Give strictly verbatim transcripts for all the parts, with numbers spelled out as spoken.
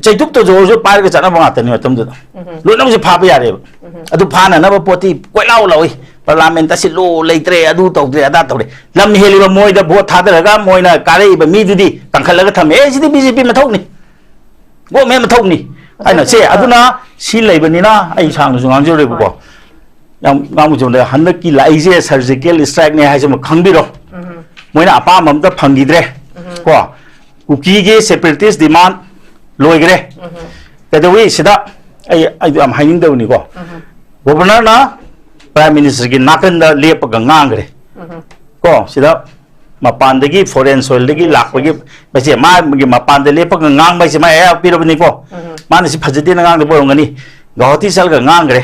ꯆꯩꯇꯨꯞꯇ ꯖꯣꯔꯁꯨ ꯄꯥꯏꯔꯒ ꯆꯠꯅꯕ ꯉꯥꯛꯇꯅꯤ ꯃꯇꯝꯗꯨꯗ꯫ ꯂꯣꯏꯅꯃꯛꯁꯦ ꯐꯥꯕ ꯌꯥꯔꯦꯕ꯫ ꯑꯗꯨ ꯐꯥꯅꯅꯕ ꯄꯣꯠꯇꯤ ꯀꯣꯏꯂꯥꯎ ꯂꯥꯎꯏ, ꯄꯥꯔꯂꯥꯃꯦꯟ ꯑꯁꯤ ꯂꯣ ꯂꯩꯇ꯭ꯔꯦ, ꯑꯗꯨ ꯇꯧꯗ꯭ꯔꯦ, ꯑꯗꯥ ꯇꯧꯔꯦ꯫ ꯂꯝ ꯍꯦꯜꯂꯤꯕ ꯃꯣꯏꯗ ꯚꯣꯠ ꯊꯥꯗꯔꯒ ꯃꯣꯏꯅ ꯀꯥꯔꯛꯏꯕ ꯃꯤꯗꯨꯗꯤ ꯀꯟꯈꯠꯂꯒ ꯊꯝꯃꯦ꯫ "ꯑꯦ, ꯁꯤꯗꯤ ꯕꯤ ꯖꯦ ꯄꯤ ꯃꯊꯧꯅꯤ, ꯒꯣꯔꯃꯦꯟ ꯃꯊꯧꯅꯤ" ꯍꯥꯏꯅ꯫ ꯁꯦ, ꯑꯗꯨꯅ ꯁꯤ ꯂꯩꯕꯅꯤꯅ ꯑꯩ ꯁꯥꯡꯅꯁꯨ ꯉꯥꯡꯖꯔꯣꯏꯕꯀꯣ꯫ ꯌꯥꯝ ꯉꯥꯡꯕ ꯆꯨꯝꯗ ꯍꯟꯗꯛꯀꯤ ꯂꯥꯛꯏꯁꯦ ꯁꯔꯖꯤꯀꯦꯜ ꯏꯁꯇ꯭ꯔꯥꯏꯛꯅꯦ ꯍꯥꯏꯁꯤꯃ ꯈꯪꯕꯤꯔꯣ꯫ ꯃꯣꯏꯅ ꯑꯄꯥꯝꯕ ꯑꯝꯇ ꯐꯪꯈꯤꯗ꯭ꯔꯦ꯫ ꯀꯣ, ꯀꯨꯀꯤꯒꯤ ꯁꯦꯄꯔꯦꯇꯤꯁ ꯗꯤꯃꯥꯟ ꯂꯣꯏꯈ꯭ꯔꯦ꯫ ꯀꯩꯗꯧꯏ ꯁꯤꯗ? ꯑꯩ, ꯑꯩꯗꯣ ꯌꯥꯝ ꯍꯥꯏꯅꯤꯡꯗꯕꯅꯤꯀꯣ꯫ ꯒꯣꯕꯔꯅꯔꯅ ꯄ꯭ꯔꯥꯏꯝ ꯃꯤꯅꯤꯁꯇꯔꯒꯤ ꯅꯥꯀꯟꯗ ꯂꯦꯞꯄꯒ ꯉꯥꯡꯈ꯭ꯔꯦ꯫ ꯀꯣ, ꯁꯤꯗ ꯃꯄꯥꯟꯗꯒꯤ, ꯐꯣꯔꯦꯟ ꯁꯣꯏꯜꯗꯒꯤ ꯂꯥꯛꯄꯒꯤ ꯃꯁꯦ ꯃꯥꯒꯤ ꯃꯄꯥꯟꯗ ꯂꯦꯞꯄꯒ ꯉꯥꯡꯕ ꯍꯥꯏꯁꯦ ꯃꯥ ꯑꯌꯥꯕ ꯄꯤꯔꯕꯅꯤꯀꯣ꯫ ꯃꯥꯅ ꯁꯤ ꯐꯖꯗꯦꯅ ꯉꯥꯡꯗꯕ ꯑꯣꯏꯔꯝꯒꯅꯤ꯫ ꯒꯧꯍꯥꯇꯤ ꯆꯠꯂꯒ ꯉꯥꯡꯈ꯭ꯔꯦ꯫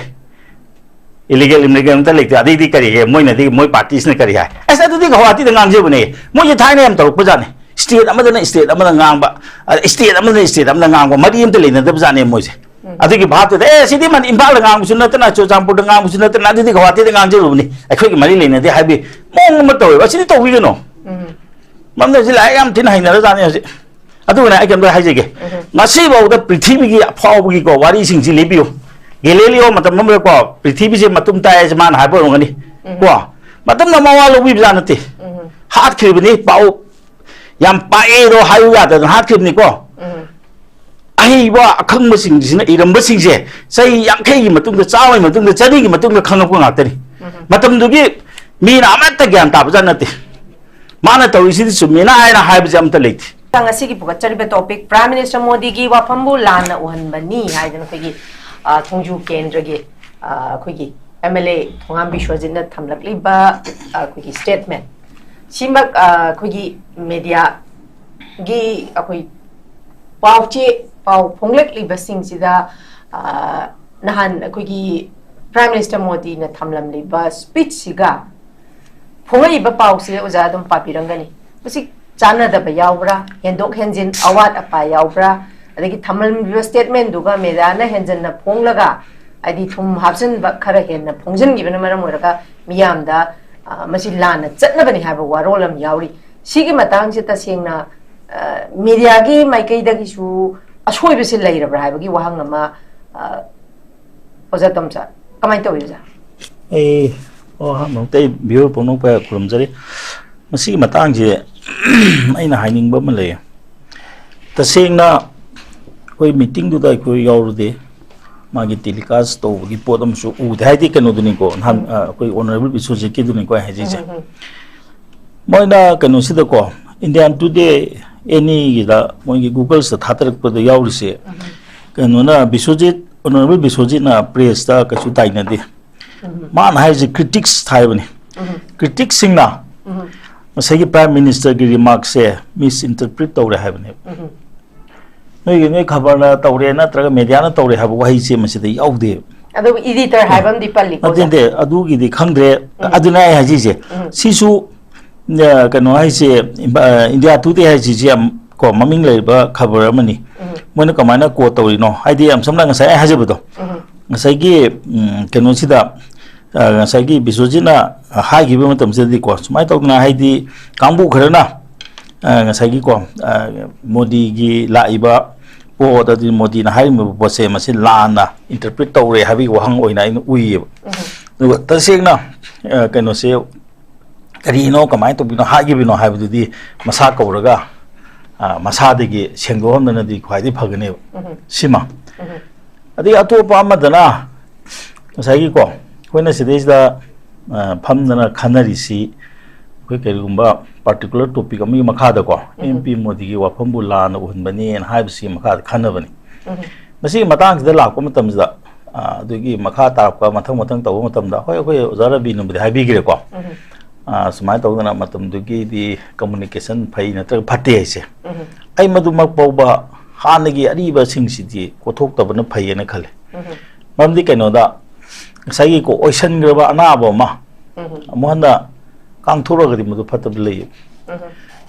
ꯏꯂꯤꯒꯦꯜ ꯏꯃꯤꯒ꯭ꯔꯦꯟ ꯑꯝꯇ ꯂꯩꯇꯦ꯫ ꯑꯗꯩꯗꯤ ꯀꯔꯤꯒꯦ? ꯃꯣꯏꯅꯗꯤ, ꯃꯣꯏ ꯄꯥꯔꯇꯤꯁꯤꯅ ꯀꯔꯤ ꯍꯥꯏ? ꯑꯁ, ꯑꯗꯨꯗꯤ ꯒꯧꯍꯥꯇꯤꯗ ꯉꯥꯡꯖꯕꯅꯦ꯫ ꯃꯣꯏꯁꯦ ꯊꯥꯏꯅ ꯌꯥꯝ ꯇꯧꯔꯛꯄꯖꯥꯠꯅꯤ꯫ ꯁ꯭ꯇꯦꯠ ꯑꯃꯗꯅ ꯁ꯭ꯇꯦꯠ ꯑꯃꯗ ꯉꯥꯡꯕ, ꯑ, ꯁ꯭ꯇꯦꯠ ꯑꯃꯗꯅ ꯁ꯭ꯇꯦꯠ ꯑꯃꯗ ꯉꯥꯡꯕ, ꯃꯔꯤ ꯑꯝꯇ ꯂꯩꯅꯗꯕꯖꯥꯠꯅꯦ ꯃꯣꯏꯁꯦ꯫ ꯑꯗꯨꯒꯤ ꯚꯥꯞꯇꯨꯗ, "ꯑꯦ, ꯁꯤꯗꯤ ꯃꯅꯤ-, ꯏꯝꯐꯥꯜꯗ ꯉꯥꯡꯕꯁꯨ ꯅꯠꯇꯅ, ꯆꯨꯔꯆꯥꯟꯄꯨꯔꯗ ꯉꯥꯡꯕꯁꯨ ꯅꯠꯇꯅ, ꯑꯗꯨꯗꯤ ꯒꯧꯍꯥꯇꯤꯗ ꯉꯥꯡꯖꯔꯨꯕꯅꯤ, ꯑꯩꯈꯣꯏꯒꯤ ꯃꯔꯤ ꯂꯩꯅꯗꯦ" ꯍꯥꯏꯕꯒꯤ ꯃꯑꯣꯡ ꯑꯃ ꯇꯧꯋꯦꯕ꯫ ꯑꯁꯤꯗꯤ ꯇꯧꯕꯤꯒꯅꯣ꯫ ꯃꯔꯝꯗꯤ ꯍꯧꯖꯤꯛ ꯂꯥꯏꯔꯤꯛ ꯌꯥꯝ ꯊꯤꯅ ꯍꯩꯅꯔꯖꯥꯠꯅꯤ ꯍꯧꯖꯤꯛ꯫ ꯑꯗꯨꯒꯅꯦ, ꯑꯩ ꯀꯩꯝꯇ ꯍꯥꯏꯖꯒꯦ꯫ ꯉꯁꯤꯐꯥꯎꯗ ꯄ꯭ꯔꯤꯊꯤꯕꯤꯒꯤ ꯑꯐꯥꯎꯕꯒꯤꯀꯣ ꯋꯥꯔꯤꯁꯤꯡꯁꯤ ꯂꯤꯕꯤꯌꯨ꯫ ꯒꯦꯂꯤꯂꯤꯑꯣ ꯃꯇꯝ ꯑꯃꯗꯀꯣ ꯄ꯭ꯔꯤꯊꯤꯕꯤꯁꯦ ꯃꯇꯨꯝ ꯇꯥꯏ ꯍꯥꯏꯁꯦ ꯃꯥꯅ ꯍꯥꯏꯕ ꯑꯣꯏꯔꯝꯒꯅꯤ꯫ ꯀꯣ? ꯃꯇꯝꯗ ꯃꯋꯥ ꯂꯧꯕꯤꯕꯖꯥꯠ ꯅꯠꯇꯦ꯫ ꯍꯥꯠꯈ꯭ꯔꯤꯕꯅꯤ, ꯄꯥꯎ ꯌꯥꯝ ꯄꯥꯛꯑꯦꯗꯣ ꯍꯥꯏꯌꯨ ꯌꯥꯗꯗꯅ ꯍꯥꯠꯈ꯭ꯔꯤꯕꯅꯤꯀꯣ꯫ ꯑꯍꯩꯕ ꯑꯈꯪꯕꯁꯤꯡꯁꯤꯅ ꯏꯔꯝꯕꯁꯤꯡꯁꯦ ꯆꯍꯤ ꯌꯥꯡꯈꯩꯒꯤ ꯃꯇꯨꯡꯗ, ꯆꯥꯝꯃꯒꯤ ꯃꯇꯨꯡꯗ, ꯆꯅꯤꯒꯤ ꯃꯇꯨꯡꯗ ꯈꯪꯉꯛꯄ ꯉꯥꯛꯇꯅꯤ꯫ ꯃꯇꯝꯗꯨꯒꯤ ꯃꯤꯅ ꯑꯃꯠꯇ ꯒ꯭ꯌꯥꯟ ꯇꯥꯕꯖꯥꯠ ꯅꯠꯇꯦ꯫ ꯃꯥꯅ ꯇꯧꯔꯤꯁꯤꯗꯤ ꯆꯨꯝꯃꯦꯅ ꯍꯥꯏꯅ ꯍꯥꯏꯕꯁꯦ ꯑꯝꯇ ꯂꯩꯇꯦ꯫ ꯉꯁꯤꯒꯤ ꯄꯨꯈꯠꯆꯔꯤꯕ ꯇꯣꯄꯤꯛ, ꯄ꯭ꯔꯥꯏꯝ ꯃꯤꯅꯤꯁꯇꯔ ꯃꯣꯗꯤꯒꯤ ꯋꯥꯐꯝꯕꯨ ꯂꯥꯟꯅ ꯎꯍꯟꯕꯅꯤ ꯍꯥꯏꯗꯅ ꯑꯩꯈꯣꯏꯒꯤ, ꯑ, ꯊꯣꯡꯖꯨ ꯀꯦꯟꯗ꯭ꯔꯒꯤ, ꯑ, ꯑꯩꯈꯣꯏꯒꯤ ꯑꯦꯝ ꯑꯦꯜ ꯑꯦ ꯊꯣꯉꯥꯝ ꯕꯤꯁ꯭ꯋꯖꯤꯠꯅ ꯊꯝꯂꯛꯂꯤꯕ, ꯑ, ꯑꯩꯈꯣꯏꯒꯤ ꯁ꯭ꯇꯦꯠꯃꯦꯟ ꯁꯤꯃꯛ, ꯑ, ꯑꯩꯈꯣꯏꯒꯤ ꯃꯦꯗꯤꯌꯥꯒꯤ ꯑꯩꯈꯣꯏ ꯄꯥꯎ ꯆꯦ, ꯄꯥꯎ ꯐꯣꯡꯂꯛꯂꯤꯕꯁꯤꯡꯁꯤꯗ, ꯑ, ꯅꯍꯥꯟ ꯑꯩꯈꯣꯏꯒꯤ ꯄ꯭ꯔꯥꯏꯝ ꯃꯤꯅꯤꯁꯇꯔ ꯃꯣꯗꯤꯅ ꯊꯝꯂꯝꯂꯤꯕ ꯁ꯭ꯄꯤꯆꯁꯤꯒ ꯐꯣꯡꯉꯛꯏꯕ ꯄꯥꯎꯁꯦ ꯑꯣꯖꯥ ꯑꯗꯨꯝ ꯄꯥꯕꯤꯔꯝꯒꯅꯤ꯫ ꯃꯁꯤ ꯆꯥꯟꯅꯗꯕ ꯌꯥꯎꯕ꯭ꯔꯥ? ꯍꯦꯟꯗꯣꯛ ꯍꯦꯟꯖꯤꯟ, ꯑꯋꯥꯠ ꯑꯄꯥ ꯌꯥꯎꯕ꯭ꯔꯥ? ꯑꯗꯒꯤ ꯊꯝꯂꯝꯂꯤꯕ ꯁ꯭ꯇꯦꯠꯃꯦꯟꯗꯨꯒ ꯃꯦꯗꯤꯌꯥꯅ ꯍꯦꯟꯖꯟꯅ ꯐꯣꯡꯂꯒ, ꯍꯥꯏꯗꯤ ꯊꯨꯝ ꯍꯥꯞꯆꯤꯟꯕ ꯈꯔ ꯍꯦꯟꯅ ꯐꯣꯡꯖꯤꯟꯈꯤꯕꯅ ꯃꯔꯝ ꯑꯣꯏꯔꯒ ꯃꯤꯌꯥꯝꯗ, ꯑ, ꯃꯁꯤ ꯂꯥꯟꯅ ꯆꯠꯅꯕꯅꯤ ꯍꯥꯏꯕ ꯋꯥꯔꯣꯜ ꯑꯃ ꯌꯥꯎꯔꯤ꯫ ꯁꯤꯒꯤ ꯃꯇꯥꯡꯁꯦ ꯇꯁꯦꯡꯅ, ꯑ, ꯃꯦꯗꯤꯌꯥꯒꯤ ꯃꯥꯏꯀꯩꯗꯒꯤꯁꯨ ꯑꯁꯣꯏꯕꯁꯤ ꯂꯩꯔꯕ꯭ꯔꯥ ꯍꯥꯏꯕꯒꯤ ꯋꯥꯍꯪ ꯑꯃ, ꯑ, ꯑꯣꯖꯥ ꯇꯣꯝꯆꯥ, ꯀꯃꯥꯏꯅ ꯇꯧꯏ, ꯑꯣꯖꯥ? ꯑꯩ ꯑꯣ ꯑꯍꯥꯟꯕꯃꯛꯇ ꯑꯩ ꯚꯤꯌꯨꯔ ꯄꯨꯝꯅꯃꯛꯄꯨ ꯈꯨꯔꯨꯝꯖꯔꯤ꯫ ꯃꯁꯤꯒꯤ ꯃꯇꯥꯡꯁꯦ ꯑꯩꯅ ꯍꯥꯏꯅꯤꯡꯕ ꯑꯃ ꯂꯩꯌꯦ꯫ ꯇꯁꯦꯡꯅ ꯑꯩꯈꯣꯏ ꯃꯤꯇꯤꯡꯗꯨꯗ ꯑꯩꯈꯣꯏ ꯌꯥꯎꯔꯨꯗꯦ, ꯃꯥꯒꯤ ꯇꯦꯂꯤꯀꯥꯁ ꯇꯧꯕꯒꯤ ꯄꯣꯠ ꯑꯃꯁꯨ ꯎꯗꯦ꯫ ꯍꯥꯏꯗꯤ ꯀꯩꯅꯣꯗꯨꯅꯤꯀꯣ, ꯅꯍꯥꯟ, ꯑ, ꯑꯩꯈꯣꯏ ꯑꯣꯅꯔꯦꯕꯜ ꯕꯤꯁ꯭ꯋꯖꯤꯠꯀꯤꯗꯨꯅꯤꯀꯣ ꯑꯩ ꯍꯥꯏꯖꯩꯁꯦ꯫ ꯃꯣꯏꯅ ꯀꯩꯅꯣꯁꯤꯗꯀꯣ, ꯏꯟꯗꯤꯌꯥꯟ ꯇꯨꯗꯦ ꯑꯦꯅꯤꯒꯤꯗ ꯃꯣꯏꯒꯤ ꯒꯨꯒꯜꯁꯇ ꯊꯥꯗꯔꯛꯄꯗ ꯌꯥꯎꯔꯤꯁꯦ, ꯀꯩꯅꯣꯅ, ꯕꯤꯁ꯭ꯋꯖꯤꯠ, ꯑꯣꯅꯔꯦꯕꯜ ꯕꯤꯁ꯭ꯋꯖꯤꯠꯅ ꯄ꯭ꯔꯦꯁꯇ ꯀꯩꯁꯨ ꯇꯥꯏꯅꯗꯦ꯫ ꯃꯥꯅ ꯍꯥꯏꯔꯤꯁꯦ ꯀ꯭ꯔꯤꯇꯤꯛꯁ ꯍꯥꯏꯕꯅꯤ꯫ ꯀ꯭ꯔꯤꯇꯤꯛꯁꯤꯡꯅ ꯉꯁꯥꯏꯒꯤ ꯄ꯭ꯔꯥꯏꯝ ꯃꯤꯅꯤꯁꯇꯔꯒꯤ ꯔꯤꯃꯥꯔꯛꯁꯦ ꯃꯤꯁ ꯏꯟꯇꯔꯄ꯭ꯔꯤꯠ ꯇꯧꯔꯦ ꯍꯥꯏꯕꯅꯦꯕ꯫ ꯅꯣꯏꯒꯤ, ꯅꯣꯏ ꯈꯕꯔꯅ ꯇꯧꯔꯦ ꯅꯠꯇ꯭ꯔꯒ ꯃꯦꯗꯤꯌꯥꯅ ꯇꯧꯔꯦ ꯍꯥꯏꯕ ꯋꯥꯍꯩꯁꯦ ꯃꯁꯤꯗ ꯌꯥꯎꯗꯦꯕ꯫ ꯑꯗꯨꯕꯨ ꯏꯗꯤꯇꯔ ꯍꯥꯏꯕ ꯑꯃꯗꯤ ꯄꯜꯂꯤꯀꯣ, ꯅꯠꯇꯦ, ꯑꯣꯖꯥ? ꯅꯠꯇꯦ, ꯑꯗꯨꯒꯤꯗꯤ ꯈꯪꯗ꯭ꯔꯦ꯫ ꯎꯝ. ꯑꯗꯨꯅ ꯑꯩ ꯍꯥꯏꯖꯩꯁꯦ, ꯎꯝ. ꯁꯤꯁꯨ, ꯑ, ꯀꯩꯅꯣ ꯍꯥꯏꯁꯦ, ꯏꯝꯕ-, ꯑ, ꯏꯟꯗꯤꯌꯥ ꯇꯨꯗꯦ ꯍꯥꯏꯁꯤꯁꯨ ꯌꯥꯝ ꯀꯣ ꯃꯃꯤꯡ ꯂꯩꯔꯕ ꯈꯕꯔ ꯑꯃꯅꯤ꯫ ꯎꯝ. ꯃꯣꯏꯅ ꯀꯃꯥꯏꯅ ꯀꯣꯠ ꯇꯧꯔꯤꯅꯣ? ꯍꯥꯏꯗꯤ, ꯌꯥꯝ ꯁꯝꯅ ꯉꯁꯥꯏ ꯑꯩ ꯍꯥꯏꯖꯕꯗꯣ, ꯎꯝ. ꯉꯁꯥꯏꯒꯤ, ꯎꯝ, ꯀꯩꯅꯣꯁꯤꯗ, ꯑ, ꯉꯁꯥꯏꯒꯤ ꯕꯤꯁ꯭ꯋꯖꯤꯠꯅ ꯍꯥꯏꯈꯤꯕ ꯃꯇꯝꯁꯤꯗꯗꯤꯀꯣ, ꯁꯨꯃꯥꯏꯅ ꯇꯧꯗꯅ, ꯍꯥꯏꯗꯤ, ꯀꯥꯡꯕꯨ ꯈꯔꯅ, ꯑ, ꯉꯁꯥꯏꯒꯤꯀꯣ, ꯑ, ꯃꯣꯗꯤꯒꯤ ꯂꯥꯛꯏꯕ ꯄꯣꯠ, ꯑꯗꯨꯗꯤ ꯃꯣꯗꯤꯅ ꯍꯥꯏꯔꯝꯃꯤꯕ ꯄꯣꯠꯁꯦ ꯃꯁꯤ ꯂꯥꯟꯅ ꯏꯟꯇꯔꯄ꯭ꯔꯤꯠ ꯇꯧꯔꯦ ꯍꯥꯏꯕꯒꯤ ꯋꯥꯍꯪ ꯑꯣꯏꯅ ꯑꯩꯅ ꯎꯏꯌꯦꯕ꯫ ꯎꯝ. ꯑꯗꯨꯒ ꯇꯁꯦꯡꯅ, ꯑ, ꯀꯩꯅꯣꯁꯦ ꯀꯔꯤꯅꯣ, ꯀꯃꯥꯏꯅ ꯇꯧꯕꯤꯅꯣ, ꯍꯥꯏꯈꯤꯕꯅꯣ ꯍꯥꯏꯕꯗꯨꯗꯤ ꯃꯁꯥ ꯀꯧꯔꯒ, ꯑ, ꯃꯁꯥꯗꯒꯤ ꯁꯦꯡꯗꯣꯛꯍꯟꯕꯅꯗꯤ ꯈ꯭ꯋꯥꯏꯗꯒꯤ ꯐꯒꯅꯦꯕ꯫ ꯎꯝ. ꯁꯤꯃ꯫ ꯎꯝ. ꯑꯗꯒꯤ ꯑꯇꯣꯞꯄ ꯑꯃꯗꯅ ꯉꯁꯥꯏꯒꯤꯀꯣ, ꯑꯩꯈꯣꯏꯅ ꯁꯤꯗꯩꯁꯤꯗ, ꯑ, ꯐꯝꯗꯅ ꯈꯟꯅꯔꯤꯁꯤ, ꯑꯩꯈꯣꯏ ꯀꯔꯤꯒꯨꯝꯕ ꯄꯥꯔꯇꯤꯀꯨꯂꯔ ꯇꯣꯄꯤꯛ ꯑꯃꯒꯤ ꯃꯈꯥꯗꯀꯣ, ꯎꯝ. ꯑꯦꯝ ꯄꯤ ꯃꯣꯗꯤꯒꯤ ꯋꯥꯐꯝꯕꯨ ꯂꯥꯟꯅ ꯎꯍꯟꯕꯅꯦꯅ ꯍꯥꯏꯕꯁꯤꯒꯤ ꯃꯈꯥꯗ ꯈꯟꯅꯕꯅꯤ꯫ ꯎꯝ. ꯃꯁꯤꯒꯤ ꯃꯇꯥꯡꯁꯤꯗ ꯂꯥꯛꯄ ꯃꯇꯝꯁꯤꯗ, ꯑ, ꯑꯗꯨꯒꯤ ꯃꯈꯥ ꯇꯥꯔꯛꯄ ꯃꯊꯪ ꯃꯊꯪ ꯇꯧꯕ ꯃꯇꯝꯗ, ꯍꯣꯏ, ꯑꯩꯈꯣꯏ ꯑꯣꯖꯥ ꯔꯕꯤꯅꯕꯨꯗꯤ ꯍꯥꯏꯕꯤꯈ꯭ꯔꯦꯀꯣ꯫ ꯎꯝ. ꯑ, ꯁꯨꯃꯥꯏꯅ ꯇꯧꯗꯅ ꯃꯇꯝꯗꯨꯒꯤꯗꯤ ꯀꯝꯃꯨꯅꯤꯀꯦꯁꯟ ꯐꯩ ꯅꯠꯇ꯭ꯔꯒ ꯐꯠꯇꯦ ꯍꯥꯏꯁꯦ꯫ ꯎꯝ. ꯑꯩ ꯃꯗꯨꯃꯛ ꯐꯥꯎꯕ ꯍꯥꯟꯅꯒꯤ ꯑꯔꯤꯕꯁꯤꯡꯁꯤꯗꯤ ꯀꯣꯠꯊꯣꯛꯇꯕꯅ ꯐꯩꯌꯦꯅ ꯈꯜꯂꯦ꯫ ꯎꯝ. ꯃꯔꯝꯗꯤ ꯀꯩꯅꯣꯗ, ꯉꯁꯥꯏꯒꯤꯀꯣ, ꯑꯣꯏꯁꯟꯈ꯭ꯔꯕ ꯑꯅꯥꯕ ꯑꯃ ꯎꯝ. ꯑꯃꯨꯛ ꯍꯟꯅ ꯀꯥꯡꯊꯣꯔꯛꯑꯒꯗꯤ ꯃꯗꯨ ꯐꯠꯇꯕ ꯂꯩꯌꯦ꯫ ꯎꯝ.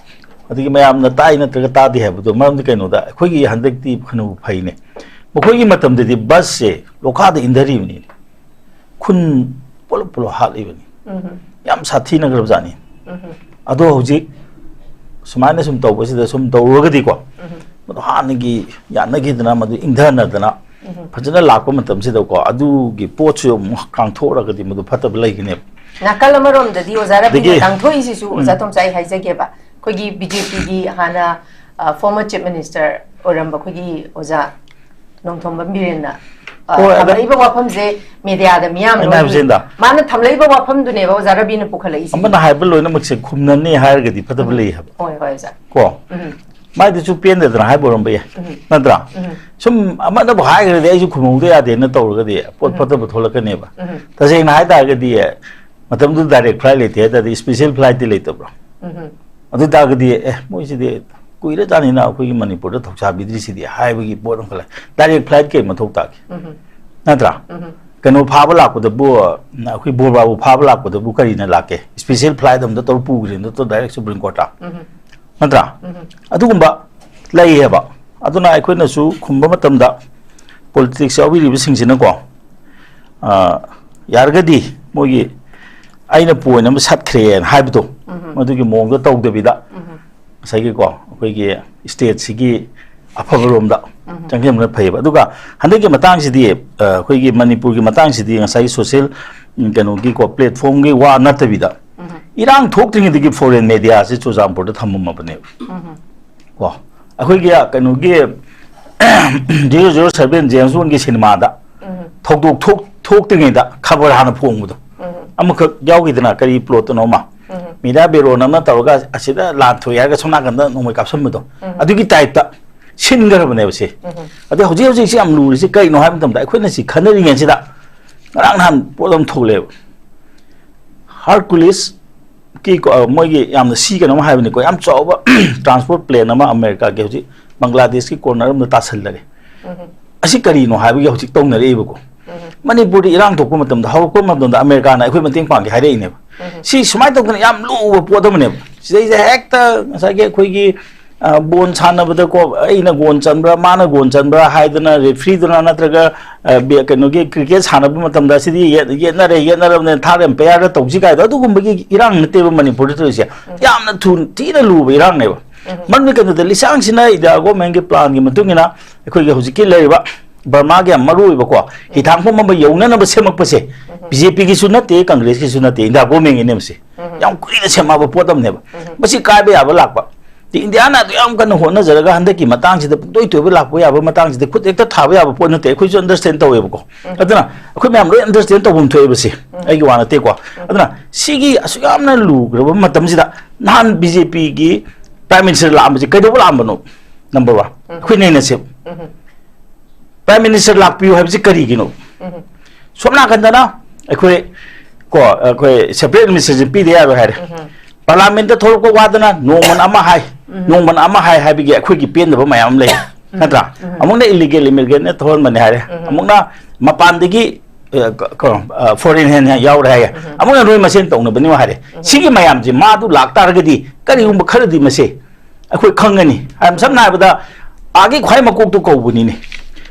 ꯑꯗꯒꯤ ꯃꯌꯥꯝꯅ ꯇꯥꯏ ꯅꯠꯇ꯭ꯔꯒ ꯇꯥꯗꯦ ꯍꯥꯏꯕꯗꯣ, ꯃꯔꯝꯗꯤ ꯀꯩꯅꯣꯗ, ꯑꯩꯈꯣꯏꯒꯤ ꯍꯟꯗꯛꯇꯤ ꯐꯅꯕꯨ ꯐꯩꯅꯦ꯫ ꯃꯈꯣꯏꯒꯤ ꯃꯇꯝꯗꯗꯤ ꯕꯁꯁꯦ ꯂꯣꯈꯥꯗ ꯏꯟꯊꯔꯤꯕꯅꯤ, ꯈꯨꯟ ꯄꯨꯂꯞ ꯄꯨꯂꯞ ꯍꯥꯠꯂꯤꯕꯅꯤ꯫ ꯎꯝ. ꯌꯥꯝ ꯁꯥꯊꯤꯅꯈ꯭ꯔꯕꯖꯥꯠꯅꯤ꯫ ꯎꯝ. ꯑꯗꯣ ꯍꯧꯖꯤꯛ ꯁꯨꯃꯥꯏꯅ ꯁꯨꯝ ꯇꯧꯕꯁꯤꯗ ꯁꯨꯝ ꯇꯧꯔꯒꯗꯤꯀꯣ, ꯎꯝ. ꯃꯗꯨ ꯍꯥꯟꯅꯒꯤ ꯌꯥꯅꯈꯤꯗꯅ ꯃꯗꯨ ꯏꯪꯊꯅꯗꯅ ꯐꯖꯅ ꯂꯥꯛꯄ ꯃꯇꯝꯁꯤꯗꯀꯣ, ꯑꯗꯨꯒꯤ ꯄꯣꯠꯁꯨ ꯑꯃꯨꯛ ꯀꯥꯡꯊꯣꯛꯑꯒꯗꯤ ꯃꯗꯨ ꯐꯠꯇꯕ ꯂꯩꯒꯅꯦꯕ꯫ ꯅꯥꯀꯜ ꯑꯃꯔꯣꯝꯗꯗꯤ ꯑꯣꯖꯥ ꯔꯕꯤꯅ ꯑꯗꯒꯤ ꯇꯥꯡꯊꯣꯛꯏꯁꯤꯁꯨ ꯑꯣꯖꯥ ꯇꯣꯝꯆꯥ, ꯑꯩ ꯍꯥꯏꯖꯒꯦꯕ, ꯑꯩꯈꯣꯏꯒꯤ ꯕꯤ ꯖꯦ ꯄꯤꯒꯤ ꯍꯥꯟꯅ former chief minister ꯑꯣꯏꯔꯝꯕ ꯑꯩꯈꯣꯏꯒꯤ ꯑꯣꯖꯥ ꯅꯣꯡꯊꯣꯝꯕꯝ ꯕꯤꯔꯦꯟꯅ ꯑ, ꯍꯣꯏ, ꯑꯗ- ꯊꯝꯂꯛꯏꯕ ꯋꯥꯐꯝꯁꯦ ꯃꯦꯗꯤꯌꯥꯗ ꯃꯤꯌꯥꯝ ꯑꯩꯅ ꯂꯣꯏ ꯍꯥꯏꯕꯁꯤꯗ ꯃꯥꯅ ꯊꯝꯂꯛꯏꯕ ꯋꯥꯐꯝꯗꯨꯅꯦꯕ ꯑꯣꯖꯥ ꯔꯕꯤꯅ ꯄꯨꯈꯠꯂꯛꯏꯁꯦ꯫ ꯑꯃꯅ ꯍꯥꯏꯕ ꯂꯣꯏꯅꯃꯛꯁꯦ ꯈꯨꯝꯅꯅꯤ ꯍꯥꯏꯔꯒꯗꯤ ꯐꯠꯇꯕ ꯂꯩ ꯍꯥꯏꯕ꯫ ꯍꯣꯏ ꯍꯣꯏ ꯑꯣꯖꯥ꯫ ꯀꯣ, ꯃꯥꯏꯗꯨꯁꯨ ꯄꯦꯟꯗꯗꯅ ꯍꯥꯏꯕ ꯑꯣꯏꯔꯝꯕ ꯌꯥꯏ, ꯅꯠꯇ꯭ꯔꯥ? ꯁꯨꯝ ꯑꯃꯅꯕꯨ ꯍꯥꯏꯈ꯭ꯔꯗꯤ ꯑꯩꯁꯨ ꯈꯨꯝꯍꯧꯗ ꯌꯥꯗꯦꯅ ꯇꯧꯔꯒꯗꯤ ꯄꯣꯠ ꯐꯠꯇꯕ ꯊꯣꯛꯂꯛꯀꯅꯦꯕ꯫ ꯇꯁꯦꯡꯅ ꯍꯥꯏ ꯇꯥꯔꯒꯗꯤ ꯃꯇꯝꯗꯨꯗ direct flight ꯂꯩꯇꯦ ꯍꯥꯏ ꯇꯥꯔꯗꯤ special flightꯇꯤ ꯂꯩꯇꯕ꯭ꯔꯣ? ꯑꯗꯨ ꯑꯣꯏ ꯇꯥꯔꯒꯗꯤ ꯑꯦ, ꯃꯣꯏꯁꯤꯗꯤ ꯀꯨꯏꯔꯖꯥꯠꯅꯤꯅ ꯑꯩꯈꯣꯏꯒꯤ ꯃꯅꯤꯄꯨꯔꯗ ꯊꯧꯁꯥꯕꯤꯗ꯭ꯔꯤꯁꯤꯗꯤ ꯍꯥꯏꯕꯒꯤ ꯄꯣꯠ ꯑꯃꯈꯛ ꯂꯩ꯫ Direct flight ꯀꯩ ꯃꯊꯧ ꯇꯥꯒꯦ? ꯅꯠꯇ꯭ꯔꯥ? ꯀꯩꯅꯣ ꯐꯥꯕ ꯂꯥꯛꯄꯗꯕꯨ, ꯑꯩꯈꯣꯏ ꯕꯣꯔꯕꯥꯕꯨ ꯐꯥꯕ ꯂꯥꯛꯄꯗꯕꯨ ꯀꯔꯤꯅ ꯂꯥꯛꯀꯦ? Special flight ꯑꯝꯗ ꯇꯧꯔ ꯄꯨꯈ꯭ꯔꯦ ꯅꯠꯇ꯭ꯔꯣ, direct Supreme Courtꯇ? ꯅꯠꯇ꯭ꯔꯥ? ꯑꯗꯨꯒꯨꯝꯕ ꯂꯩꯌꯦꯕ꯫ ꯑꯗꯨꯅ ꯑꯩꯈꯣꯏꯅꯁꯨ ꯈꯨꯝꯕ ꯃꯇꯝꯗ politics ꯌꯥꯎꯕꯤꯔꯤꯕꯁꯤꯡꯁꯤꯅꯀꯣ, ꯑ, ꯌꯥꯔꯒꯗꯤ ꯃꯣꯏꯒꯤ "ꯑꯩꯅ point ꯑꯃ ꯁꯠꯈ꯭ꯔꯦꯅ" ꯍꯥꯏꯕꯗꯣ, ꯃꯗꯨꯒꯤ ꯃꯑꯣꯡꯗ ꯇꯧꯗꯕꯤꯗ, ꯉꯁꯥꯏꯒꯤꯀꯣ, ꯑꯩꯈꯣꯏꯒꯤ stateꯁꯤꯒꯤ ꯑꯐꯕꯔꯣꯝꯗ ꯆꯪꯁꯤꯟꯕꯅ ꯐꯩꯌꯦꯕ꯫ ꯑꯗꯨꯒ ꯍꯟꯗꯛꯀꯤ ꯃꯇꯥꯡꯁꯤꯗꯤ, ꯑ, ꯑꯩꯈꯣꯏꯒꯤ ꯃꯅꯤꯄꯨꯔꯒꯤ ꯃꯇꯥꯡꯁꯤꯗꯤ ꯉꯁꯥꯏꯒꯤ social, ꯎꯝ, ꯀꯩꯅꯣꯒꯤꯀꯣ, platformꯒꯤ ꯋꯥ ꯅꯠꯇꯕꯤꯗ, ꯏꯔꯥꯡ ꯊꯣꯛꯇ꯭ꯔꯤꯉꯩꯗꯒꯤ foreign mediaꯁꯤ ꯆꯨꯔꯆꯥꯟꯄꯨꯔꯗ ꯊꯝꯃꯝꯃꯕꯅꯦꯕ꯫ ꯀꯣ, ꯑꯩꯈꯣꯏꯒꯤ ꯀꯩꯅꯣꯒꯤ zero zero seven James Bondꯒꯤ ꯁꯤꯅꯦꯃꯥꯗ ꯊꯧꯗꯣꯛ ꯊꯣꯛ-, ꯊꯣꯛꯇ꯭ꯔꯤꯉꯩꯗ ꯈꯕꯔ ꯍꯥꯟꯅ ꯐꯣꯡꯕꯗꯣ꯫ ꯑꯃꯈꯛ ꯌꯥꯎꯈꯤꯗꯅ, ꯀꯔꯤ plotꯇꯅꯣ ꯑꯃ꯫ ꯃꯤꯔꯥ ꯕꯦꯔꯣꯟ ꯑꯃ ꯇꯧꯔꯒ ꯑꯁꯤꯗ ꯂꯥꯟ ꯊꯣꯛꯑꯦ ꯍꯥꯏꯔꯒ ꯁꯣꯝ ꯅꯥꯀꯟꯗ ꯅꯣꯡꯃꯩ ꯀꯥꯞꯁꯟꯕꯗꯣ꯫ ꯑꯗꯨꯒꯤ typeꯇ ꯁꯤꯟꯈ꯭ꯔꯕꯅꯦꯕ ꯁꯤ꯫ ꯑꯗꯩ ꯍꯧꯖꯤꯛ ꯍꯧꯖꯤꯛꯁꯤ ꯌꯥꯝ ꯂꯨꯔꯤꯁꯤ ꯀꯩꯅꯣ ꯍꯥꯏꯕ ꯃꯇꯝꯗ, ꯑꯩꯈꯣꯏꯅ ꯁꯤ ꯈꯟꯅꯔꯤꯉꯩꯁꯤꯗ ꯉꯔꯥꯡ ꯅꯍꯥꯟ ꯄꯣꯠ ꯑꯃ ꯊꯣꯛꯂꯛꯑꯦꯕ꯫ Hercules ꯀꯤ ꯀꯣ-, ꯑ, ꯃꯣꯏꯒꯤ ꯌꯥꯝꯅ ꯁꯤ ꯀꯩꯅꯣꯝ ꯍꯥꯏꯕꯅꯤꯀꯣ, ꯌꯥꯝ ꯆꯥꯎꯕ transport plane ꯑꯃ ꯑꯃꯦꯔꯤꯀꯥꯒꯤ ꯍꯧꯖꯤꯛ ꯕꯪꯒ꯭ꯂꯥꯗꯦꯁꯀꯤ corner ꯑꯃꯗ ꯇꯥꯁꯜꯂꯒꯦ꯫ ꯑꯁꯤ ꯀꯔꯤꯅꯣ ꯍꯥꯏꯕꯒꯤ ꯍꯧꯖꯤꯛ ꯇꯧꯅꯔꯛꯏꯕꯀꯣ꯫ ꯃꯅꯤꯄꯨꯔꯗ ꯏꯔꯥꯡ ꯊꯣꯛꯄ ꯃꯇꯝꯗ, ꯍꯧꯔꯛꯄ ꯃꯇꯝꯗ ꯑꯃꯦꯔꯤꯀꯥꯅ ꯑꯩꯈꯣꯏ ꯃꯇꯦꯡ ꯄꯥꯡꯒꯦ ꯍꯥꯏꯔꯛꯏꯅꯦꯕ꯫ ꯁꯤ ꯁꯨꯃꯥꯏꯅ ꯇꯧꯗꯅ ꯌꯥꯝ ꯂꯨꯕ ꯄꯣꯠ ꯑꯃꯅꯦꯕ꯫ ꯁꯤꯗꯩꯁꯤꯗ ꯍꯦꯛꯇ ꯉꯁꯥꯏꯒꯤ ꯑꯩꯈꯣꯏꯒꯤ, ꯑ, ꯕꯣꯜ ꯁꯥꯟꯅꯕꯗꯀꯣ, ꯑꯩꯅ ꯒꯣꯜ ꯆꯟꯕ꯭ꯔꯥ, ꯃꯥꯅ ꯒꯣꯜ ꯆꯟꯕ꯭ꯔꯥ ꯍꯥꯏꯗꯅ ꯔꯦꯐ꯭ꯔꯤꯗꯨꯅ ꯅꯠꯇ꯭ꯔꯒ, ꯑ, ꯕꯦ-, ꯀꯩꯅꯣꯒꯤ ꯀ꯭ꯔꯤꯀꯦꯠ ꯁꯥꯟꯅꯕ ꯃꯇꯝꯗ ꯁꯤꯗꯤ ꯌꯦꯠ-, ꯌꯦꯠꯅꯔꯦ, ꯌꯦꯠꯅꯔꯕꯅꯦ, third umpireꯗ ꯇꯧꯁꯤ ꯀꯥꯏꯗꯣ, ꯑꯗꯨꯒꯨꯝꯕꯒꯤ ꯏꯔꯥꯡ ꯅꯠꯇꯦꯕ ꯃꯅꯤꯄꯨꯔꯗ ꯇꯧꯔꯤꯁꯦ꯫ ꯌꯥꯝꯅ ꯊꯨ-, ꯊꯤꯅ ꯂꯨꯕ ꯏꯔꯥꯡꯅꯦꯕ꯫ ꯃꯔꯝꯗꯤ ꯀꯩꯅꯣꯗ, ꯂꯤꯁꯥꯡꯁꯤꯅ ꯏꯟꯗꯤꯌꯥ ꯒꯣꯔꯃꯦꯟꯒꯤ ꯄ꯭ꯂꯥꯟꯒꯤ ꯃꯇꯨꯡ ꯏꯟꯅ ꯑꯩꯈꯣꯏꯒꯤ ꯍꯧꯖꯤꯛꯀꯤ ꯂꯩꯔꯤꯕ ꯕꯔꯃꯥꯒꯤ ꯌꯥꯝ ꯃꯔꯨ ꯑꯣꯏꯕꯀꯣ ꯍꯤꯊꯥꯡꯐꯝ ꯑꯃ ꯌꯧꯅꯅꯕ ꯁꯦꯝꯃꯛꯄꯁꯦ ꯕꯤ ꯖꯦ ꯄꯤꯒꯤꯁꯨ ꯅꯠꯇꯦ, ꯀꯪꯒ꯭ꯔꯦꯁꯀꯤꯁꯨ ꯅꯠꯇꯦ, ꯏꯟꯗꯤꯌꯥ ꯒꯣꯔꯃꯦꯟꯒꯤꯅꯦ ꯃꯁꯤ꯫ ꯌꯥꯝ ꯀꯨꯏꯅ ꯁꯦꯝꯃꯛꯑꯕ ꯄꯣꯠ ꯑꯃꯅꯦꯕ꯫ ꯃꯁꯤ ꯀꯥꯏꯕ ꯌꯥꯕ ꯂꯥꯛꯄ꯫ ꯗꯤ ꯏꯟꯗꯤꯌꯥꯅ ꯑꯗꯨ ꯌꯥꯝ ꯀꯟꯅ ꯍꯣꯠꯅꯖꯔꯒ ꯍꯟꯗꯛꯀꯤ ꯃꯇꯥꯡꯁꯤꯗ ꯄꯨꯡꯇꯣꯏ ꯇꯣꯏꯕ ꯂꯥꯛꯄ ꯌꯥꯕ ꯃꯇꯥꯡꯁꯤꯗ ꯈꯨꯠ ꯍꯦꯛꯇ ꯊꯥꯕ ꯌꯥꯕ ꯄꯣꯠ ꯅꯠꯇꯦ꯫ ꯑꯩꯈꯣꯏꯁꯨ ꯑꯟꯗꯔꯁꯇꯦꯟ ꯇꯧꯋꯦꯕꯀꯣ꯫ ꯑꯗꯨꯅ ꯑꯩꯈꯣꯏ ꯃꯌꯥꯝ ꯂꯣꯏ ꯑꯟꯗꯔꯁꯇꯦꯟ ꯇꯧꯐꯝ ꯊꯣꯛꯑꯦꯕ ꯁꯤ꯫ ꯑꯩꯒꯤ ꯋꯥ ꯅꯠꯇꯦꯀꯣ꯫ ꯑꯗꯨꯅ ꯁꯤꯒꯤ ꯑꯁꯨꯛ ꯌꯥꯝꯅ ꯂꯨꯈ꯭ꯔꯕ ꯃꯇꯝꯁꯤꯗ ꯅꯍꯥꯟ ꯕꯤ ꯖꯦ ꯄꯤꯒꯤ ꯄ꯭ꯔꯥꯏꯝ ꯃꯤꯅꯤꯁꯇꯔ ꯂꯥꯛꯑꯝꯕꯁꯦ ꯀꯩꯗꯧꯕ ꯂꯥꯛꯑꯝꯕꯅꯣ? ꯅꯝꯕꯔ ꯋꯥꯟ, ꯑꯩꯈꯣꯏ ꯅꯩꯅꯁꯦꯕ꯫ ꯄ꯭ꯔꯥꯏꯝ ꯃꯤꯅꯤꯁꯇꯔ ꯂꯥꯛꯄꯤꯌꯨ ꯍꯥꯏꯕꯁꯤ ꯀꯔꯤꯒꯤꯅꯣ? ꯁꯣꯝ ꯅꯥꯀꯟꯗꯅ ꯑꯩꯈꯣꯏ ꯀꯣ ꯑꯩꯈꯣꯏ ꯁꯦꯄꯔꯦꯠ ꯑꯦꯗꯃꯤꯅꯤꯁꯇ꯭ꯔꯦꯁꯟ ꯄꯤꯗ ꯌꯥꯔꯣꯏ ꯍꯥꯏꯔꯦ꯫ ꯄꯥꯔꯂꯥꯃꯦꯟꯇ ꯊꯣꯛꯂꯛꯄ ꯋꯥꯗꯅ ꯅꯣꯡꯃꯅ ꯑꯃ ꯍꯥꯏ, ꯅꯣꯡꯃꯅ ꯑꯃ ꯍꯥꯏ ꯍꯥꯏꯕꯒꯤ ꯑꯩꯈꯣꯏꯒꯤ ꯄꯦꯟꯗꯕ ꯃꯌꯥꯝ ꯑꯃ ꯂꯩ, ꯅꯠꯇ꯭ꯔꯥ? ꯑꯃꯨꯛꯅ ꯏꯂꯤꯒꯦꯜ ꯏꯃꯤꯒ꯭ꯔꯦꯟꯅ ꯊꯣꯛꯍꯟꯕꯅꯦ ꯍꯥꯏꯔꯦ, ꯑꯃꯨꯛꯅ ꯃꯄꯥꯟꯗꯒꯤ ꯐꯣꯔꯦꯟ ꯍꯦꯟ ꯌꯥꯎꯔꯦ ꯍꯥꯏꯌꯦ, ꯑꯃꯨꯛꯅ ꯅꯣꯏ ꯃꯁꯦꯟ ꯇꯧꯅꯕꯅꯤ ꯍꯥꯏꯔꯦ꯫ ꯁꯤꯒꯤ ꯃꯌꯥꯝꯁꯦ ꯃꯥꯗꯨ ꯂꯥꯛꯇꯥꯔꯒꯗꯤ ꯀꯔꯤꯒꯨꯝꯕ ꯈꯔꯗꯤ ꯃꯁꯦ ꯑꯩꯈꯣꯏ ꯈꯪꯒꯅꯤ꯫ ꯍꯥꯏ-, ꯁꯝꯅ ꯍꯥꯏꯔꯕꯗ ꯑꯥꯒꯤ ꯈ꯭ꯋꯥꯏ ꯃꯀꯣꯛꯇꯣ ꯀꯧꯕꯅꯤꯅꯦ꯫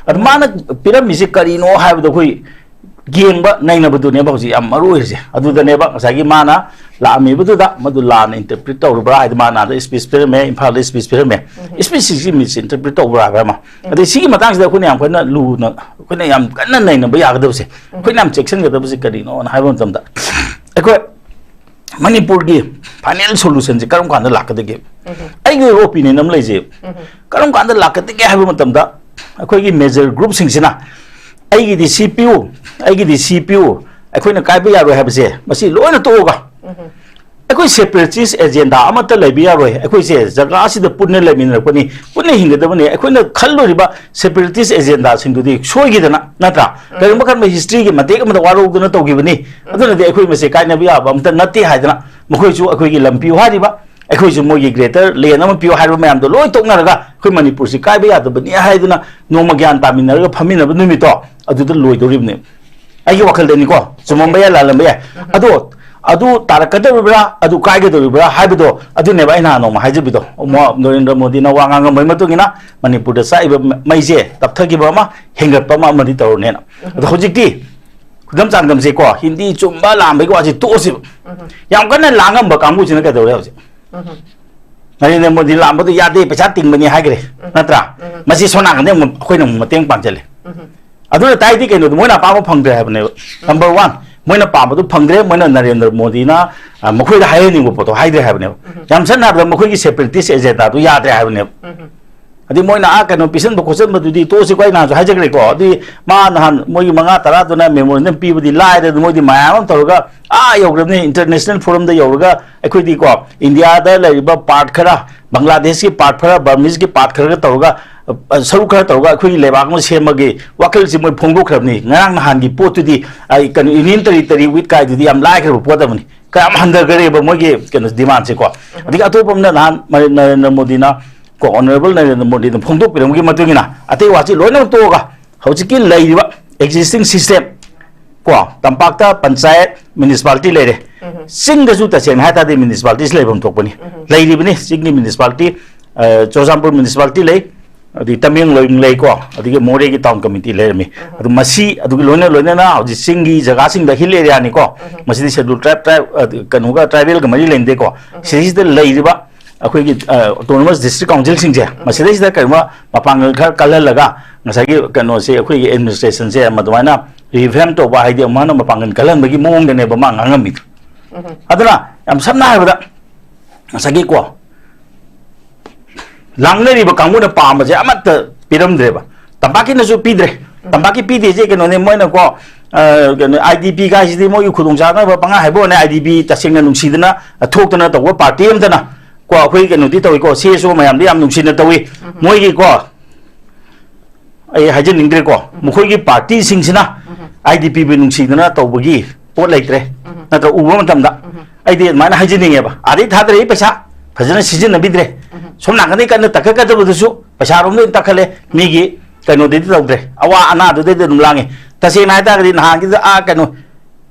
ꯑꯗꯨ ꯃꯥꯅ ꯄꯤꯔꯝꯃꯤꯁꯦ ꯀꯔꯤꯅꯣ ꯍꯥꯏꯕꯗꯣ ꯑꯩꯈꯣꯏ ꯌꯦꯡꯕ ꯅꯩꯅꯕꯗꯨꯅꯦꯕ ꯍꯧꯖꯤꯛ ꯌꯥꯝ ꯃꯔꯨ ꯑꯣꯏꯔꯤꯁꯦ꯫ ꯑꯗꯨꯗꯅꯦꯕ ꯉꯁꯥꯏꯒꯤ ꯃꯥꯅ ꯂꯥꯛꯑꯝꯃꯤꯕꯗꯨꯗ ꯃꯗꯨ ꯂꯥꯟꯅ ꯏꯟꯇꯔꯄ꯭ꯔꯤꯠ ꯇꯧꯔꯨꯕ꯭ꯔꯥ ꯍꯥꯏꯗꯤ ꯃꯥꯅ ꯑꯥꯗ ꯏꯁꯄꯤꯆ ꯄꯤꯔꯝꯃꯦ, ꯏꯝꯐꯥꯜꯗ ꯏꯁꯄꯤꯆ ꯄꯤꯔꯝꯃꯦ, ꯏꯁꯄꯤꯆꯁꯤꯡꯁꯤ ꯃꯤꯁ ꯏꯟꯇꯔꯄ꯭ꯔꯤꯠ ꯇꯧꯕ꯭ꯔꯥ ꯍꯥꯏꯕ ꯑꯃ꯫ ꯑꯗꯩ ꯁꯤꯒꯤ ꯃꯇꯥꯡꯁꯤꯗ ꯑꯩꯈꯣꯏꯅ ꯌꯥꯝ ꯀꯟꯅ ꯂꯨꯅ, ꯑꯩꯈꯣꯏꯅ ꯌꯥꯝ ꯀꯟꯅ ꯅꯩꯅꯕ ꯌꯥꯒꯗꯕꯁꯦ, ꯑꯩꯈꯣꯏꯅ ꯌꯥꯝ ꯆꯦꯛꯁꯤꯟꯒꯗꯕꯁꯦ ꯀꯔꯤꯅꯣꯅ ꯍꯥꯏꯕ ꯃꯇꯝꯗ, ꯑꯩꯈꯣꯏ ꯃꯅꯤꯄꯨꯔꯒꯤ ꯐꯥꯏꯅꯦꯜ ꯁꯣꯂꯨꯁꯟꯁꯦ ꯀꯔꯝ ꯀꯥꯟꯗ ꯂꯥꯛꯀꯗꯒꯦ? ꯑꯩꯒꯤ ꯑꯣꯏꯕ ꯑꯣꯄꯤꯅꯤꯌꯟ ꯑꯃ ꯂꯩꯖꯩ꯫ ꯀꯔꯝ ꯀꯥꯟꯗ ꯂꯥꯛꯀꯗꯒꯦ ꯍꯥꯏꯕ ꯃꯇꯝꯗ, ꯑꯩꯈꯣꯏꯒꯤ ꯃꯦꯖꯔ ꯒ꯭ꯔꯨꯞꯁꯤꯡꯁꯤꯅ "ꯑꯩꯒꯤꯗꯤ ꯁꯤ ꯄꯤꯌꯨ, ꯑꯩꯒꯤꯗꯤ ꯁꯤ ꯄꯤꯌꯨ, ꯑꯩꯈꯣꯏꯅ ꯀꯥꯏꯕ ꯌꯥꯔꯣꯏ" ꯍꯥꯏꯕꯁꯦ, ꯃꯁꯤ ꯂꯣꯏꯅ ꯇꯣꯛꯑꯒ, ꯑꯩꯈꯣꯏ ꯁꯦꯄꯔꯦꯇꯤꯁ ꯑꯦꯖꯦꯟꯗꯥ ꯑꯃꯠꯇ ꯂꯩꯕ ꯌꯥꯔꯣꯏ꯫ ꯑꯩꯈꯣꯏꯁꯦ ꯖꯒꯥ ꯑꯁꯤꯗ ꯄꯨꯟꯅ ꯂꯩꯃꯤꯟꯅꯔꯛꯄꯅꯤ, ꯄꯨꯟꯅ ꯍꯤꯡꯒꯗꯕꯅꯤ꯫ ꯑꯩꯈꯣꯏꯅ ꯈꯜꯂꯨꯔꯤꯕ ꯁꯦꯄꯔꯦꯇꯤꯁ ꯑꯦꯖꯦꯟꯗꯥꯁꯤꯡꯗꯨꯗꯤ ꯁꯣꯏꯈꯤꯗꯅ, ꯅꯠꯇ꯭ꯔꯥ? ꯀꯔꯤꯒꯨꯝꯕ ꯈꯟꯕ ꯍꯤꯁꯇ꯭ꯔꯤꯒꯤ ꯃꯇꯦꯛ ꯑꯃꯗ ꯋꯥꯔꯧꯗꯨꯅ ꯇꯧꯈꯤꯕꯅꯤ꯫ ꯑꯗꯨꯅꯗꯤ ꯑꯩꯈꯣꯏ ꯃꯁꯦ ꯀꯥꯏꯅꯕ ꯌꯥꯕ ꯑꯝꯇ ꯅꯠꯇꯦ ꯍꯥꯏꯗꯅ ꯃꯈꯣꯏꯁꯨ ꯑꯩꯈꯣꯏꯒꯤ ꯂꯝ ꯄꯤꯌꯨ ꯍꯥꯏꯔꯤꯕ, ꯑꯩꯈꯣꯏꯁꯨ ꯃꯣꯏꯒꯤ ꯒ꯭ꯔꯦꯇꯔ ꯂꯦꯟ ꯑꯃ ꯄꯤꯌꯨ ꯍꯥꯏꯔꯤꯕ ꯃꯌꯥꯝꯗꯣ ꯂꯣꯏ ꯇꯣꯛꯅꯔꯒ ꯑꯩꯈꯣꯏ ꯃꯅꯤꯄꯨꯔꯁꯤ ꯀꯥꯏꯕ ꯌꯥꯗꯕꯅꯤ ꯍꯥꯏꯗꯅ ꯅꯣꯡꯃ ꯒ꯭ꯌꯥꯟ ꯇꯥꯃꯤꯟꯅꯔꯒ ꯐꯝꯃꯤꯟꯅꯕ ꯅꯨꯃꯤꯠꯇꯣ ꯑꯗꯨꯗ ꯂꯣꯏꯗꯧꯔꯤꯕꯅꯦ꯫ ꯑꯩꯒꯤ ꯋꯥꯈꯜꯗꯅꯤꯀꯣ, ꯆꯨꯝꯃꯝꯕ ꯌꯥꯏ, ꯂꯥꯜꯂꯝꯕ ꯌꯥꯏ꯫ ꯑꯗꯣ ꯑꯗꯨ ꯇꯥꯔꯛꯀꯗꯧꯔꯤꯕ꯭ꯔꯥ, ꯑꯗꯨ ꯀꯥꯏꯒꯗꯧꯔꯤꯕ꯭ꯔꯥ ꯍꯥꯏꯕꯗꯣ ꯑꯗꯨꯅꯦꯕ ꯑꯩꯅ ꯅꯍꯥꯟ ꯅꯣꯡꯃ ꯍꯥꯏꯖꯕꯤꯗꯣ꯫ ꯃꯣ-, ꯅꯔꯦꯟꯗ꯭ꯔ ꯃꯣꯗꯤꯅ ꯋꯥ ꯉꯥꯡꯉꯝꯕꯒꯤ ꯃꯇꯨꯡ ꯏꯟꯅ ꯃꯅꯤꯄꯨꯔꯗ ꯆꯥꯛꯏꯕ ꯃ-, ꯃꯩꯁꯦ ꯇꯞꯊꯈꯤꯕ ꯑꯃ, ꯍꯦꯟꯒꯠꯄ ꯑꯃ ꯑꯃꯗꯤ ꯇꯧꯔꯅꯦꯅ꯫ ꯑꯗꯣ ꯍꯧꯖꯤꯛꯇꯤ ꯈꯨꯗꯝ ꯆꯥꯡꯗꯝꯁꯦꯀꯣ, ꯍꯤꯟꯗꯤ ꯆꯨꯝꯕ ꯂꯥꯟꯕꯒꯤ ꯋꯥꯁꯦ ꯇꯣꯛꯑꯁꯤꯕ꯫ ꯌꯥꯝ ꯀꯟꯅ ꯂꯥꯡꯉꯝꯕ ꯀꯥꯡꯕꯨꯁꯤꯅ ꯀꯩꯗꯧꯔꯦ ꯍꯧꯖꯤꯛ? ꯅꯔꯦꯟꯗ꯭ꯔ ꯃꯣꯗꯤ ꯂꯥꯛꯑꯝꯕꯗꯨ ꯌꯥꯗꯦ, ꯄꯩꯁꯥ ꯇꯤꯡꯕꯅꯤ ꯍꯥꯏꯈ꯭ꯔꯦ, ꯅꯠꯇ꯭ꯔꯥ? ꯃꯁꯤ ꯁꯣꯝ ꯅꯥꯀꯟꯗ ꯑꯃꯨꯛ ꯑꯩꯈꯣꯏꯅ ꯑꯃꯨꯛ ꯃꯇꯦꯡ ꯄꯥꯡꯁꯤꯜꯂꯦ꯫ ꯑꯗꯨꯅ ꯇꯥꯏꯗꯤ ꯀꯩꯅꯣꯗꯣ, ꯃꯣꯏꯅ ꯑꯄꯥꯝꯕ ꯐꯪꯗ꯭ꯔꯦ ꯍꯥꯏꯕꯅꯦꯕ꯫ ꯅꯝꯕꯔ ꯋꯥꯟ, ꯃꯣꯏꯅ ꯄꯥꯝꯕꯗꯨ ꯐꯪꯗ꯭ꯔꯦ, ꯃꯣꯏꯅ ꯅꯔꯦꯟꯗ꯭ꯔ ꯃꯣꯗꯤꯅ, ꯑ, ꯃꯈꯣꯏꯗ ꯍꯥꯏꯍꯟꯅꯤꯡꯕ ꯄꯣꯠꯇꯣ ꯍꯥꯏꯗ꯭ꯔꯦ ꯍꯥꯏꯕꯅꯦꯕ꯫ ꯌꯥꯝ ꯁꯝꯅ ꯍꯥꯏꯔꯕꯗ ꯃꯈꯣꯏꯒꯤ separatist agenda ꯗꯨ ꯌꯥꯗ꯭ꯔꯦ ꯍꯥꯏꯕꯅꯦꯕ꯫ ꯑꯗꯩ ꯃꯣꯏꯅ ꯑꯥ ꯀꯩꯅꯣ ꯄꯤꯁꯟꯕ ꯈꯣꯠꯆꯟꯕꯗꯨꯗꯤ ꯇꯣꯛꯑꯁꯤꯀꯣ, ꯑꯩ ꯅꯍꯥꯟꯁꯨ ꯍꯥꯏꯖꯈ꯭ꯔꯦꯀꯣ꯫ ꯑꯗꯨꯗꯤ ꯃꯥ ꯅꯍꯥꯟ ꯃꯣꯏꯒꯤ ꯃꯉꯥ ꯇꯔꯥꯗꯨꯅ memorandum ꯄꯤꯕꯗꯤ ꯂꯥꯏꯔꯦ, ꯑꯗꯨ ꯃꯣꯏꯗꯤ ꯃꯌꯥꯝ ꯑꯃ ꯇꯧꯔꯒ ꯑꯥ ꯌꯧꯈ꯭ꯔꯕꯅꯤ, international forum ꯗ ꯌꯧꯔꯒ ꯑꯩꯈꯣꯏꯗꯤꯀꯣ ꯏꯟꯗꯤꯌꯥꯗ ꯂꯩꯔꯤꯕ part ꯈꯔ, ꯕꯪꯒ꯭ꯂꯥꯗꯦꯁꯀꯤ part ꯈꯔ, ꯕꯔꯃꯤꯁꯀꯤ part ꯈꯔꯒ ꯇꯧꯔꯒ, ꯑ, ꯁꯔꯨꯛ ꯈꯔ ꯇꯧꯔꯒ ꯑꯩꯈꯣꯏꯒꯤ ꯂꯩꯕꯥꯛ ꯑꯃ ꯁꯦꯝꯕꯒꯤ ꯋꯥꯈꯜꯁꯤ ꯃꯣꯏ ꯐꯣꯡꯗꯣꯛꯈ꯭ꯔꯕꯅꯤ꯫ ꯉꯔꯥꯡ ꯅꯍꯥꯟꯒꯤ ꯄꯣꯠꯇꯨꯗꯤ ꯑꯩ ꯀꯩꯅꯣ Union Territory with ꯀꯥꯏꯗꯨꯗꯤ ꯌꯥꯝ ꯂꯥꯏꯈ꯭ꯔꯕ ꯄꯣꯠ ꯑꯃꯅꯤ꯫ ꯀꯌꯥꯝ ꯍꯟꯊꯈ꯭ꯔꯦꯕ ꯃꯣꯏꯒꯤ ꯀꯩꯅꯣ demand ꯁꯦꯀꯣ꯫ ꯑꯗꯒꯤ ꯑꯇꯣꯞꯄ ꯑꯃꯅ ꯅꯍꯥꯟ ꯃ-, ꯅꯔꯦꯟꯗ꯭ꯔ ꯃꯣꯗꯤꯅ ꯀꯣ, Honourable ꯅꯔꯦꯟꯗ꯭ꯔ ꯃꯣꯗꯤꯅ ꯐꯣꯡꯗꯣꯛꯄꯤꯔꯝꯕꯒꯤ ꯃꯇꯨꯡ ꯏꯟꯅ ꯑꯇꯩ ꯋꯥꯁꯤ ꯂꯣꯏꯅꯃꯛ ꯇꯣꯛꯑꯒ ꯍꯧꯖꯤꯛꯀꯤ ꯂꯩꯔꯤꯕ existing system ꯀꯣ, ꯇꯝꯄꯥꯛꯇ ꯄꯟꯆꯥꯌꯠ municipality ꯂꯩꯔꯦ꯫ ꯆꯤꯡꯗꯁꯨ ꯇꯁꯦꯡꯅ ꯍꯥꯏ ꯇꯥꯔꯗꯤ municipalities ꯂꯩꯐꯝ ꯊꯣꯛꯄꯅꯤ꯫ ꯂꯩꯔꯤꯕꯅꯤ ꯆꯤꯡꯒꯤ municipality, ꯑ, ꯆꯨꯔꯆꯥꯟꯄꯨꯔ municipality ꯂꯩ, ꯑꯗꯒꯤ ꯇꯃꯦꯡꯂꯣꯡ ꯂꯩꯀꯣ, ꯑꯗꯒꯤ ꯃꯣꯔꯦꯒꯤ town committee ꯂꯩꯔꯝꯃꯤ꯫ ꯑꯗꯨ ꯃꯁꯤ ꯑꯗꯨꯒꯤ ꯂꯣꯏꯅ ꯂꯣꯏꯅꯅ ꯍꯧꯖꯤꯛ ꯆꯤꯡꯒꯤ ꯖꯒꯥꯁꯤꯡꯗ hill area ꯅꯤꯀꯣ, ꯃꯁꯤꯗꯤ scheduled tribe, tribe, ꯑ, ꯀꯩꯅꯣꯒ tribal ꯒ ꯃꯔꯤ ꯂꯩꯅꯗꯦꯀꯣ꯫ ꯁꯤꯗꯩꯁꯤꯗ ꯂꯩꯔꯤꯕ ꯑꯩꯈꯣꯏꯒꯤ, ꯑ, autonomous district council ꯁꯤꯡꯁꯦ, ꯃꯁꯤꯗꯩꯁꯤꯗ ꯀꯔꯤꯒꯨꯝꯕ ꯃꯄꯥꯡꯒꯜ ꯈꯔ ꯀꯜꯍꯜꯂꯒ ꯉꯁꯥꯏꯒꯤ ꯀꯩꯅꯣꯁꯦ, ꯑꯩꯈꯣꯏꯒꯤ administration ꯁꯦ ꯑꯗꯨꯃꯥꯏꯅ revamp ꯇꯧꯕ ꯍꯥꯏꯗꯤ ꯑꯃꯨꯛ ꯍꯟꯅ ꯃꯄꯥꯡꯒꯜ ꯀꯜꯍꯟꯕꯒꯤ ꯃꯑꯣꯡꯗꯅꯦꯕ ꯃꯥ ꯉꯥꯡꯉꯝꯃꯤꯗꯣ꯫ ꯑꯗꯨꯅ ꯌꯥꯝ ꯁꯝꯅ ꯍꯥꯏꯔꯕꯗ ꯉꯁꯥꯏꯒꯤ ꯀꯣ ꯂꯥꯡꯅꯔꯤꯕ ꯀꯥꯡꯕꯨꯅ ꯄꯥꯝꯕꯁꯦ ꯑꯃꯠꯇ ꯄꯤꯔꯝꯗ꯭ꯔꯦꯕ꯫ ꯇꯝꯄꯥꯛꯀꯤꯅꯁꯨ ꯄꯤꯗ꯭ꯔꯦ꯫ ꯇꯝꯄꯥꯛꯀꯤ ꯄꯤꯗꯦꯁꯦ ꯀꯩꯅꯣꯅꯦ, ꯃꯣꯏꯅꯀꯣ, ꯑ, ꯀꯩꯅꯣ, I D P ꯀꯥꯏꯁꯤꯗꯤ ꯃꯣꯏꯒꯤ ꯈꯨꯗꯣꯡꯆꯥꯅꯕ ꯄꯪꯍꯥꯏ ꯍꯥꯏꯕ ꯋꯥꯅꯦ꯫ I D P ꯇꯁꯦꯡꯅ ꯅꯨꯡꯁꯤꯗꯅ, ꯑ, ꯊꯣꯛꯇꯅ ꯇꯧꯕ party ꯑꯃꯇꯅ ꯀꯣ, ꯑꯩꯈꯣꯏ ꯀꯩꯅꯣꯗꯤ ꯇꯧꯏꯀꯣ, C S O ꯃꯌꯥꯝꯗꯤ ꯌꯥꯝ ꯅꯨꯡꯁꯤꯅ ꯇꯧꯏ꯫ ꯃꯣꯏꯒꯤꯀꯣ, ꯑꯩ ꯍꯥꯏꯖꯅꯤꯡꯗ꯭ꯔꯦꯀꯣ, ꯃꯈꯣꯏꯒꯤ party ꯁꯤꯡꯁꯤꯅ I D P ꯕꯨ ꯅꯨꯡꯁꯤꯗꯅ ꯇꯧꯕꯒꯤ ꯄꯣꯠ ꯂꯩꯇ꯭ꯔꯦ꯫ ꯅꯠꯇ꯭ꯔ? ꯎꯕ ꯃꯇꯝꯗ ꯑꯩꯗꯤ ꯑꯗꯨꯃꯥꯏꯅ ꯍꯥꯏꯖꯅꯤꯡꯉꯦꯕ꯫ ꯑꯥꯗꯩ ꯊꯥꯗꯔꯛꯏ ꯄꯩꯁꯥ ꯐꯖꯅ ꯁꯤꯖꯤꯟꯅꯕꯤꯗ꯭ꯔꯦ꯫ ꯁꯣꯝ ꯅꯥꯀꯟꯗꯩ ꯀꯟꯅ ꯇꯛꯈꯠꯀꯗꯕꯗꯨꯁꯨ ꯄꯩꯁꯥꯔꯣꯝꯗ ꯑꯣꯏꯅ ꯇꯛꯈꯠꯂꯦ꯫ ꯃꯤꯒꯤ ꯀꯩꯅꯣꯗꯩꯗꯤ ꯇꯧꯗ꯭ꯔꯦ꯫ ꯑꯋꯥ ꯑꯅꯥꯗꯨꯗꯩꯗꯤ ꯑꯗꯨꯝ ꯂꯥꯡꯉꯦ꯫ ꯇꯁꯦꯡꯅ ꯍꯥꯏꯇꯥꯔꯒꯗꯤ ꯅꯍꯥꯟꯒꯤꯗ, ꯑꯥ, ꯀꯩꯅꯣ,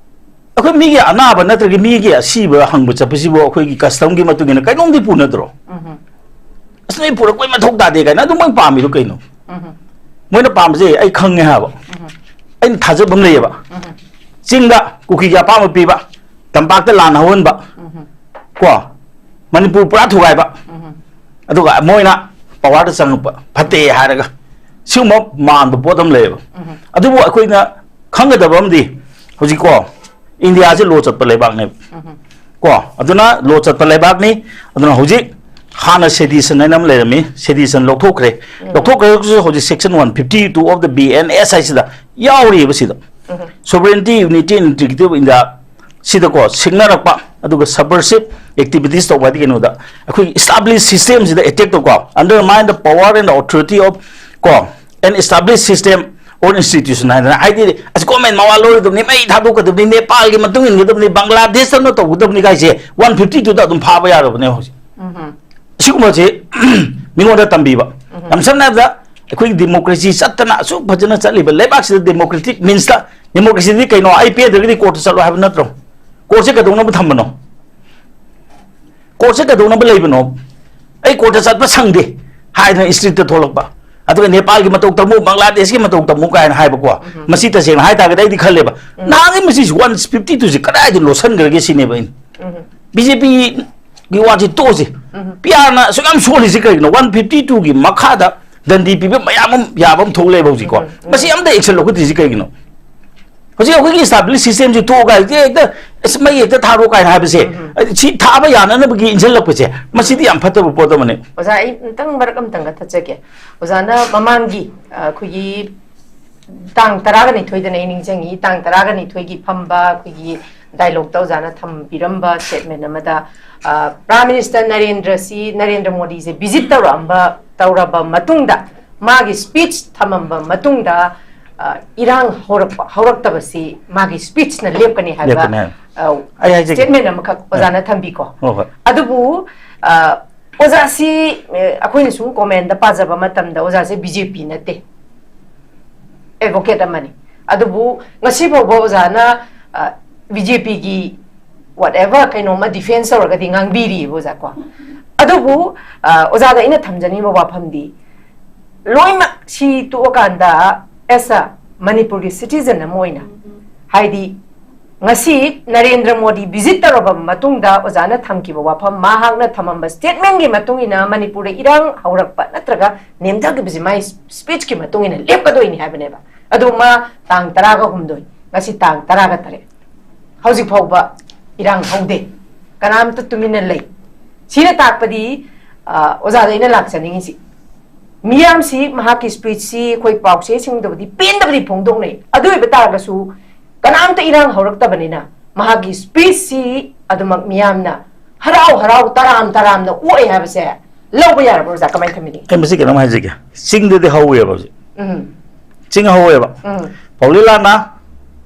ꯑꯩꯈꯣꯏ ꯃꯤꯒꯤ ꯑꯅꯥꯕ ꯅꯠꯇ꯭ꯔꯒ ꯃꯤꯒꯤ ꯑꯁꯤꯕ ꯍꯪꯕ ꯆꯠꯄꯁꯤꯕꯨ ꯑꯩꯈꯣꯏꯒꯤ custom ꯒꯤ ꯃꯇꯨꯡ ꯏꯟꯅ ꯀꯩꯅꯣꯝꯗꯤ ꯄꯨꯅꯗ꯭ꯔꯣ? ꯑꯁ, ꯅꯣꯏ ꯄꯨꯔꯛꯄꯩ ꯃꯊꯧ ꯇꯥꯗꯦ ꯀꯥꯏꯅ ꯑꯗꯨ ꯃꯣꯏ ꯄꯥꯝꯃꯤꯗꯣ ꯀꯩꯅꯣ? ꯃꯣꯏꯅ ꯄꯥꯝꯕꯁꯦ ꯑꯩ ꯈꯪꯉꯦ ꯍꯥꯏꯕ꯫ ꯑꯩꯅ ꯊꯥꯖꯕ ꯑꯃ ꯂꯩꯌꯦꯕ꯫ ꯆꯤꯡꯗ ꯀꯨꯀꯤꯒꯤ ꯑꯄꯥꯝꯕ ꯄꯤꯕ, ꯇꯝꯄꯥꯛꯇ ꯂꯥꯟ ꯍꯧꯍꯟꯕ, ꯀꯣ, ꯃꯅꯤꯄꯨꯔ ꯄꯨꯔꯥ ꯊꯨꯒꯥꯏꯕ꯫ ꯑꯗꯨꯒ ꯃꯣꯏꯅ ꯄꯋꯥꯔꯗ ꯆꯪꯉꯛꯄ ꯐꯠꯇꯦ ꯍꯥꯏꯔꯒ, ꯁꯤꯒꯨꯝꯕ ꯃꯥꯟꯕ ꯄꯣꯠ ꯑꯃ ꯂꯩꯌꯦꯕ꯫ ꯑꯗꯨꯕꯨ ꯑꯩꯈꯣꯏꯅ ꯈꯪꯒꯗꯕ ꯑꯃꯗꯤ, ꯍꯧꯖꯤꯛꯀꯣ, ꯏꯟꯗꯤꯌꯥꯁꯦ ꯂꯣ ꯆꯠꯄ ꯂꯩꯕꯥꯛꯅꯦꯕ꯫ ꯀꯣ, ꯑꯗꯨꯅ ꯂꯣ ꯆꯠꯄ ꯂꯩꯕꯥꯛꯅꯤ꯫ ꯑꯗꯨꯅ ꯍꯧꯖꯤꯛ ꯍꯥꯟꯅ ꯁꯦꯗꯤꯁꯟ ꯍꯥꯏꯅ ꯑꯃ ꯂꯩꯔꯝꯃꯤ, ꯁꯦꯗꯤꯁꯟ ꯂꯧꯊꯣꯛꯈ꯭ꯔꯦ꯫ ꯂꯧꯊꯣꯛꯈ꯭ꯔꯒꯁꯨ ꯍꯧꯖꯤꯛ section one fifty two of the B N S ꯍꯥꯏꯁꯤꯗ ꯌꯥꯎꯔꯤꯕ ꯁꯤꯗ꯫ Sovereignty, unity and integrity of India ꯁꯤꯗꯀꯣ ꯁꯤꯡꯅꯔꯛꯄ, ꯑꯗꯨꯒ subversive activities ꯇꯧꯕ ꯍꯥꯏꯗꯤ ꯀꯩꯅꯣꯗ, ꯑꯩꯈꯣꯏꯒꯤ established system ꯁꯤꯗ attack ꯇꯧꯀꯣ, undermine the power and authority of ꯀꯣ an established system or institution ꯍꯥꯏꯗꯅ, ꯍꯥꯏꯗꯤ ꯑꯁ ꯒꯣꯔꯃꯦꯟ ꯃꯋꯥ ꯂꯧꯔꯣꯏꯗꯕꯅꯤ, ꯃꯩ ꯊꯥꯗꯣꯛꯀꯗꯕꯅꯤ, ꯅꯦꯄꯥꯜꯒꯤ ꯃꯇꯨꯡ ꯏꯟꯒꯗꯕꯅꯤ, ꯕꯪꯒ꯭ꯂꯥꯗꯦꯁꯇꯧꯅ ꯇꯧꯒꯗꯕꯅꯤ ꯀꯥꯏꯁꯦ one fifty two ꯗ ꯑꯗꯨꯝ ꯐꯥꯕ ꯌꯥꯔꯕꯅꯦ ꯍꯧꯖꯤꯛ꯫ ꯁꯤꯒꯨꯝꯕꯁꯦ ꯃꯤꯉꯣꯟꯗ ꯇꯝꯕꯤꯕ꯫ ꯌꯥꯝ ꯁꯝꯅ ꯍꯥꯏꯔꯕꯗ, ꯑꯩꯈꯣꯏꯒꯤ democracy ꯆꯠꯇꯅ ꯑꯁꯨꯛ ꯐꯖꯅ ꯆꯠꯂꯤꯕ ꯂꯩꯕꯥꯛꯁꯤꯗ democratic means ꯇ, democracy ꯗꯤ ꯀꯩꯅꯣ? ꯑꯩ ꯄꯦꯟꯗ꯭ꯔꯒꯗꯤ ꯀꯣꯔꯠꯇ ꯆꯠꯂꯣ ꯍꯥꯏꯕ ꯅꯠꯇ꯭ꯔꯣ? ꯀꯣꯔꯠꯁꯦ ꯀꯩꯗꯧꯅꯕ ꯊꯝꯕꯅꯣ? ꯀꯣꯔꯠꯁꯦ ꯀꯩꯗꯧꯅꯕ ꯂꯩꯕꯅꯣ? ꯑꯩ ꯀꯣꯔꯠꯇ ꯆꯠꯄ ꯁꯪꯗꯦ ꯍꯥꯏꯗꯅ street ꯇ ꯊꯣꯛꯂꯛꯄ, ꯑꯗꯨꯒ ꯅꯦꯄꯥꯜꯒꯤ ꯃꯇꯧ ꯇꯝꯃꯨ, ꯕꯪꯒ꯭ꯂꯥꯗꯦꯁꯀꯤ ꯃꯇꯧ ꯇꯝꯃꯨ ꯀꯥꯏꯅ ꯍꯥꯏꯕꯀꯣ꯫ ꯃꯁꯤ ꯇꯁꯦꯡꯅ ꯍꯥꯏꯇꯥꯔꯒꯗꯤ ꯑꯩꯗꯤ ꯈꯜꯂꯦꯕ, ꯅꯍꯥꯟꯒꯤ ꯃꯁꯤ one fifty two ꯁꯤ ꯀꯗꯥꯏꯗ ꯂꯣꯠꯁꯟꯈ꯭ꯔꯒꯦ ꯁꯤꯅꯦꯕ ꯑꯩꯅ꯫ ꯕꯤ ꯖꯦ ꯄꯤꯒꯤ ꯋꯥꯁꯤ ꯇꯣꯛꯑꯁꯤ꯫ ꯄꯤ ꯑꯥꯔꯅ ꯑꯁꯨꯛ ꯌꯥꯝ ꯁꯣꯜꯂꯤꯁꯤ ꯀꯩꯒꯤꯅꯣ? One fifty two ꯒꯤ ꯃꯈꯥꯗ ꯗꯟꯗꯤ ꯄꯤꯕ ꯃꯌꯥꯝ ꯑꯃ ꯌꯥꯕ ꯑꯃ ꯊꯣꯛꯂꯛꯑꯦꯕ ꯍꯧꯖꯤꯛꯀꯣ꯫ ꯃꯁꯤ ꯑꯝꯇ action ꯂꯧꯈꯠꯇ꯭ꯔꯤꯁꯤ ꯀꯩꯒꯤꯅꯣ? ꯍꯧꯖꯤꯛ ꯑꯩꯈꯣꯏꯒꯤ established system ꯁꯤ ꯇꯣꯛꯑꯒ ꯍꯧꯖꯤꯛ ꯍꯦꯛꯇ ꯑꯁ ꯃꯩ ꯍꯦꯛꯇ ꯊꯥꯔꯣ ꯀꯥꯏꯅ ꯍꯥꯏꯕꯁꯦ, ꯁꯤ ꯊꯥꯕ ꯌꯥꯅꯅꯕꯒꯤ ꯏꯟꯁꯤꯜꯂꯛꯄꯁꯦ, ꯃꯁꯤꯗꯤ ꯌꯥꯝ ꯐꯠꯇꯕ ꯄꯣꯠ ꯑꯃꯅꯤ꯫ ꯑꯣꯖꯥ, ꯑꯩ ꯑꯝꯇꯪ ꯃꯔꯛ ꯑꯝꯇꯪꯒ ꯊꯠꯆꯒꯦ꯫ ꯑꯣꯖꯥꯅ ꯃꯃꯥꯡꯒꯤ, ꯑ, ꯑꯩꯈꯣꯏꯒꯤ ꯇꯥꯡ ꯇꯔꯥꯒ ꯅꯤꯊꯣꯏꯗꯅ ꯑꯩ ꯅꯤꯡꯁꯤꯡꯉꯤ, ꯇꯥꯡ ꯇꯔꯥꯒ ꯅꯤꯊꯣꯏꯒꯤ ꯐꯝꯕ ꯑꯩꯈꯣꯏꯒꯤ dialogue ꯇ ꯑꯣꯖꯥꯅ ꯊꯝꯕꯤꯔꯝꯕ statement ꯑꯃꯗ, ꯑ, Prime Minister ꯅꯔꯦꯟꯗ꯭ꯔ ꯁꯤ, ꯅꯔꯦꯟꯗ꯭ꯔ ꯃꯣꯗꯤꯁꯦ visit ꯇꯧꯔꯛꯑꯝꯕ, ꯇꯧꯔꯕ ꯃꯇꯨꯡꯗ, ꯃꯥꯒꯤ speech ꯊꯝꯃꯝꯕ ꯃꯇꯨꯡꯗ, ꯑ, ꯏꯔꯥꯡ ꯍꯧꯔꯛꯄ, ꯍꯧꯔꯛꯇꯕꯁꯤ ꯃꯥꯒꯤ speech ꯅ ꯂꯦꯞꯀꯅꯤ ꯍꯥꯏꯕ, ꯂꯦꯞꯀꯅꯤ ꯍꯥꯏꯕ꯫ ꯑ, ꯑꯩ ꯍꯥꯏꯖꯒꯦ꯫ Statement ꯑꯃꯈꯛ ꯑꯣꯖꯥꯅ ꯊꯝꯕꯤꯀꯣ꯫ ꯍꯣꯏ, ꯍꯣꯏ꯫ ꯑꯗꯨꯕꯨ, ꯑ, ꯑꯣꯖꯥꯁꯤ, ꯑ, ꯑꯩꯈꯣꯏꯅ ꯁꯨꯝ comment ꯇ ꯄꯥꯖꯕ ꯃꯇꯝꯗ ꯑꯣꯖꯥꯁꯦ ꯕꯤ ꯖꯦ ꯄꯤ ꯅꯠꯇꯦ, advocate ꯑꯃꯅꯤ꯫ ꯑꯗꯨꯕꯨ ꯉꯁꯤ ꯐꯥꯎꯕ ꯑꯣꯖꯥꯅ, ꯑ, ꯕꯤ ꯖꯦ ꯄꯤ ꯒꯤ whatever ꯀꯩꯅꯣꯝꯃ defence ꯇꯧꯔꯒꯗꯤ ꯉꯥꯡꯕꯤꯔꯤꯑꯕ ꯑꯣꯖꯥ ꯀꯣ꯫ ꯑꯗꯨꯕꯨ, ꯑ, ꯑꯣꯖꯥꯗ ꯑꯩꯅ ꯊꯝꯖꯅꯤꯡꯕ ꯋꯥꯐꯝꯗꯤ, ꯂꯣꯏꯅꯃꯛ ꯁꯤ ꯇꯣꯛꯑꯀꯥꯟꯗ as a ꯃꯅꯤꯄꯨꯔꯒꯤ citizen ꯑꯃ ꯑꯣꯏꯅ, ꯍꯥꯏꯗꯤ ꯉꯁꯤ ꯅꯔꯦꯟꯗ꯭ꯔ ꯃꯣꯗꯤ visit ꯇꯧꯔꯕ ꯃꯇꯨꯡꯗ ꯑꯣꯖꯥꯅ ꯊꯝꯈꯤꯕ ꯋꯥꯐꯝ, ꯃꯍꯥꯛꯅ ꯊꯝꯃꯝꯕ statement ꯀꯤ ꯃꯇꯨꯡ ꯏꯟꯅ ꯃꯅꯤꯄꯨꯔꯗ ꯏꯔꯥꯡ ꯍꯧꯔꯛꯄ ꯅꯠꯇ꯭ꯔꯒ ꯅꯦꯝꯊꯈꯤꯕꯁꯤ ꯃꯥꯒꯤ speech ꯀꯤ ꯃꯇꯨꯡ ꯏꯟꯅ ꯂꯦꯞꯀꯗꯣꯏꯅꯤ ꯍꯥꯏꯕꯅꯦꯕ꯫ ꯑꯗꯣ ꯃꯥ ꯇꯥꯡ ꯇꯔꯥꯒ ꯍꯨꯝꯗꯣꯏ, ꯉꯁꯤ ꯇꯥꯡ ꯇꯔꯥꯒ ꯇꯔꯦꯠ, ꯍꯧꯖꯤꯛ ꯐꯥꯎꯕ ꯏꯔꯥꯡ ꯍꯧꯗꯦ, ꯀꯅꯥꯝꯇ ꯇꯨꯃꯤꯟꯅ ꯂꯩ꯫ ꯁꯤꯅ ꯇꯥꯛꯄꯗꯤ, ꯑ, ꯑꯣꯖꯥꯗ ꯑꯩꯅ ꯂꯥꯛꯆꯅꯤꯡꯉꯤꯁꯤ, ꯃꯤꯌꯥꯝꯁꯤ ꯃꯍꯥꯛꯀꯤ speech ꯁꯤ ꯑꯩꯈꯣꯏ ꯄꯥꯎꯆꯦꯁꯤꯡꯗꯕꯨꯗꯤ ꯄꯦꯟꯗꯕꯗꯤ ꯐꯣꯡꯗꯣꯛꯅꯩ, ꯑꯗꯨ ꯑꯣꯏꯕ ꯇꯥꯔꯒꯁꯨ ꯀꯅꯥꯝꯇ ꯏꯔꯥꯡ ꯍꯧꯔꯛꯇꯕꯅꯤꯅ ꯃꯍꯥꯛꯀꯤ speech ꯁꯤ ꯑꯗꯨꯃꯛ ꯃꯤꯌꯥꯝꯅ ꯍꯔꯥꯎ ꯍꯔꯥꯎ ꯇꯔꯥꯝ ꯇꯔꯥꯝꯅ ꯑꯣꯛꯑꯦ ꯍꯥꯏꯕꯁꯦ ꯂꯧꯕ ꯌꯥꯔꯕ꯭ꯔꯣ ꯑꯣꯖꯥ? ꯀꯃꯥꯏꯅ ꯊꯝꯕꯤꯅꯤ? ꯑꯩ ꯃꯁꯤ ꯀꯩꯅꯣꯝ ꯍꯥꯏꯖꯒꯦ꯫ ꯆꯤꯡꯗꯗꯤ ꯍꯧꯋꯦꯕ ꯍꯧꯖꯤꯛ꯫ ꯎꯝ꯫ ꯆꯤꯡ ꯍꯧꯋꯦꯕ꯫ ꯎꯝ꯫ ꯄꯥꯎꯂꯤ ꯂꯥꯟꯅ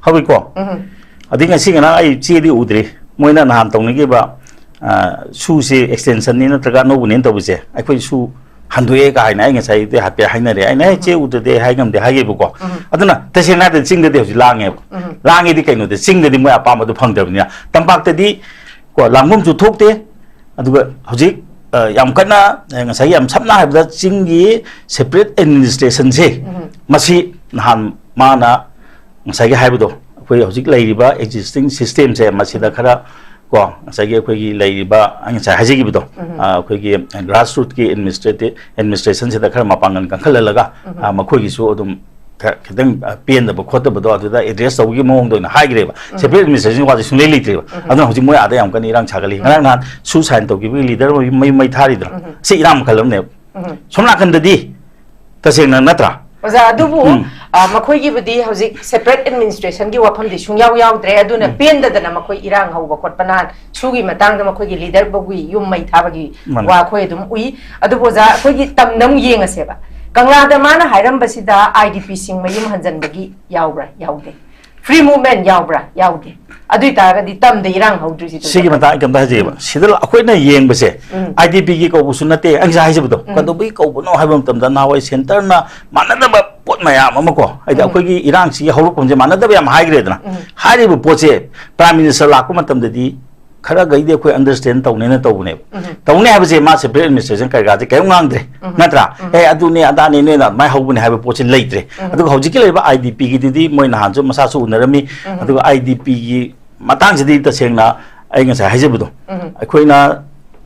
ꯍꯧꯋꯤꯀꯣ꯫ ꯎꯝ꯫ ꯑꯗꯩ ꯉꯁꯤ ꯉꯔꯥꯡ ꯑꯩ ꯆꯦꯗꯤ ꯎꯗ꯭ꯔꯤ꯫ ꯃꯣꯏꯅ ꯅꯍꯥꯟ ꯇꯧꯅꯈꯤꯕ, ꯑ, ꯁꯨꯁꯤ extension ꯅꯤ ꯅꯠꯇ꯭ꯔꯒ ꯑꯅꯧꯕꯅꯦꯅ ꯇꯧꯕꯁꯦ, ꯑꯩꯈꯣꯏ ꯁꯨ ꯍꯟꯗꯣꯛꯑꯦ ꯀꯥꯏꯅ ꯑꯩ ꯉꯁꯥꯏꯗꯤ ꯍꯥꯏꯐꯦꯠ ꯍꯥꯏꯅꯔꯦ꯫ ꯑꯩꯅ, "ꯑꯦ, ꯆꯦ ꯎꯗ꯭ꯔꯗꯤ ꯑꯩ ꯍꯥꯏ ꯉꯝꯗꯦ" ꯍꯥꯏꯒꯦꯕꯀꯣ꯫ ꯎꯝ꯫ ꯑꯗꯨꯅ ꯇꯁꯦꯡꯅ ꯍꯥꯏꯔꯕꯗ ꯆꯤꯡꯗꯗꯤ ꯍꯧꯖꯤꯛ ꯂꯥꯡꯉꯦꯕ꯫ ꯎꯝ꯫ ꯂꯥꯡꯉꯦꯗꯤ ꯀꯩꯅꯣꯗ, ꯆꯤꯡꯗꯗꯤ ꯃꯣꯏ ꯑꯄꯥꯝꯕꯗꯨ ꯐꯪꯗ꯭ꯔꯕꯅꯤꯅ꯫ ꯇꯝꯄꯥꯛꯇꯗꯤ ꯀꯣ, ꯂꯥꯡꯐꯝꯁꯨ ꯊꯣꯛꯇꯦ꯫ ꯑꯗꯨꯒ ꯍꯧꯖꯤꯛ, ꯑ, ꯌꯥꯝ ꯀꯟꯅ, ꯑ, ꯉꯁꯥꯏꯒꯤ ꯌꯥꯝ ꯁꯝꯅ ꯍꯥꯏꯔꯕꯗ ꯆꯤꯡꯒꯤ separate administration ꯁꯦ, ꯎꯝ꯫ ꯃꯁꯤ ꯅꯍꯥꯟ ꯃꯥꯅ ꯉꯁꯥꯏꯒꯤ ꯍꯥꯏꯕꯗꯣ, ꯑꯩꯈꯣꯏ ꯍꯧꯖꯤꯛ ꯂꯩꯔꯤꯕ existing system ꯁꯦ ꯃꯁꯤꯗ ꯈꯔ ꯀꯣ, ꯉꯁꯥꯏꯒꯤ ꯑꯩꯈꯣꯏꯒꯤ ꯂꯩꯔꯤꯕ, ꯑꯩ ꯉꯁꯥꯏ ꯍꯥꯏꯖꯈꯤꯕꯗꯣ, ꯎꯝ꯫ ꯑ, ꯑꯩꯈꯣꯏꯒꯤ grassroot ꯀꯤ administrative, administration ꯁꯤꯗ ꯈꯔ ꯃꯄꯥꯡꯒꯜ ꯀꯟꯈꯠꯍꯜꯂꯒ, ꯎꯝ꯫ ꯑ, ꯃꯈꯣꯏꯒꯤꯁꯨ ꯑꯗꯨꯝ ꯈ-, ꯈꯤꯇꯪ, ꯑ, ꯄꯦꯟꯗꯕ ꯈꯣꯠꯇꯕꯗꯣ ꯑꯗꯨꯗ address ꯇꯧꯕꯒꯤ ꯃꯑꯣꯡꯗ ꯑꯣꯏꯅ ꯍꯥꯏꯈ꯭ꯔꯦꯕ꯫ ꯎꯝ꯫ Separate administration ꯋꯥꯁꯦ ꯁꯨꯡꯂꯩ ꯂꯩꯇ꯭ꯔꯦꯕ꯫ ꯎꯝ꯫ ꯑꯗꯨꯅ ꯍꯧꯖꯤꯛ ꯃꯣꯏ ꯑꯥꯗ ꯌꯥꯝ ꯀꯟꯅ ꯏꯔꯥꯡ ꯁꯥꯒꯠꯂꯤ꯫ ꯎꯝ꯫ ꯉꯔꯥꯡ ꯅꯍꯥꯟ ꯁꯨ sign ꯇꯧꯈꯤꯕꯒꯤ leader ꯑꯃ ꯃꯌꯨꯝ ꯃꯩ ꯊꯥꯔꯤꯗꯅ꯫ ꯎꯝ꯫ ꯁꯤ ꯏꯔꯥꯡ ꯃꯈꯜ ꯑꯃꯅꯦꯕ꯫ ꯎꯝ꯫ ꯁꯣꯝ ꯅꯥꯀꯟꯗꯗꯤ ꯇꯁꯦꯡꯅ ꯅꯠꯇ꯭ꯔꯥ? ꯑꯣꯖꯥ, ꯑꯗꯨꯕꯨ, ꯎꯝ꯫ ꯑ, ꯃꯈꯣꯏꯒꯤꯕꯨꯗꯤ ꯍꯧꯖꯤꯛ separate administration ꯒꯤ ꯋꯥꯐꯝꯗꯤ ꯁꯨꯡꯌꯥꯎ ꯌꯥꯎꯗ꯭ꯔꯦ꯫ ꯑꯗꯨꯅ ꯎꯝ꯫ ꯄꯦꯟꯗꯗꯅ ꯃꯈꯣꯏ ꯏꯔꯥꯡ ꯍꯧꯕ ꯈꯣꯠꯄ, ꯅꯍꯥꯟ ꯁꯨꯒꯤ ꯃꯇꯥꯡꯗ ꯃꯈꯣꯏꯒꯤ leader ꯐꯥꯎꯒꯤ ꯌꯨꯝ ꯃꯩ ꯊꯥꯕꯒꯤ ꯃꯥꯅꯤ꯫ ꯋꯥ ꯑꯩꯈꯣꯏ ꯑꯗꯨꯝ ꯎꯏ꯫ ꯑꯗꯨꯕꯨ ꯑꯣꯖꯥ, ꯑꯩꯈꯣꯏꯒꯤ ꯇꯝꯗ ꯑꯃꯨꯛ ꯌꯦꯡꯉꯁꯦꯕ꯫ ꯀꯪꯂꯥꯗ ꯃꯥꯅ ꯍꯥꯏꯔꯝꯕꯁꯤꯗ I D P ꯁꯤꯡ ꯃꯌꯨꯝ ꯍꯟꯖꯟꯕꯒꯤ ꯌꯥꯎꯕ꯭ꯔꯥ? ꯌꯥꯎꯗꯦ꯫ Free movement ꯌꯥꯎꯕ꯭ꯔꯥ? ꯌꯥꯎꯗꯦ꯫ ꯑꯗꯨ ꯑꯣꯏꯇꯥꯔꯒꯗꯤ ꯇꯝꯗ ꯏꯔꯥꯡ ꯍꯧꯗ꯭ꯔꯤꯁꯤꯗ ꯁꯤꯒꯤ ꯃꯇꯥꯡ ꯑꯩ ꯀꯩꯝꯇ ꯍꯥꯏꯖꯒꯦꯕ꯫ ꯎꯝ꯫ ꯁꯤꯗ ꯑꯩꯈꯣꯏꯅ ꯌꯦꯡꯕꯁꯦ, ꯎꯝ꯫ I D P ꯒꯤ ꯀꯧꯕꯁꯨ ꯅꯠꯇꯦ, ꯑꯩ ꯉꯁꯥꯏ ꯍꯥꯏꯖꯕꯗꯣ, ꯎꯝ꯫ ꯀꯩꯗꯧꯕꯒꯤ ꯀꯧꯕꯅꯣ ꯍꯥꯏꯕ ꯃꯇꯝꯗ ꯅꯍꯥꯟꯋꯥꯏ centre ꯅ ꯃꯥꯟꯅꯗꯕ ꯄꯣꯠ ꯃꯌꯥꯝ ꯑꯃ ꯀꯣ, ꯍꯥꯏꯗꯤ ꯎꯝ꯫ ꯑꯩꯈꯣꯏꯒꯤ ꯏꯔꯥꯡꯁꯤꯒꯤ ꯍꯧꯔꯛꯐꯝꯁꯦ ꯃꯥꯟꯅꯗꯕ ꯌꯥꯝ ꯍꯥꯏꯈ꯭ꯔꯦꯗꯅ꯫ ꯎꯝ꯫ ꯍꯥꯏꯔꯤꯕ ꯄꯣꯠꯁꯦ Prime Minister ꯂꯥꯛꯄ ꯃꯇꯝꯗꯗꯤ ꯈꯔꯒꯩꯗꯤ ꯑꯩꯈꯣꯏ ꯑꯟꯗꯔꯁ꯭ꯇꯦꯟ ꯇꯧꯅꯦꯅ ꯇꯧꯕꯅꯦꯕ꯫ ꯇꯧꯅꯤ ꯍꯥꯏꯕꯁꯦ ꯃꯥ ꯁꯦꯄꯔꯦꯠ ꯑꯦꯗꯃꯤꯅꯤꯁꯇ꯭ꯔꯦꯁꯟ ꯀꯩꯀꯥꯁꯦ ꯀꯔꯤꯝ ꯉꯥꯡꯗ꯭ꯔꯦ, ꯅꯠꯇ꯭ꯔꯥ? ꯑꯦ, ꯑꯗꯨꯅꯦ ꯑꯗꯥꯅꯦ ꯅꯣꯏꯅ ꯑꯗꯨꯃꯥꯏꯅ ꯍꯧꯕꯅꯦ ꯍꯥꯏꯕ ꯄꯣꯠꯁꯤ ꯂꯩꯇ꯭ꯔꯦ꯫ ꯑꯗꯨꯒ ꯍꯧꯖꯤꯛꯀꯤ ꯂꯩꯔꯤꯕ ꯑꯥꯏ ꯗꯤ ꯄꯤꯒꯤꯗꯨꯗꯤ ꯃꯣꯏ ꯅꯍꯥꯟꯁꯨ ꯃꯁꯥꯁꯨ ꯎꯅꯔꯝꯃꯤ꯫ ꯑꯗꯨꯒ ꯑꯥꯏ ꯗꯤ ꯄꯤꯒꯤ ꯃꯇꯥꯡꯁꯤꯗꯤ ꯇꯁꯦꯡꯅ ꯑꯩ ꯉꯁꯥꯏ ꯍꯥꯏꯖꯕꯗꯣ, ꯑꯩꯈꯣꯏꯅ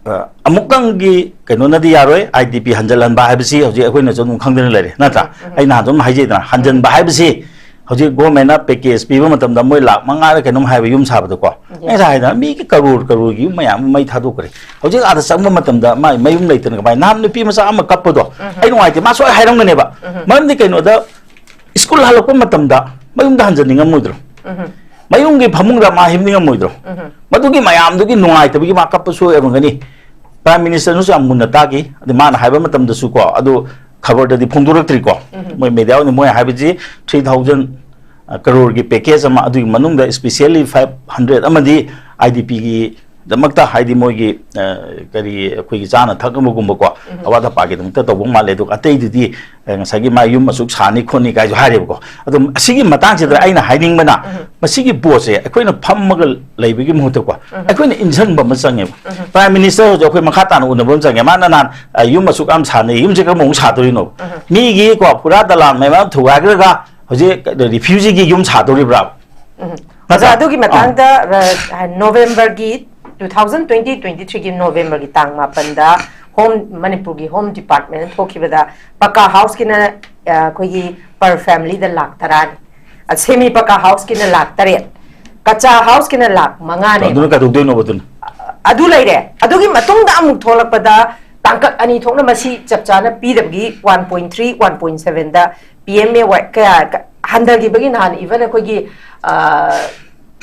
ꯑ, ꯑꯃꯨꯛꯇꯪꯒꯤ ꯀꯩꯅꯣꯅꯗꯤ ꯌꯥꯔꯣꯏ, ꯑꯥꯏ ꯗꯤ ꯄꯤ ꯍꯟꯖꯜꯍꯟꯕ ꯍꯥꯏꯕꯁꯤ ꯍꯧꯖꯤꯛ ꯑꯩꯈꯣꯏꯅꯁꯨ ꯑꯗꯨꯝ ꯈꯪꯗꯅ ꯂꯩꯔꯦ, ꯅꯠꯇ꯭ꯔꯥ? ꯑꯩ ꯅꯍꯥꯟꯁꯨ ꯑꯗꯨꯝ ꯍꯥꯏꯖꯩꯗꯅ, ꯍꯟꯖꯟꯕ ꯍꯥꯏꯕꯁꯤ ꯍꯧꯖꯤꯛ ꯒꯣꯔꯃꯦꯟꯅ ꯄꯦꯀꯦꯖ ꯄꯤꯕ ꯃꯇꯝꯗ ꯃꯣꯏ ꯂꯥꯛ ꯃꯉꯥꯔ ꯀꯩꯅꯣꯝ ꯍꯥꯏꯕ ꯌꯨꯝ ꯁꯥꯕꯗꯀꯣ, ꯑꯩ ꯉꯁꯥꯏ ꯍꯥꯏꯗꯅ ꯃꯤꯒꯤ ꯀꯔꯣꯔ ꯀꯔꯣꯔꯒꯤ ꯌꯨꯝ ꯃꯌꯥꯝ ꯑꯃ ꯃꯩ ꯊꯥꯗꯣꯛꯈ꯭ꯔꯦ꯫ ꯍꯧꯖꯤꯛ ꯑꯥꯗ ꯆꯪꯕ ꯃꯇꯝꯗ ꯃꯥ ꯃꯌꯨꯝ ꯂꯩꯇꯅ ꯀꯃꯥꯏꯅ? ꯅꯍꯥꯟ ꯅꯨꯄꯤ ꯃꯆꯥ ꯑꯃ ꯀꯞꯄꯗꯣ ꯑꯩ ꯅꯨꯡꯉꯥꯏꯇꯦ, ꯃꯥ ꯁꯣꯏ ꯍꯥꯏꯔꯝꯒꯅꯦꯕ꯫ ꯃꯔꯝꯗꯤ ꯀꯩꯅꯣꯗ, ꯁ꯭ꯀꯨꯜ ꯍꯜꯂꯛꯄ ꯃꯇꯝꯗ ꯃꯌꯨꯝꯗ ꯍꯟꯖꯟꯅꯤꯡꯉꯝꯃꯣꯏꯗ꯭ꯔꯣ? ꯃꯌꯨꯝꯒꯤ ꯐꯃꯨꯡꯗ ꯃꯥ ꯍꯤꯞꯅꯤꯡꯉꯝꯃꯣꯏꯗ꯭ꯔꯣ? ꯃꯗꯨꯒꯤ ꯃꯌꯥꯝꯗꯨꯒꯤ ꯅꯨꯡꯉꯥꯏꯇꯕꯒꯤ ꯃꯥ ꯀꯞꯄ ꯁꯣꯏ ꯑꯣꯏꯔꯝꯒꯅꯤ꯫ ꯄ꯭ꯔꯥꯏꯝ ꯃꯤꯅꯤꯁꯇꯔꯅꯁꯨ ꯌꯥꯝ ꯃꯨꯟꯅ ꯇꯥꯈꯤ꯫ ꯑꯗꯩ ꯃꯥꯅ ꯍꯥꯏꯕ ꯃꯇꯝꯗꯁꯨ ꯀꯣ, ꯑꯗꯨ ꯈꯕꯔꯗꯗꯤ ꯐꯣꯡꯗꯣꯔꯛꯇ꯭ꯔꯤꯀꯣ꯫ ꯃꯣꯏ ꯃꯦꯗꯤꯌꯥ ꯑꯣꯏꯅ ꯃꯣꯏ ꯍꯥꯏꯕꯁꯤ ꯊ꯭ꯔꯤ ꯊꯥꯎꯖꯟ ꯀꯔꯣꯔꯒꯤ ꯄꯦꯀꯦꯖ ꯑꯃ, ꯑꯗꯨꯒꯤ ꯃꯅꯨꯡꯗ ꯏꯁꯄꯤꯁꯤꯌꯦꯜꯂꯤ ꯐꯥꯏꯚ ꯍꯟꯗ꯭ꯔꯦꯠ ꯑꯃꯗꯤ ꯑꯥꯏ ꯗꯤ ꯄꯤꯒꯤ ꯗꯃꯛꯇ, ꯍꯥꯏꯗꯤ ꯃꯣꯏꯒꯤ, ꯑ, ꯀꯔꯤ, ꯑꯩꯈꯣꯏꯒꯤ ꯆꯥꯅ ꯊꯛꯅꯕꯒꯨꯝꯕꯀꯣ, ꯑꯋꯥꯠ ꯑꯄꯥꯒꯤꯗꯃꯛꯇ ꯇꯧꯕ ꯃꯥꯜꯂꯦ꯫ ꯑꯗꯨꯒ ꯑꯇꯩꯗꯨꯗꯤ, ꯑ, ꯉꯁꯥꯏꯒꯤ ꯃꯥ ꯌꯨꯝ ꯑꯁꯨꯛ ꯁꯥꯅꯤ ꯈꯣꯠꯅꯤ ꯀꯥꯏꯁꯨ ꯍꯥꯏꯔꯦꯕꯀꯣ꯫ ꯑꯗꯣ ꯑꯁꯤꯒꯤ ꯃꯇꯥꯡꯁꯤꯗ ꯑꯩꯅ ꯍꯥꯏꯅꯤꯡꯕꯅ, ꯃꯁꯤꯒꯤ ꯄꯣꯠꯁꯦ ꯑꯩꯈꯣꯏꯅ ꯐꯝꯃꯒ ꯂꯩꯕꯒꯤ ꯃꯍꯨꯠꯇꯀꯣ, ꯑꯩꯈꯣꯏꯅ ꯏꯟꯁꯤꯟꯕ ꯑꯃ ꯆꯪꯉꯦꯕ꯫ ꯄ꯭ꯔꯥꯏꯝ ꯃꯤꯅꯤꯁꯇꯔ ꯍꯧꯖꯤꯛ ꯑꯩꯈꯣꯏ ꯃꯈꯥ ꯇꯥꯅ ꯎꯅꯕ ꯑꯃ ꯆꯪꯉꯦ꯫ ꯃꯥꯅ ꯅꯍꯥꯟ, ꯑ, ꯌꯨꯝ ꯑꯁꯨꯛ ꯌꯥꯝ ꯁꯥꯅꯩ, ꯌꯨꯝꯁꯦ ꯀꯔꯝꯕ ꯃꯑꯣꯡ ꯁꯥꯗꯣꯔꯤꯅꯣ? ꯃꯤꯒꯤ ꯀꯣ, ꯄꯨꯔꯥ ꯗꯂꯥꯜ ꯃꯌꯥꯝ ꯊꯨꯒꯥꯏꯈ꯭ꯔꯒ ꯍꯧꯖꯤꯛ ꯔꯤꯐ꯭ꯌꯨꯖꯤꯒꯤ ꯌꯨꯝ ꯁꯥꯗꯣꯔꯤꯕ꯭ꯔꯥ? ꯎꯝ꯫ ꯅꯠꯇ꯭ꯔꯥ? ꯑꯣꯖꯥ, ꯑꯗꯨꯒꯤ ꯑꯥ꯫ ꯃꯇꯥꯡꯗ, ꯔ-, ꯅꯣꯕꯦꯝꯕꯔꯒꯤ, two thousand twenty twenty three ꯒꯤ ꯅꯣꯕꯦꯝꯕꯔꯒꯤ ꯇꯥꯡ ꯃꯥꯄꯟꯗ ꯍꯣꯝ, ꯃꯅꯤꯄꯨꯔꯒꯤ ꯍꯣꯝ ꯗꯤꯄꯥꯔꯠꯃꯦꯟꯅ ꯊꯣꯛꯈꯤꯕꯗ ꯄꯀꯥ ꯍꯥꯎꯁꯀꯤꯅ, ꯑ, ꯑꯩꯈꯣꯏꯒꯤ per family ꯗ ꯂꯥꯛ ꯇꯔꯥꯅꯤ, ꯑ, ꯁꯦꯃꯤ ꯄꯀꯥ ꯍꯥꯎꯁꯀꯤꯅ ꯂꯥꯛ ꯇꯔꯦꯠ, ꯀꯆꯥ ꯍꯥꯎꯁꯀꯤꯅ ꯂꯥꯛ ꯃꯉꯥꯅꯦꯕ꯫ ꯑꯗꯨꯅ ꯀꯩꯗꯧꯗꯣꯏꯅꯣꯕ ꯑꯗꯨꯅ? ꯑꯗꯨ ꯂꯩꯔꯦ꯫ ꯑꯗꯨꯒꯤ ꯃꯇꯨꯡꯗ ꯑꯃꯨꯛ ꯊꯣꯛꯂꯛꯄꯗ ꯇꯥꯡꯀꯛ ꯑꯅꯤ ꯊꯣꯛꯅ, ꯃꯁꯤ ꯆꯞ ꯆꯥꯅ ꯄꯤꯗꯕꯒꯤ one point three, one point seven ꯗ ꯄꯤ ꯑꯦꯝ ꯑꯦ ꯋꯥꯏ ꯀꯌꯥ ꯀ-, ꯍꯟꯊꯈꯤꯕꯒꯤ ꯅꯍꯥꯟ even ꯑꯩꯈꯣꯏꯒꯤ, ꯑ,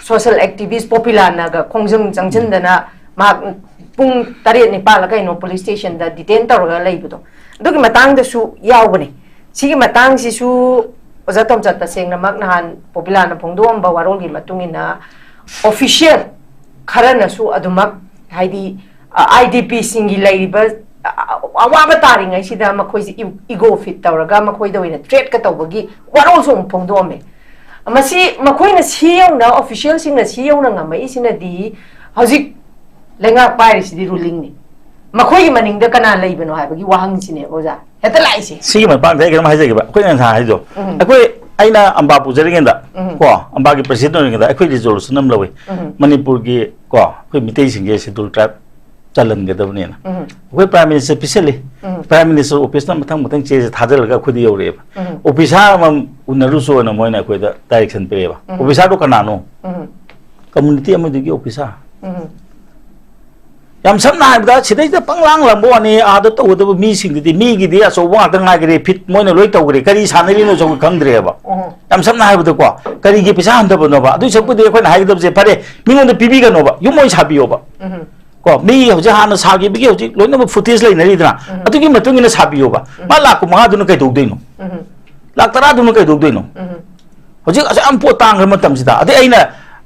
ꯁꯣꯁꯦꯜ ꯑꯦꯛꯇꯤꯚꯤꯁ ꯄꯣꯄꯤꯂꯥꯅꯒ ꯈꯣꯡꯖꯪ ꯆꯪꯁꯤꯟꯗꯅ ꯃꯍꯥꯛ ꯄꯨꯡ ꯇꯔꯦꯠ ꯅꯤꯄꯥꯜꯂ ꯀꯩꯅꯣ ꯄꯨꯂꯤꯁ ꯁ꯭ꯇꯦꯁꯟꯗ ꯗꯤꯇꯦꯟ ꯇꯧꯔꯒ ꯂꯩꯕꯗꯣ, ꯑꯗꯨꯒꯤ ꯃꯇꯥꯡꯗꯁꯨ ꯌꯥꯎꯕꯅꯦ꯫ ꯁꯤꯒꯤ ꯃꯇꯥꯡꯁꯤꯁꯨ ꯑꯣꯖꯥ ꯇꯣꯝꯆꯠ, ꯇꯁꯦꯡꯅꯃꯛ ꯅꯍꯥꯟ ꯄꯣꯄꯤꯂꯥꯅ ꯐꯣꯡꯗꯣꯛꯑꯝꯕ ꯋꯥꯔꯣꯜꯒꯤ ꯃꯇꯨꯡ ꯏꯟꯅ ꯑꯣꯐꯤꯁꯤꯌꯦꯜ ꯈꯔꯅꯁꯨ ꯑꯗꯨꯃꯛ, ꯍꯥꯏꯗꯤ, ꯑ, ꯑꯥꯏ ꯗꯤ ꯄꯤꯁꯤꯡꯒꯤ ꯂꯩꯔꯤꯕ, ꯑ, ꯑꯋꯥꯕ ꯇꯥꯔꯤꯉꯩꯁꯤꯗ ꯃꯈꯣꯏꯁꯤ ꯏ-, ꯏꯒꯣ ꯐꯤꯠ ꯇꯧꯔꯒ ꯃꯈꯣꯏꯗ ꯑꯣꯏꯅ ꯊ꯭ꯔꯦꯠꯀ ꯇꯧꯕꯒꯤ ꯋꯥꯔꯣꯜꯁꯨ ꯑꯃꯨꯛ ꯐꯣꯡꯗꯣꯛꯑꯝꯃꯦ꯫ ꯃꯁꯤ ꯃꯈꯣꯏꯅ ꯁꯤ ꯌꯧꯅ, ꯑꯣꯐꯤꯁꯤꯌꯦꯜꯁꯤꯡꯅ ꯁꯤ ꯌꯧꯅ ꯉꯝꯃꯛꯏꯁꯤꯅꯗꯤ ꯍꯧꯖꯤꯛ ꯂꯩꯉꯥꯛ ꯄꯥꯏꯔꯤꯁꯤꯗꯤ ꯔꯨꯂꯤꯡꯅꯤ꯫ ꯃꯈꯣꯏꯒꯤ ꯃꯅꯤꯡꯗ ꯀꯅꯥ ꯂꯩꯕꯅꯣ ꯍꯥꯏꯕꯒꯤ ꯋꯥꯍꯪꯁꯤꯅꯦꯕ ꯑꯣꯖꯥ ꯍꯦꯛꯇ ꯂꯥꯛꯏꯁꯦ꯫ ꯁꯤꯒꯤ ꯃꯇꯥꯡꯗ ꯑꯩ ꯀꯩꯅꯣꯝ ꯍꯥꯏꯖꯒꯦꯕ, ꯑꯩꯈꯣꯏꯅ ꯉꯁꯥꯏ ꯍꯥꯏꯗꯣ, ꯎꯝ꯫ ꯑꯩꯈꯣꯏ, ꯑꯩꯅ ꯑꯝꯕꯥ ꯄꯨꯖꯔꯤꯉꯩꯗ, ꯎꯝ꯫ ꯀꯣ, ꯑꯝꯕꯥꯒꯤ ꯄ꯭ꯔꯦꯁꯤꯗꯦꯟ ꯑꯣꯏꯔꯤꯉꯩꯗ ꯑꯩꯈꯣꯏ ꯔꯤꯖꯣꯂꯨꯁꯟ ꯑꯃ ꯂꯧꯋꯤ, ꯎꯝ꯫ ꯃꯅꯤꯄꯨꯔꯒꯤ, ꯀꯣ, ꯑꯩꯈꯣꯏ ꯃꯤꯇꯩꯁꯤꯡꯁꯦ ꯁꯦꯗꯨꯜ ꯇ꯭ꯔꯥꯏꯕ ꯆꯜꯍꯟꯒꯗꯕꯅꯦꯅ꯫ ꯎꯝ꯫ ꯑꯩꯈꯣꯏ ꯄ꯭ꯔꯥꯏꯝ ꯃꯤꯅꯤꯁꯇꯔ ꯄꯤꯁꯜꯂꯤ꯫ ꯎꯝ꯫ ꯄ꯭ꯔꯥꯏꯝ ꯃꯤꯅꯤꯁꯇꯔ ꯑꯣꯐꯤꯁꯅ ꯃꯊꯪ ꯃꯊꯪ ꯆꯦꯁꯦ ꯊꯥꯖꯤꯜꯂꯒ ꯑꯩꯈꯣꯏꯗ ꯌꯧꯔꯛꯑꯦꯕ꯫ ꯎꯝ꯫ ꯑꯣꯐꯤꯁꯥꯔ ꯑꯃꯃꯝ ꯎꯅꯔꯨꯁꯣꯅ ꯃꯣꯏꯅ ꯑꯩꯈꯣꯏꯗ ꯗꯥꯏꯔꯦꯛꯁꯟ ꯄꯤꯔꯛꯑꯦꯕ꯫ ꯎꯝ꯫ ꯑꯣꯐꯤꯁꯥꯔꯗꯣ ꯀꯅꯥꯅꯣ? ꯎꯝ꯫ ꯀꯝꯃꯨꯅꯤꯇꯤ ꯑꯃꯗꯨꯒꯤ ꯑꯣꯐꯤꯁꯥꯔ꯫ ꯎꯝ꯫ ꯌꯥꯝ ꯁꯝꯅ ꯍꯥꯏꯔꯕꯗ, ꯁꯤꯗꯩꯗ ꯄꯪꯂꯥꯡ ꯂꯥꯡꯕ ꯋꯥꯅꯤ, ꯑꯥꯗ ꯇꯧꯒꯗꯕ ꯃꯤꯁꯤꯡꯗꯨꯗꯤ, ꯃꯤꯒꯤꯗꯤ ꯑꯆꯧꯕ ꯉꯥꯛꯇ ꯉꯥꯏꯈ꯭ꯔꯦ, ꯐꯤꯠ ꯃꯣꯏꯅ ꯂꯣꯏ ꯇꯧꯈ꯭ꯔꯦ, ꯀꯔꯤ ꯁꯥꯟꯅꯔꯤꯅꯣꯁꯨ ꯑꯩꯈꯣꯏ ꯈꯪꯗ꯭ꯔꯦꯕ꯫ ꯎꯝ꯫ ꯌꯥꯝ ꯁꯝꯅ ꯍꯥꯏꯔꯕꯗꯀꯣ, ꯀꯔꯤꯒꯤ ꯄꯩꯁꯥ ꯍꯟꯊꯕꯅꯣꯕ? ꯑꯗꯨꯏ ꯁꯔꯨꯛꯄꯨꯗꯤ ꯑꯩꯈꯣꯏꯅ ꯍꯥꯏꯒꯗꯕꯁꯦ, ꯐꯔꯦ, ꯃꯤꯉꯣꯟꯗ ꯄꯤꯕꯤꯒꯅꯣꯕ, ꯌꯨꯝ ꯑꯣꯏꯅ ꯁꯥꯕꯤꯌꯣꯕ꯫ ꯎꯝ꯫ ꯀꯣ, ꯃꯤ ꯍꯧꯖꯤꯛ ꯍꯥꯟꯅ ꯁꯥꯈꯤꯕꯒꯤ ꯍꯧꯖꯤꯛ ꯂꯣꯏꯅꯃꯛ ꯐꯨꯇꯦꯖ ꯂꯩꯅꯔꯤꯗꯅ, ꯎꯝ꯫ ꯑꯗꯨꯒꯤ ꯃꯇꯨꯡ ꯏꯟꯅ ꯁꯥꯕꯤꯌꯣꯕ꯫ ꯎꯝ꯫ ꯃꯥ ꯂꯥꯛ ꯀꯨꯟꯃꯉꯥꯗꯨꯅ ꯀꯩꯗꯧꯗꯣꯏꯅꯣ? ꯎꯝ꯫ ꯂꯥꯛ ꯇꯔꯥꯗꯨꯅ ꯀꯩꯗꯧꯗꯣꯏꯅꯣ? ꯎꯝ꯫ ꯍꯧꯖꯤꯛ ꯑꯁꯨꯛ ꯌꯥꯝ ꯄꯣꯠ ꯇꯥꯡꯈ꯭ꯔ ꯃꯇꯝꯁꯤꯗ, ꯑꯗꯩ ꯑꯩꯅ,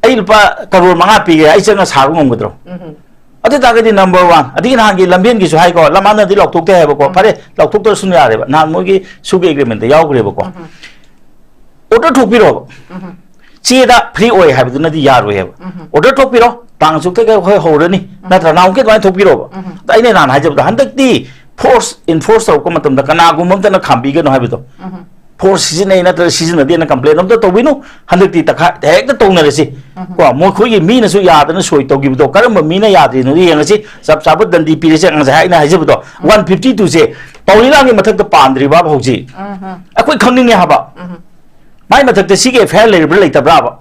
"ꯑꯩ ꯂꯨꯄꯥ ꯀꯔꯣꯔ ꯃꯉꯥ ꯄꯤꯒꯦ, ꯑꯩ ꯆꯪꯉ ꯁꯥꯔꯨ ꯉꯝꯒꯗ꯭ꯔꯣ?" ꯎꯝ꯫ ꯑꯗꯨ ꯑꯣꯏꯇꯥꯔꯒꯗꯤ ꯅꯝꯕꯔ ꯋꯥꯟ, ꯑꯗꯒꯤ ꯅꯍꯥꯟꯒꯤ ꯂꯝꯕꯦꯟꯒꯤꯁꯨ ꯍꯥꯏꯀꯣ, ꯂꯃꯥꯟꯅꯗꯤ ꯂꯥꯎꯊꯣꯛꯇꯦ ꯍꯥꯏꯕꯀꯣ, ꯎꯝ꯫ ꯐꯔꯦ, ꯂꯥꯎꯊꯣꯛꯇ꯭ꯔꯁꯨ ꯌꯥꯔꯦꯕ, ꯅꯍꯥꯟ ꯃꯣꯏꯒꯤ ꯁꯨꯒꯤ ꯑꯦꯒ꯭ꯔꯤꯃꯦꯟꯇ ꯌꯥꯎꯈ꯭ꯔꯦꯕꯀꯣ꯫ ꯎꯝ꯫ ꯑꯣꯔꯗꯔ ꯊꯣꯛꯄꯤꯔꯣꯕ꯫ ꯎꯝ꯫ ꯆꯦꯗ ꯐ꯭ꯔꯤ ꯑꯣꯏ ꯍꯥꯏꯕꯗꯨꯅꯗꯤ ꯌꯥꯔꯣꯏ ꯍꯥꯏꯕ꯫ ꯎꯝ꯫ ꯑꯣꯔꯗꯔ ꯊꯣꯛꯄꯤꯔꯣ, ꯇꯥꯡ ꯑꯁꯨꯛꯇꯒꯤ ꯑꯩꯈꯣꯏ ꯍꯧꯔꯅꯤ, ꯅꯠꯇ꯭ꯔꯥ? ꯅꯍꯥꯟꯃꯨꯛꯀꯤ ꯑꯗꯨꯃꯥꯏꯅ ꯊꯣꯛꯄꯤꯔꯣꯕ꯫ ꯎꯝ꯫ ꯑꯗ ꯑꯩꯅ ꯅꯍꯥꯟ ꯍꯥꯏꯖꯕꯗ, ꯍꯟꯗꯛꯇꯤ ꯐꯣꯔꯁ ꯏꯟꯐꯣꯔꯁ ꯇꯧꯔꯛꯄ ꯃꯇꯝꯗ ꯀꯅꯥꯒꯨꯝꯕ ꯑꯝꯇꯅ ꯈꯥꯝꯕꯤꯒꯅꯨ ꯍꯥꯏꯕꯗꯣ꯫ ꯎꯝ꯫ ꯐꯣꯔꯁ ꯁꯤꯖꯤꯟꯅꯩ ꯅꯠꯇ꯭ꯔꯒ ꯁꯤꯖꯤꯟꯅꯗꯦꯅ ꯀꯝꯄ꯭ꯂꯦꯟ ꯑꯝꯇ ꯇꯧꯕꯤꯅꯨ꯫ ꯍꯟꯗꯛꯇꯤ ꯇꯛꯈꯥꯏ ꯍꯦꯛꯇ ꯇꯧꯅꯔꯁꯤ꯫ ꯎꯝ꯫ ꯀꯣ, ꯃꯈꯣꯏꯒꯤ ꯃꯤꯅꯁꯨ ꯌꯥꯗꯅ ꯁꯣꯏ ꯇꯧꯈꯤꯕꯗꯣ, ꯀꯔꯝꯕ ꯃꯤꯅ ꯌꯥꯗ꯭ꯔꯤꯅꯣ ꯌꯦꯡꯉꯁꯤ, ꯆꯞ ꯆꯥꯕ ꯗꯟꯗꯤ ꯄꯤꯔꯁꯦ꯫ ꯉꯁꯥꯏ ꯑꯩꯅ ꯍꯥꯏꯖꯕꯗꯣ, ꯋꯥꯟ ꯐꯤꯐꯇꯤ ꯇꯨꯁꯦ ꯄꯥꯎꯂꯤꯂꯥꯒꯤ ꯃꯊꯛꯇ ꯄꯥꯟꯗ꯭ꯔꯤꯕ ꯍꯧꯖꯤꯛ꯫ ꯎꯝ꯫ ꯑꯩꯈꯣꯏ ꯈꯪꯅꯤꯡꯉꯦ ꯍꯥꯏꯕ꯫ ꯎꯝ꯫ ꯃꯥꯏ ꯃꯊꯛꯇ ꯁꯤꯒꯤ ꯑꯦꯐ ꯑꯥꯏ ꯑꯥꯔ ꯂꯩꯔꯤꯕ꯭ꯔꯥ ꯂꯩꯇꯕ꯭ꯔꯥꯕ?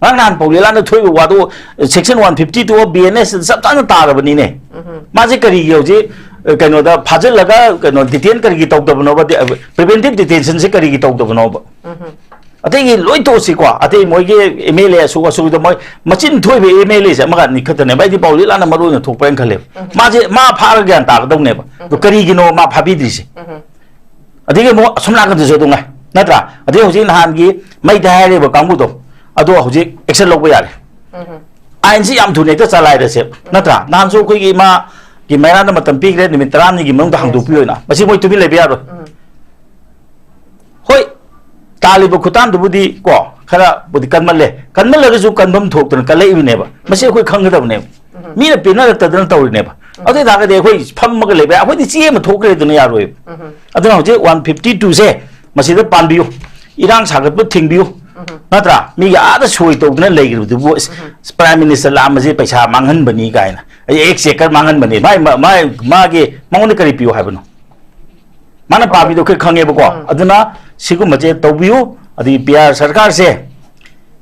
ꯉꯔꯥꯡ ꯅꯍꯥꯟ ꯄꯥꯎꯂꯤꯂꯥꯅ ꯊꯣꯛꯏꯕ ꯋꯥꯗꯣ, section one fifty two of B N S ꯆꯞ ꯆꯥꯅ ꯇꯥꯔꯕꯅꯤꯅꯦ꯫ ꯎꯝ꯫ ꯃꯥꯁꯦ ꯀꯔꯤꯒꯤ ꯍꯧꯖꯤꯛ, ꯑ, ꯀꯩꯅꯣꯗ ꯐꯥꯖꯤꯜꯂꯒ, ꯀꯩꯅꯣ, ꯗꯤꯇꯦꯟ ꯀꯔꯤꯒꯤ ꯇꯧꯗꯕꯅꯣꯕ? ꯗꯤ-, ꯑ, ꯄ꯭ꯔꯤꯚꯦꯟꯇꯤꯚ ꯗꯤꯇꯦꯟꯁꯟꯁꯦ ꯀꯔꯤꯒꯤ ꯇꯧꯗꯕꯅꯣꯕ? ꯎꯝ꯫ ꯑꯇꯩꯒꯤ ꯂꯣꯏ ꯇꯣꯛꯑꯁꯤꯀꯣ, ꯑꯇꯩ ꯃꯣꯏꯒꯤ ꯑꯦꯝ ꯑꯦꯜ ꯑꯦ ꯑꯁꯨꯛ ꯑꯁꯨꯛꯇ ꯃꯣꯏ ꯃꯆꯤꯟ ꯊꯣꯛꯏꯕ ꯑꯦꯝ ꯑꯦꯜ ꯑꯦꯁꯦ ꯑꯃꯒ ꯑꯅꯤ ꯈꯛꯇꯅꯦꯕ꯫ ꯑꯩꯗꯤ ꯄꯥꯎꯂꯤꯂꯥꯅ ꯃꯔꯨ ꯑꯣꯏꯅ ꯊꯣꯛꯄ꯭ꯔꯥ ꯍꯥꯏꯅ ꯈꯜꯂꯦꯕ꯫ ꯎꯝ꯫ ꯑꯗꯣ ꯀꯔꯤꯒꯤꯅꯣ ꯃꯥ ꯐꯥꯕꯤꯗ꯭ꯔꯤꯁꯦ? ꯎꯝ꯫ ꯑꯗꯒꯤ ꯑꯃꯨꯛ ꯑꯁꯣꯝ ꯅꯥꯀꯟꯗꯁꯨ ꯑꯗꯨꯝ ꯉꯥꯏ, ꯅꯠꯇ꯭ꯔꯥ? ꯑꯗꯩ ꯍꯧꯖꯤꯛ ꯅꯍꯥꯟꯒꯤ ꯃꯩ ꯊꯥꯏ ꯍꯥꯏꯔꯤꯕ ꯀꯥꯡꯕꯨꯗꯣ, ꯑꯗꯣ ꯍꯧꯖꯤꯛ ꯑꯦꯛꯁꯟ ꯂꯧꯕ ꯌꯥꯔꯦ꯫ ꯎꯝ꯫ ꯑꯥꯏꯟꯁꯤ ꯌꯥꯝ ꯊꯨꯅ ꯍꯦꯛꯇ ꯆꯂꯥꯏꯔꯁꯦ, ꯅꯠꯇ꯭ꯔꯥ? ꯅꯍꯥꯟꯁꯨ ꯑꯩꯈꯣꯏꯒꯤ ꯏꯃꯥꯒꯤ ꯃꯩꯔꯥꯗ ꯃꯇꯝ ꯄꯤꯈ꯭ꯔꯦ, ꯅꯨꯃꯤꯠ ꯇꯔꯥꯅꯤꯒꯤ ꯃꯅꯨꯡꯗ ꯍꯥꯡꯗꯣꯛꯄꯤꯌꯣꯅ꯫ ꯃꯁꯤ ꯃꯣꯏ ꯇꯨꯃꯤꯟ ꯂꯩꯕ ꯌꯥꯔꯣꯏ꯫ ꯎꯝ꯫ ꯍꯣꯏ, ꯂꯥꯜꯂꯤꯕ ꯈꯨꯠꯇꯥꯟꯗꯨꯕꯨꯗꯤ ꯀꯣ ꯈꯔꯕꯨꯗꯤ ꯀꯟꯃꯜꯂꯦ, ꯀꯟꯃꯜꯂꯒꯁꯨ ꯀꯟꯐꯝ ꯊꯣꯛꯇꯅ ꯀꯜꯂꯛꯏꯕꯅꯦꯕ꯫ ꯃꯁꯤ ꯑꯩꯈꯣꯏ ꯈꯪꯒꯗꯕꯅꯦꯕ꯫ ꯃꯤꯅ ꯄꯤꯅꯔꯛꯇꯗꯅ ꯇꯧꯔꯤꯅꯦꯕ꯫ ꯑꯗꯨ ꯑꯣꯏ ꯇꯥꯔꯒꯗꯤ ꯑꯩꯈꯣꯏ ꯐꯝꯃꯒ ꯂꯩꯕ ꯌꯥꯏ, ꯑꯩꯈꯣꯏꯗꯤ ꯆꯦ ꯑꯃ ꯊꯣꯛꯈ꯭ꯔꯦꯗꯅ ꯌꯥꯔꯣꯏꯕ꯫ ꯑꯗꯨꯅ ꯍꯧꯖꯤꯛ ꯋꯥꯟ ꯐꯤꯐꯇꯤ ꯇꯨꯁꯦ ꯃꯁꯤꯗ ꯄꯥꯟꯕꯤꯌꯨ, ꯏꯔꯥꯡ ꯁꯥꯒꯠꯄ ꯊꯤꯡꯕꯤꯌꯨ, ꯅꯠꯇ꯭ꯔꯥ? ꯃꯤꯒꯤ ꯑꯥꯗ ꯁꯣꯏ ꯇꯧꯗꯅ ꯂꯩꯈ꯭ꯔꯕꯗꯨꯕꯨ ꯄ꯭ꯔꯥꯏꯝ ꯃꯤꯅꯤꯁꯇꯔ ꯂꯥꯛꯑꯝꯕꯁꯦ ꯄꯩꯁꯥ ꯃꯥꯡꯍꯟꯕꯅꯤ ꯀꯥꯏꯅ, ꯑꯦꯛꯁ ꯆꯦꯀꯔ ꯃꯥꯡꯍꯟꯕꯅꯤ, ꯃꯥꯏ ꯃꯥꯏ ꯃꯥꯒꯤ ꯃꯉꯣꯟꯗ ꯀꯔꯤ ꯄꯤꯌꯨ ꯍꯥꯏꯕꯅꯣ? ꯃꯥꯅ ꯄꯥꯝꯃꯤꯗꯣ ꯑꯩꯈꯣꯏ ꯈꯪꯉꯦꯕꯀꯣ꯫ ꯑꯗꯨꯅ ꯁꯤꯒꯨꯝꯕꯁꯦ ꯇꯧꯕꯤꯌꯨ꯫ ꯑꯗꯒꯤ ꯄꯤ ꯑꯥꯔ ꯁꯔꯀꯥꯔꯁꯦ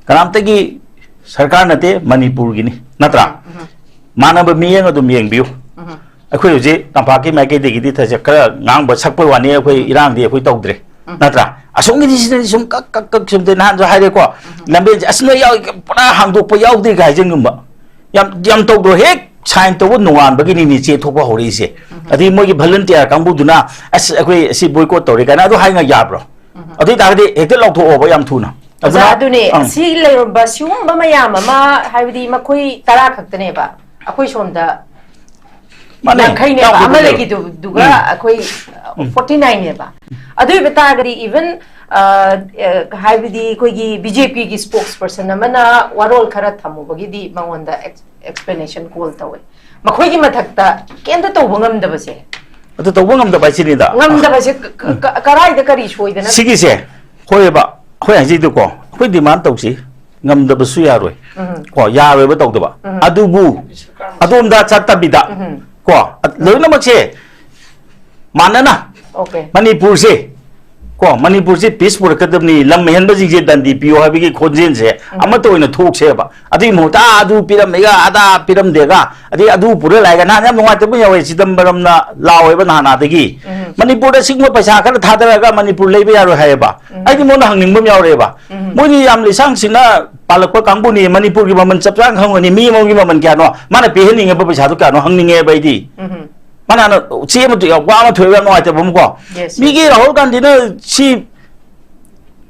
ꯀꯅꯥꯝꯇꯒꯤ ꯁꯔꯀꯥꯔ ꯅꯠꯇꯦ, ꯃꯅꯤꯄꯨꯔꯒꯤꯅꯤ, ꯅꯠꯇ꯭ꯔꯥ? ꯃꯥꯟꯅꯕ ꯃꯤꯠꯌꯦꯡ ꯑꯗꯨꯝ ꯌꯦꯡꯕꯤꯌꯨ꯫ ꯑꯩꯈꯣꯏ ꯍꯧꯖꯤꯛ ꯇꯝꯄꯥꯛꯀꯤ ꯃꯥꯏꯀꯩꯗꯒꯤꯗꯤ ꯊꯁꯦ ꯈꯔ ꯉꯥꯡꯕ ꯁꯛꯄ ꯋꯥꯅꯤ, ꯑꯩꯈꯣꯏ ꯏꯔꯥꯡꯗꯤ ꯑꯩꯈꯣꯏ ꯇꯧꯗ꯭ꯔꯦ, ꯅꯠꯇ꯭ꯔꯥ? ꯑꯁꯣꯝꯒꯤꯗꯤ ꯁꯤꯗꯗꯤ ꯁꯨꯝ ꯀꯛ ꯀꯛ ꯀꯛ ꯁꯨꯝ ꯅꯍꯥꯟꯁꯨ ꯍꯥꯏꯔꯦꯀꯣ, ꯂꯝꯕꯦꯟꯁꯦ ꯑꯁ ꯅꯣꯏ ꯌꯥꯎ ꯄꯨꯔꯥ ꯍꯥꯡꯗꯣꯛꯄ ꯌꯥꯎꯗꯦ ꯀꯥꯏ ꯍꯥꯏꯖꯟꯒꯨꯝꯕ ꯌꯥꯝ ꯌꯥꯝ ꯇꯧꯗ꯭ꯔꯣ? ꯍꯦꯛ ꯁꯥꯏꯟ ꯇꯧꯕ ꯅꯣꯡꯉꯥꯟꯕꯒꯤꯅꯤꯅꯦ ꯆꯦ ꯊꯣꯛꯄ ꯍꯧꯔꯛꯏꯁꯦ꯫ ꯑꯗꯒꯤ ꯃꯣꯏꯒꯤ ꯚꯂꯟꯇꯤꯌꯥꯔ ꯀꯥꯡꯕꯨꯗꯨꯅ ꯑꯁ ꯑꯩꯈꯣꯏ ꯑꯁꯤ ꯕꯣꯏꯀꯣꯠ ꯇꯧꯔꯦ ꯀꯥꯏꯅ ꯑꯗꯨ ꯍꯥꯏ ꯉ ꯌꯥꯕ꯭ꯔꯣ? ꯑꯗꯨ ꯑꯣꯏ ꯇꯥꯔꯒꯗꯤ ꯍꯦꯛꯇ ꯂꯧꯊꯣꯛꯑꯣꯕ ꯌꯥꯝ ꯊꯨꯅ꯫ ꯑꯣꯖꯥ, ꯑꯗꯨꯅ ꯑꯗꯨꯅꯦ, ꯑꯪ꯫ ꯁꯤ ꯂꯩꯔꯝꯕ ꯁꯤꯒꯨꯝꯕ ꯃꯌꯥꯝ ꯑꯃ, ꯍꯥꯏꯕꯗꯤ ꯃꯈꯣꯏ ꯇꯔꯥ ꯈꯛꯇꯅꯦꯕ, ꯑꯩꯈꯣꯏ ꯁꯣꯝꯗ ꯃꯥꯅꯦ, ꯌꯥꯡꯈꯩꯅꯦꯕ, ꯌꯥꯝ ꯑꯃ ꯄꯤꯕꯅꯦꯕ꯫ ꯂꯩꯈꯤꯗꯨꯒ ꯎꯝ꯫ ꯑꯩꯈꯣꯏ ꯎꯝ꯫ ꯐꯣꯔꯇꯤ ꯅꯥꯏꯟꯅꯦꯕ꯫ ꯑꯗꯨ ꯑꯣꯏꯕ ꯇꯥꯔꯒꯗꯤ, even, ꯑ, ꯑ, ꯍꯥꯏꯕꯗꯤ ꯑꯩꯈꯣꯏꯒꯤ ꯕꯤ ꯖꯦ ꯄꯤꯒꯤ ꯁ꯭ꯄꯣꯛꯁ ꯄꯔꯁꯟ ꯑꯃꯅ ꯋꯥꯔꯣꯜ ꯈꯔ ꯊꯝꯃꯨꯕꯒꯤꯗꯤ ꯃꯉꯣꯟꯗ ꯑꯦꯛꯁ-, ꯑꯦꯛꯁꯄ꯭ꯂꯦꯅꯦꯁꯟ ꯀꯣꯜ ꯇꯧꯋꯦ꯫ ꯃꯈꯣꯏꯒꯤ ꯃꯊꯛꯇ ꯀꯩꯝꯇ ꯇꯧꯕ ꯉꯝꯗꯕꯁꯦ꯫ ꯑꯗꯨ ꯇꯧꯕ ꯉꯝꯗꯕ ꯍꯥꯏꯁꯤꯅꯤꯗ꯫ ꯉꯝꯗꯕꯁꯦ ꯀ-, ꯀ-, ꯀ-, ꯀꯔꯥꯏꯗ ꯀꯔꯤ ꯁꯣꯏꯗꯅ? ꯁꯤꯒꯤꯁꯦ, ꯍꯣꯏꯕ, ꯑꯩꯈꯣꯏ ꯍꯥꯏꯖꯩꯗꯨꯀꯣ, ꯑꯩꯈꯣꯏ ꯗꯤꯃꯥꯟ ꯇꯧꯁꯤ, ꯉꯝꯗꯕꯁꯨ ꯌꯥꯔꯣꯏ꯫ ꯎꯝ꯫ ꯀꯣ, ꯌꯥꯔꯣꯏꯕ ꯇꯧꯗꯕ꯫ ꯎꯝ꯫ ꯑꯗꯨꯕꯨ, ꯑꯗꯣꯝꯗ ꯆꯠꯇꯕꯤꯗ, ꯎꯝ꯫ ꯀꯣ, ꯑ, ꯂꯣꯏꯅꯃꯛꯁꯦ ꯃꯥꯟꯅꯅ ꯑꯣꯀꯦ꯫ ꯃꯅꯤꯄꯨꯔꯁꯦ, ꯀꯣ, ꯃꯅꯤꯄꯨꯔꯁꯦ ꯄꯤꯁ ꯄꯨꯔꯛꯀꯗꯕꯅꯤ, ꯂꯝ ꯍꯦꯟꯕꯁꯤꯡꯁꯦ ꯗꯟꯗꯤ ꯄꯤꯌꯣ ꯍꯥꯏꯕꯒꯤ ꯈꯣꯟꯖꯦꯜꯁꯦ ꯎꯝ꯫ ꯑꯃꯠꯇ ꯑꯣꯏꯅ ꯊꯣꯛꯁꯦꯕ꯫ ꯑꯗꯨꯒꯤ ꯃꯍꯨꯠꯇ, "ꯑꯥ, ꯑꯗꯨ ꯄꯤꯔꯝꯃꯦꯒ, ꯑꯗꯥ ꯄꯤꯔꯝꯗꯦꯒ", ꯑꯗꯩ ꯑꯗꯨ ꯄꯨꯔ ꯂꯥꯛꯑꯦꯒ, ꯅꯍꯥꯟ ꯌꯥꯝ ꯅꯨꯡꯉꯥꯏꯇꯕ ꯌꯥꯎꯋꯦ, ꯆꯤꯗꯝꯕꯔꯝꯅ ꯂꯥꯎꯋꯦꯕ ꯅꯍꯥꯟ ꯑꯥꯗꯒꯤ, ꯎꯝ꯫ "ꯃꯅꯤꯄꯨꯔꯗ ꯁꯤꯒꯨꯝꯕ ꯄꯩꯁꯥ ꯈꯔ ꯊꯥꯗꯔꯒ ꯃꯅꯤꯄꯨꯔ ꯂꯩꯕ ꯌꯥꯔꯣꯏ" ꯍꯥꯏꯌꯦꯕ꯫ ꯎꯝ꯫ ꯑꯩꯗꯤ ꯃꯉꯣꯟꯗ ꯍꯪꯅꯤꯡꯕ ꯑꯃ ꯌꯥꯎꯔꯦꯕ꯫ ꯎꯝ꯫ ꯃꯣꯏꯗꯤ ꯌꯥꯝ ꯂꯤꯁꯥꯡ ꯁꯤꯡꯅ ꯄꯥꯜꯂꯛꯄ ꯀꯥꯡꯕꯨꯅꯤ, ꯃꯅꯤꯄꯨꯔꯒꯤ ꯃꯃꯜ ꯆꯞ ꯆꯥꯅ ꯈꯪꯉꯝꯒꯅꯤ, ꯃꯤ ꯑꯃꯒꯤ ꯃꯃꯜ ꯀꯌꯥꯅꯣ, ꯃꯥꯅ ꯄꯤꯍꯟꯅꯤꯡꯉꯤꯕ ꯄꯩꯁꯥꯗꯣ ꯀꯌꯥꯅꯣ ꯍꯪꯅꯤꯡꯉꯦꯕ ꯑꯩꯗꯤ꯫ ꯎꯝ꯫ ꯃꯥꯅ ꯍꯥꯟꯅ ꯆꯦ ꯑꯃ ꯊꯣꯛꯑꯦ, ꯋꯥ ꯑꯃ ꯊꯣꯛꯑꯦꯕ, ꯌꯥꯝ ꯅꯨꯡꯉꯥꯏꯇꯕ ꯑꯃ ꯀꯣ꯫ Yes, ꯃꯤꯒꯤ yes꯫ ꯔꯥꯍꯨꯜ ꯒꯥꯟꯙꯤꯅ ꯁꯤ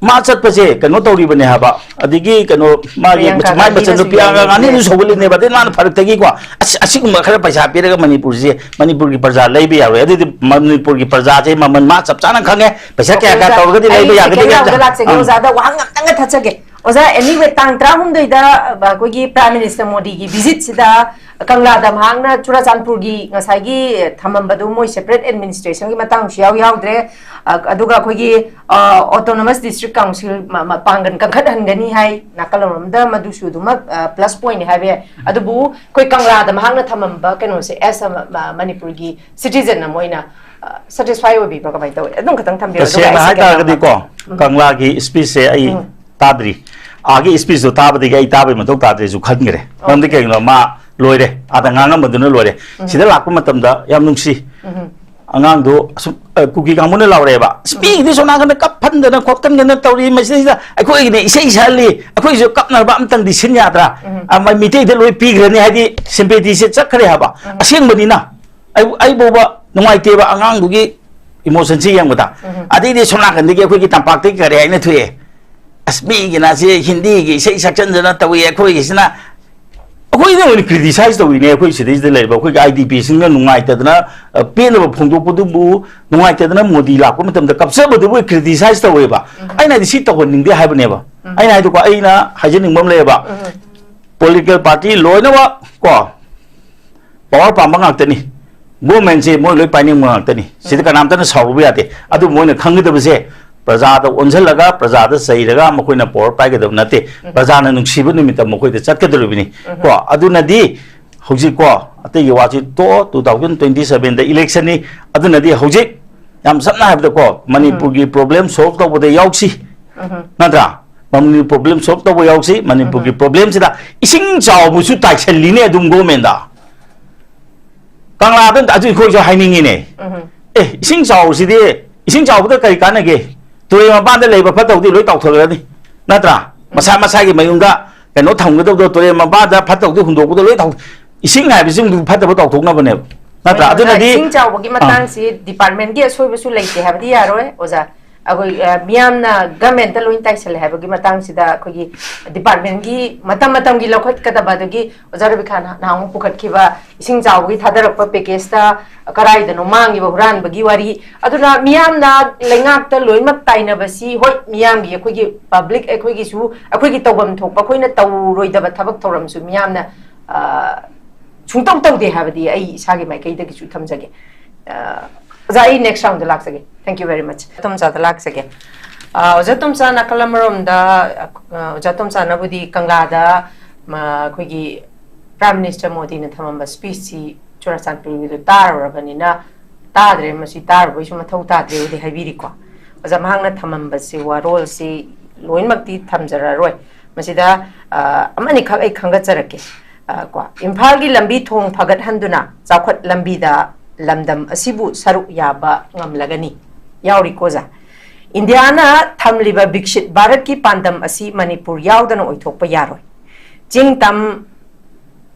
ꯃꯥ ꯆꯠꯄꯁꯦ ꯀꯩꯅꯣ ꯇꯧꯔꯤꯕꯅꯦ ꯍꯥꯏꯕ, ꯑꯗꯒꯤ ꯀꯩꯅꯣ ꯃꯥꯒꯤ ꯄ꯭ꯔꯤꯌꯥꯡꯀꯥ ꯃꯥꯏ ꯒꯥꯟꯙꯤꯅꯁꯨ ꯃꯆꯟꯅꯨꯄꯤ ꯌꯥꯎꯔꯤ, ꯄ꯭ꯔꯤꯌꯥꯡꯀꯥ ꯒꯥꯟꯙꯤꯅꯁꯨ ꯁꯧꯒꯠꯂꯤꯅꯦꯕ꯫ ꯑꯗꯩ ꯃꯥꯅ ꯐꯔꯛꯇꯒꯤꯀꯣ ꯑꯁ, ꯑꯁꯤꯒꯨꯝꯕ ꯈꯔ ꯄꯩꯁꯥ ꯄꯤꯔꯒ ꯃꯅꯤꯄꯨꯔꯁꯦ, ꯃꯅꯤꯄꯨꯔꯒꯤ ꯄ꯭ꯔꯖꯥ ꯂꯩꯕ ꯌꯥꯔꯣꯏ꯫ ꯑꯗꯨꯗꯤ ꯃꯅꯤꯄꯨꯔꯒꯤ ꯄ꯭ꯔꯖꯥꯁꯦ ꯃꯃꯜ ꯃꯥ ꯆꯞ ꯆꯥꯅ ꯈꯪꯉꯦ, ꯄꯩꯁꯥ ꯀꯌꯥ ꯀꯌꯥ ꯑꯣꯖꯥ, ꯇꯧꯔꯒꯗꯤ ꯑꯩ ꯂꯩꯕ ꯌꯥꯒꯗꯒꯦ꯫ ꯁꯦꯀꯦꯟ ꯔꯥꯎꯟꯗ ꯂꯥꯛꯆꯒꯦ, ꯑꯪ꯫ ꯑꯣꯖꯥꯗ ꯋꯥꯍꯪ ꯑꯝꯇꯪꯒ ꯊꯠꯆꯒꯦ꯫ ꯑꯣꯖꯥ, anyway, ꯇꯥꯡ ꯇꯔꯥꯍꯨꯝꯗꯣꯏꯗ, ꯑ, ꯑꯩꯈꯣꯏꯒꯤ Prime Minister ꯃꯣꯗꯤꯒꯤ ꯚꯤꯖꯤꯠꯁꯤꯗ ꯀꯪꯂꯥꯗ ꯃꯍꯥꯛꯅ ꯆꯨꯔꯥꯆꯥꯟꯄꯨꯔꯒꯤ ꯉꯁꯥꯏꯒꯤ ꯊꯝꯃꯝꯕꯗꯨ ꯃꯣꯏ separate administrationꯒꯤ ꯃꯇꯥꯡꯁꯨ ꯌꯥꯎ ꯌꯥꯎꯗ꯭ꯔꯦ꯫ ꯑ-, ꯑꯗꯨꯒ ꯑꯩꯈꯣꯏꯒꯤ, ꯑ, autonomous district council ꯃ-, ꯃ-, ꯄꯥꯡꯒꯜ ꯀꯟꯈꯠꯍꯟꯒꯅꯤ ꯍꯥꯏ꯫ ꯅꯥꯀꯜ ꯑꯃꯔꯣꯝꯗ ꯃꯗꯨꯁꯨ ꯑꯗꯨꯃꯛ, ꯑ, plus pointꯅꯤ ꯍꯥꯏꯕ ꯌꯥꯏ꯫ ꯑꯗꯨꯕꯨ ꯑꯩꯈꯣꯏ ꯀꯪꯂꯥꯗ ꯃꯍꯥꯛꯅ ꯊꯝꯃꯝꯕ ꯀꯩꯅꯣꯁꯦ, as a ꯃ-, ꯃ-, ꯃꯅꯤꯄꯨꯔꯒꯤ citizenꯅ ꯃꯣꯏꯅ, ꯑ, satisfy ꯑꯣꯏꯕꯤꯕ꯭ꯔꯥ? ꯀꯃꯥꯏꯅ ꯇꯧꯋꯤ? ꯑꯗꯨꯝ ꯈꯇꯪ ꯊꯝꯕꯤꯔꯣ, ꯑꯗꯨꯒ ꯇꯁꯦꯡꯅ ꯑꯩ second ꯍꯥꯏꯇꯥꯔꯒꯗꯤꯀꯣ, ꯂꯥꯛꯀꯦ꯫ ꯎꯝ꯫ ꯀꯪꯂꯥꯒꯤ speechꯁꯦ ꯑꯩ ꯎꯝ꯫ ꯇꯥꯗ꯭ꯔꯤ꯫ ꯑꯥꯒꯤ speechꯇꯣ ꯇꯥꯕꯗꯒꯤ ꯑꯩ ꯇꯥꯕꯒꯤ ꯃꯊꯧ ꯇꯥꯗ꯭ꯔꯦꯁꯨ ꯈꯟꯈ꯭ꯔꯦ꯫ ꯃꯔꯝꯗꯤ ꯑꯣꯀꯦ꯫ ꯀꯩꯒꯤꯅꯣ, ꯃꯥ ꯂꯣꯏꯔꯦ, ꯑꯥꯗ ꯉꯥꯡꯉꯝꯕꯗꯨꯅ ꯂꯣꯏꯔꯦ꯫ ꯎꯝ꯫ ꯁꯤꯗ ꯂꯥꯛꯄ ꯃꯇꯝꯗ ꯌꯥꯝ ꯅꯨꯡꯁꯤ꯫ ꯎꯝ꯫ ꯑꯉꯥꯡꯗꯣ ꯑꯁꯨꯝ, ꯑ, ꯀꯨꯀꯤ ꯀꯥꯡꯕꯨꯅ ꯂꯥꯎꯔꯛꯑꯦꯕ, "ꯑꯁ, ꯎꯝ꯫ ꯃꯤꯒꯤꯗꯤ ꯁꯣꯝ ꯅꯥꯀꯟꯗ ꯀꯞꯐꯟꯗꯅ ꯈꯣꯠꯀꯟꯗꯅ ꯇꯧꯔꯤ, ꯃꯁꯤꯗꯩꯁꯤꯗ ꯑꯩꯈꯣꯏꯒꯤꯅꯦ ꯏꯁꯩ ꯁꯛꯍꯜꯂꯤ, ꯑꯩꯈꯣꯏꯁꯨ ꯀꯞꯅꯕ ꯑꯝꯇꯪꯗꯤ ꯁꯤꯟ ꯌꯥꯗ꯭ꯔꯥ?" ꯎꯝ꯫ ꯑ, ꯃ-, ꯃꯤꯇꯩꯗ ꯂꯣꯏ ꯄꯤꯈ꯭ꯔꯅꯤ, ꯍꯥꯏꯗꯤ sympathyꯁꯦ ꯆꯠꯈ꯭ꯔꯦ ꯍꯥꯏꯕ꯫ ꯎꯝ꯫ ꯑꯁꯦꯡꯕꯅꯤꯅ ꯑꯩ, ꯑꯩ ꯐꯥꯎꯕ ꯅꯨꯡꯉꯥꯏꯇꯦꯕ ꯑꯉꯥꯡꯗꯨꯒꯤ emotionꯁꯤ ꯌꯦꯡꯕꯗ꯫ ꯎꯝ꯫ ꯑꯗꯩꯗꯤ ꯁꯣꯝ ꯅꯥꯀꯟꯗꯒꯤ ꯑꯩꯈꯣꯏꯒꯤ ꯇꯝꯄꯥꯛꯇꯒꯤ ꯀꯔꯤ ꯍꯥꯏꯅ ꯊꯣꯛꯑꯦ, "ꯑꯁ, ꯃꯤꯒꯤꯅ ꯁꯤ ꯍꯤꯟꯗꯤꯒꯤ ꯏꯁꯩ ꯁꯛꯆꯟꯗꯅ ꯇꯧꯏ, ꯑꯩꯈꯣꯏꯒꯤꯁꯤꯅ", ꯑꯩꯈꯣꯏꯅ ꯑꯣꯏꯅ criticize ꯇꯧꯔꯤꯅꯦ꯫ ꯑꯩꯈꯣꯏ ꯁꯤꯗꯩꯁꯤꯗ ꯂꯩꯔꯤꯕ ꯑꯩꯈꯣꯏꯒꯤ IDPꯁꯤꯡꯅ ꯅꯨꯡꯉꯥꯏꯇꯗꯅ, ꯑ, ꯄꯦꯟꯗꯕ ꯐꯣꯡꯗꯣꯛꯄꯗꯨꯕꯨ, ꯅꯨꯡꯉꯥꯏꯇꯗꯅ ꯃꯣꯗꯤ ꯂꯥꯛꯄ ꯃꯇꯝꯗ ꯀꯞꯆꯕꯗꯨꯕꯨ criticize ꯇꯧꯋꯦꯕ꯫ ꯎꯝ꯫ ꯑꯩꯅ ꯍꯥꯏꯗꯤ ꯁꯤ ꯇꯧꯍꯟꯅꯤꯡꯗꯦ ꯍꯥꯏꯕꯅꯦꯕ꯫ ꯎꯝ꯫ ꯑꯩꯅ ꯍꯥꯏꯗꯤꯀꯣ, ꯑꯩꯅ ꯍꯥꯏꯖꯅꯤꯡꯕ ꯑꯃ ꯂꯩꯌꯦꯕ꯫ ꯎꯝ꯫ Political party ꯂꯣꯏꯅꯃꯛ ꯀꯣ, power ꯄꯥꯝꯕ ꯉꯥꯛꯇꯅꯤ꯫ Governmentꯁꯦ ꯃꯣꯏ ꯂꯣꯏ ꯄꯥꯏꯅꯤꯡꯕ ꯉꯥꯛꯇꯅꯤ꯫ ꯁꯤꯗ ꯎꯝ꯫ ꯀꯅꯥꯝꯇꯅ ꯁꯥꯎꯔꯨꯕ ꯌꯥꯗꯦ꯫ ꯑꯗꯨꯕꯨ ꯃꯣꯏꯅ ꯈꯪꯒꯗꯕꯁꯦ, ꯄ꯭ꯔꯖꯥꯗ ꯑꯣꯟꯁꯤꯜꯂꯒ, ꯄ꯭ꯔꯖꯥꯗ ꯆꯩꯔꯒ ꯃꯈꯣꯏꯅ power ꯄꯥꯏꯒꯗꯕ ꯅꯠꯇꯦ꯫ ꯎꯝ꯫ ꯄ꯭ꯔꯖꯥꯅ ꯅꯨꯡꯁꯤꯕ ꯅꯨꯃꯤꯠꯇ ꯃꯈꯣꯏꯗ ꯆꯠꯀꯗꯧꯔꯤꯕꯅꯤ꯫ ꯎꯝ꯫ ꯀꯣ, ꯑꯗꯨꯅꯗꯤ ꯍꯧꯖꯤꯛ ꯀꯣ, ꯑꯇꯩꯒꯤ ꯋꯥꯁꯤ ꯇꯣꯛꯑꯣ, two thousand twenty sevenꯗ electionꯅꯤ꯫ ꯑꯗꯨꯅꯗꯤ ꯍꯧꯖꯤꯛ ꯌꯥꯝ ꯁꯝꯅ ꯍꯥꯏꯕꯗ ꯀꯣ, ꯎꯝ꯫ ꯃꯅꯤꯄꯨꯔꯒꯤ problem solve ꯇꯧꯕꯗ ꯌꯥꯎꯁꯤ꯫ ꯎꯝ꯫ ꯅꯠꯇ꯭ꯔꯥ? ꯃꯅꯤꯄꯨꯔ problem solve ꯇꯧꯕ ꯌꯥꯎꯁꯤ꯫ ꯃꯅꯤꯄꯨꯔꯒꯤ ꯎꯝ꯫ Problemꯁꯤꯗ ꯏꯁꯤꯡ ꯆꯥꯎꯕꯁꯨ ꯇꯥꯏꯁꯜꯂꯤꯅꯦ ꯑꯗꯨꯝ governmentꯗ꯫ ꯀꯪꯂꯥꯗ ꯑꯗꯨ ꯑꯩꯈꯣꯏꯁꯨ ꯍꯥꯏꯅꯤꯡꯉꯤꯅꯦ꯫ ꯎꯝ꯫ ꯑꯦ, ꯏꯁꯤꯡ ꯆꯥꯎꯕꯁꯤꯗꯤ, ꯏꯁꯤꯡ ꯆꯥꯎꯕꯗ ꯀꯔꯤ ꯀꯥꯟꯅꯒꯦ? ꯇꯨꯔꯦꯜ ꯃꯄꯥꯟꯗ ꯂꯩꯕ ꯐꯠꯇꯕꯗꯤ ꯂꯣꯏ ꯇꯥꯎꯊꯣꯛꯂꯛꯑꯅꯤ, ꯅꯠꯇ꯭ꯔꯥ? ꯃꯁꯥ ꯎꯝ꯫ ꯃꯁꯥꯒꯤ ꯃꯌꯨꯝꯗ ꯀꯩꯅꯣ ꯊꯝꯒꯗꯕꯗꯣ, ꯇꯨꯔꯦꯜ ꯃꯄꯥꯟꯗ ꯐꯠꯇꯕꯗꯤ ꯍꯨꯟꯗꯣꯛꯄꯗꯣ ꯂꯣꯏ ꯇꯥꯎ-, ꯏꯁꯤꯡ ꯍꯥꯏꯕꯁꯤꯃꯗꯤ ꯐꯠꯇꯕ ꯇꯥꯎꯊꯣꯛꯅꯕꯅꯦꯕ, ꯅꯠꯇ꯭ꯔꯥ? ꯍꯣꯏ, ꯑꯣꯖꯥ, ꯑꯗꯨꯅꯗꯤ, ꯏꯁꯤꯡ ꯆꯥꯎꯕꯒꯤ ꯑꯥ꯫ ꯃꯇꯥꯡꯁꯤ departmentꯀꯤ ꯑꯁꯣꯏꯕꯁꯨ ꯂꯩꯇꯦ ꯍꯥꯏꯕꯗꯤ ꯌꯥꯔꯣꯏ, ꯑꯣꯖꯥ꯫ ꯑꯩꯈꯣꯏ ꯑ, ꯃꯤꯌꯥꯝꯅ ꯒꯃꯦꯟꯇ ꯂꯣꯏ ꯇꯥꯏꯁꯜꯂꯦ ꯍꯥꯏꯕꯒꯤ ꯃꯇꯥꯡꯁꯤꯗ ꯑꯩꯈꯣꯏꯒꯤ ꯗꯤꯄꯥꯔꯠꯃꯦꯟꯒꯤ ꯃꯇꯝ ꯃꯇꯝꯒꯤ ꯂꯧꯈꯠꯀꯗꯕ, ꯑꯗꯒꯤ ꯑꯣꯖꯥ ꯔꯕꯤꯈꯥꯟ ꯅꯍꯥꯟꯃꯨꯛ ꯄꯨꯈꯠꯈꯤꯕ ꯏꯁꯤꯡ ꯆꯥꯎꯕꯒꯤ ꯊꯥꯗꯔꯛꯄ ꯄꯦꯀꯦꯖꯇ ꯀꯗꯥꯏꯗꯅꯣ ꯃꯥꯡꯉꯤꯕ ꯍꯨꯔꯥꯟꯕꯒꯤ ꯋꯥꯔꯤ꯫ ꯑꯗꯨꯅ ꯃꯤꯌꯥꯝꯅ ꯂꯩꯉꯥꯛꯇ ꯂꯣꯏꯅꯃꯛ ꯇꯥꯏꯅꯕꯁꯤ, ꯍꯣꯏ, ꯃꯤꯌꯥꯝꯒꯤ, ꯑꯩꯈꯣꯏꯒꯤ ꯄꯕ꯭ꯂꯤꯛ, ꯑꯩꯈꯣꯏꯒꯤꯁꯨ ꯑꯩꯈꯣꯏꯒꯤ ꯇꯧꯐꯝ ꯊꯣꯛꯄ ꯑꯩꯈꯣꯏꯅ ꯇꯧꯔꯣꯏꯗꯕ ꯊꯕꯛ ꯊꯧꯔꯝꯁꯨ ꯃꯤꯌꯥꯝꯅ ꯑ, ꯁꯨꯡꯇꯧ ꯇꯧꯗꯦ ꯍꯥꯏꯕꯗꯤ ꯑꯩ ꯏꯁꯥꯒꯤ ꯃꯥꯏꯀꯩꯗꯒꯤꯁꯨ ꯊꯝꯖꯒꯦ꯫ ꯑ, ꯑꯣꯖꯥ, ꯑꯩ ꯅꯦꯛꯁ ꯔꯥꯎꯟꯗ ꯂꯥꯛꯆꯒꯦ꯫ Thank you very much꯫ ꯇꯣꯝꯆꯥꯗ ꯂꯥꯛꯆꯒꯦ꯫ ꯑ, ꯑꯣꯖꯥ ꯇꯣꯝꯆꯥ, ꯅꯥꯀꯜ ꯑꯃꯔꯣꯝꯗ, ꯑ, ꯑꯣꯖꯥ ꯇꯣꯝꯆꯥꯅꯕꯨꯗꯤ ꯀꯪꯂꯥꯗ, ꯃ, ꯑꯩꯈꯣꯏꯒꯤ ꯄ꯭ꯔꯥꯏꯝ ꯃꯤꯅꯤꯁꯇꯔ ꯃꯣꯗꯤꯅ ꯊꯝꯃꯝꯕ ꯁ꯭ꯄꯤꯆꯁꯤ ꯆꯨꯔꯥꯆꯥꯟꯄꯨꯔꯒꯤꯗꯨ ꯇꯥꯔꯨꯔꯕꯅꯤꯅ, "ꯇꯥꯗ꯭ꯔꯦ, ꯃꯁꯤ ꯇꯥꯔꯨꯕꯩꯁꯨ ꯃꯊꯧ ꯇꯥꯗ꯭ꯔꯦꯕꯨꯗꯤ" ꯍꯥꯏꯕꯤꯔꯤꯀꯣ꯫ ꯑꯣꯖꯥ, ꯃꯍꯥꯛꯅ ꯊꯝꯃꯝꯕꯁꯤ, ꯋꯥꯔꯣꯜꯁꯤ ꯂꯣꯏꯅꯃꯛꯇꯤ ꯊꯝꯖꯔꯔꯣꯏ꯫ ꯃꯁꯤꯗ, ꯑ, ꯑꯃꯅꯤꯈꯛ ꯑꯩ ꯈꯪꯒꯠꯆꯔꯛꯀꯦ꯫ ꯑ, ꯀꯣ, "ꯏꯝꯐꯥꯜꯒꯤ ꯂꯝꯕꯤ ꯊꯣꯡ ꯐꯒꯠꯍꯟꯗꯨꯅ ꯆꯥꯎꯈꯠ ꯂꯝꯕꯤꯗ ꯂꯝꯗꯝ ꯑꯁꯤꯕꯨ ꯁꯔꯨꯛ ꯌꯥꯕ ꯉꯝꯂꯒꯅꯤ" ꯌꯥꯎꯔꯤꯀꯣ ꯑꯣꯖꯥ꯫ "ꯏꯟꯗꯤꯌꯥꯅ ꯊꯝꯂꯤꯕ ꯕꯤꯛꯁꯤꯠ ꯚꯥꯔꯠꯀꯤ ꯄꯥꯟꯗꯝ ꯑꯁꯤ ꯃꯅꯤꯄꯨꯔ ꯌꯥꯎꯗꯅ ꯑꯣꯏꯊꯣꯛꯄ ꯌꯥꯔꯣꯏ꯫ ꯆꯤꯡ ꯇꯝ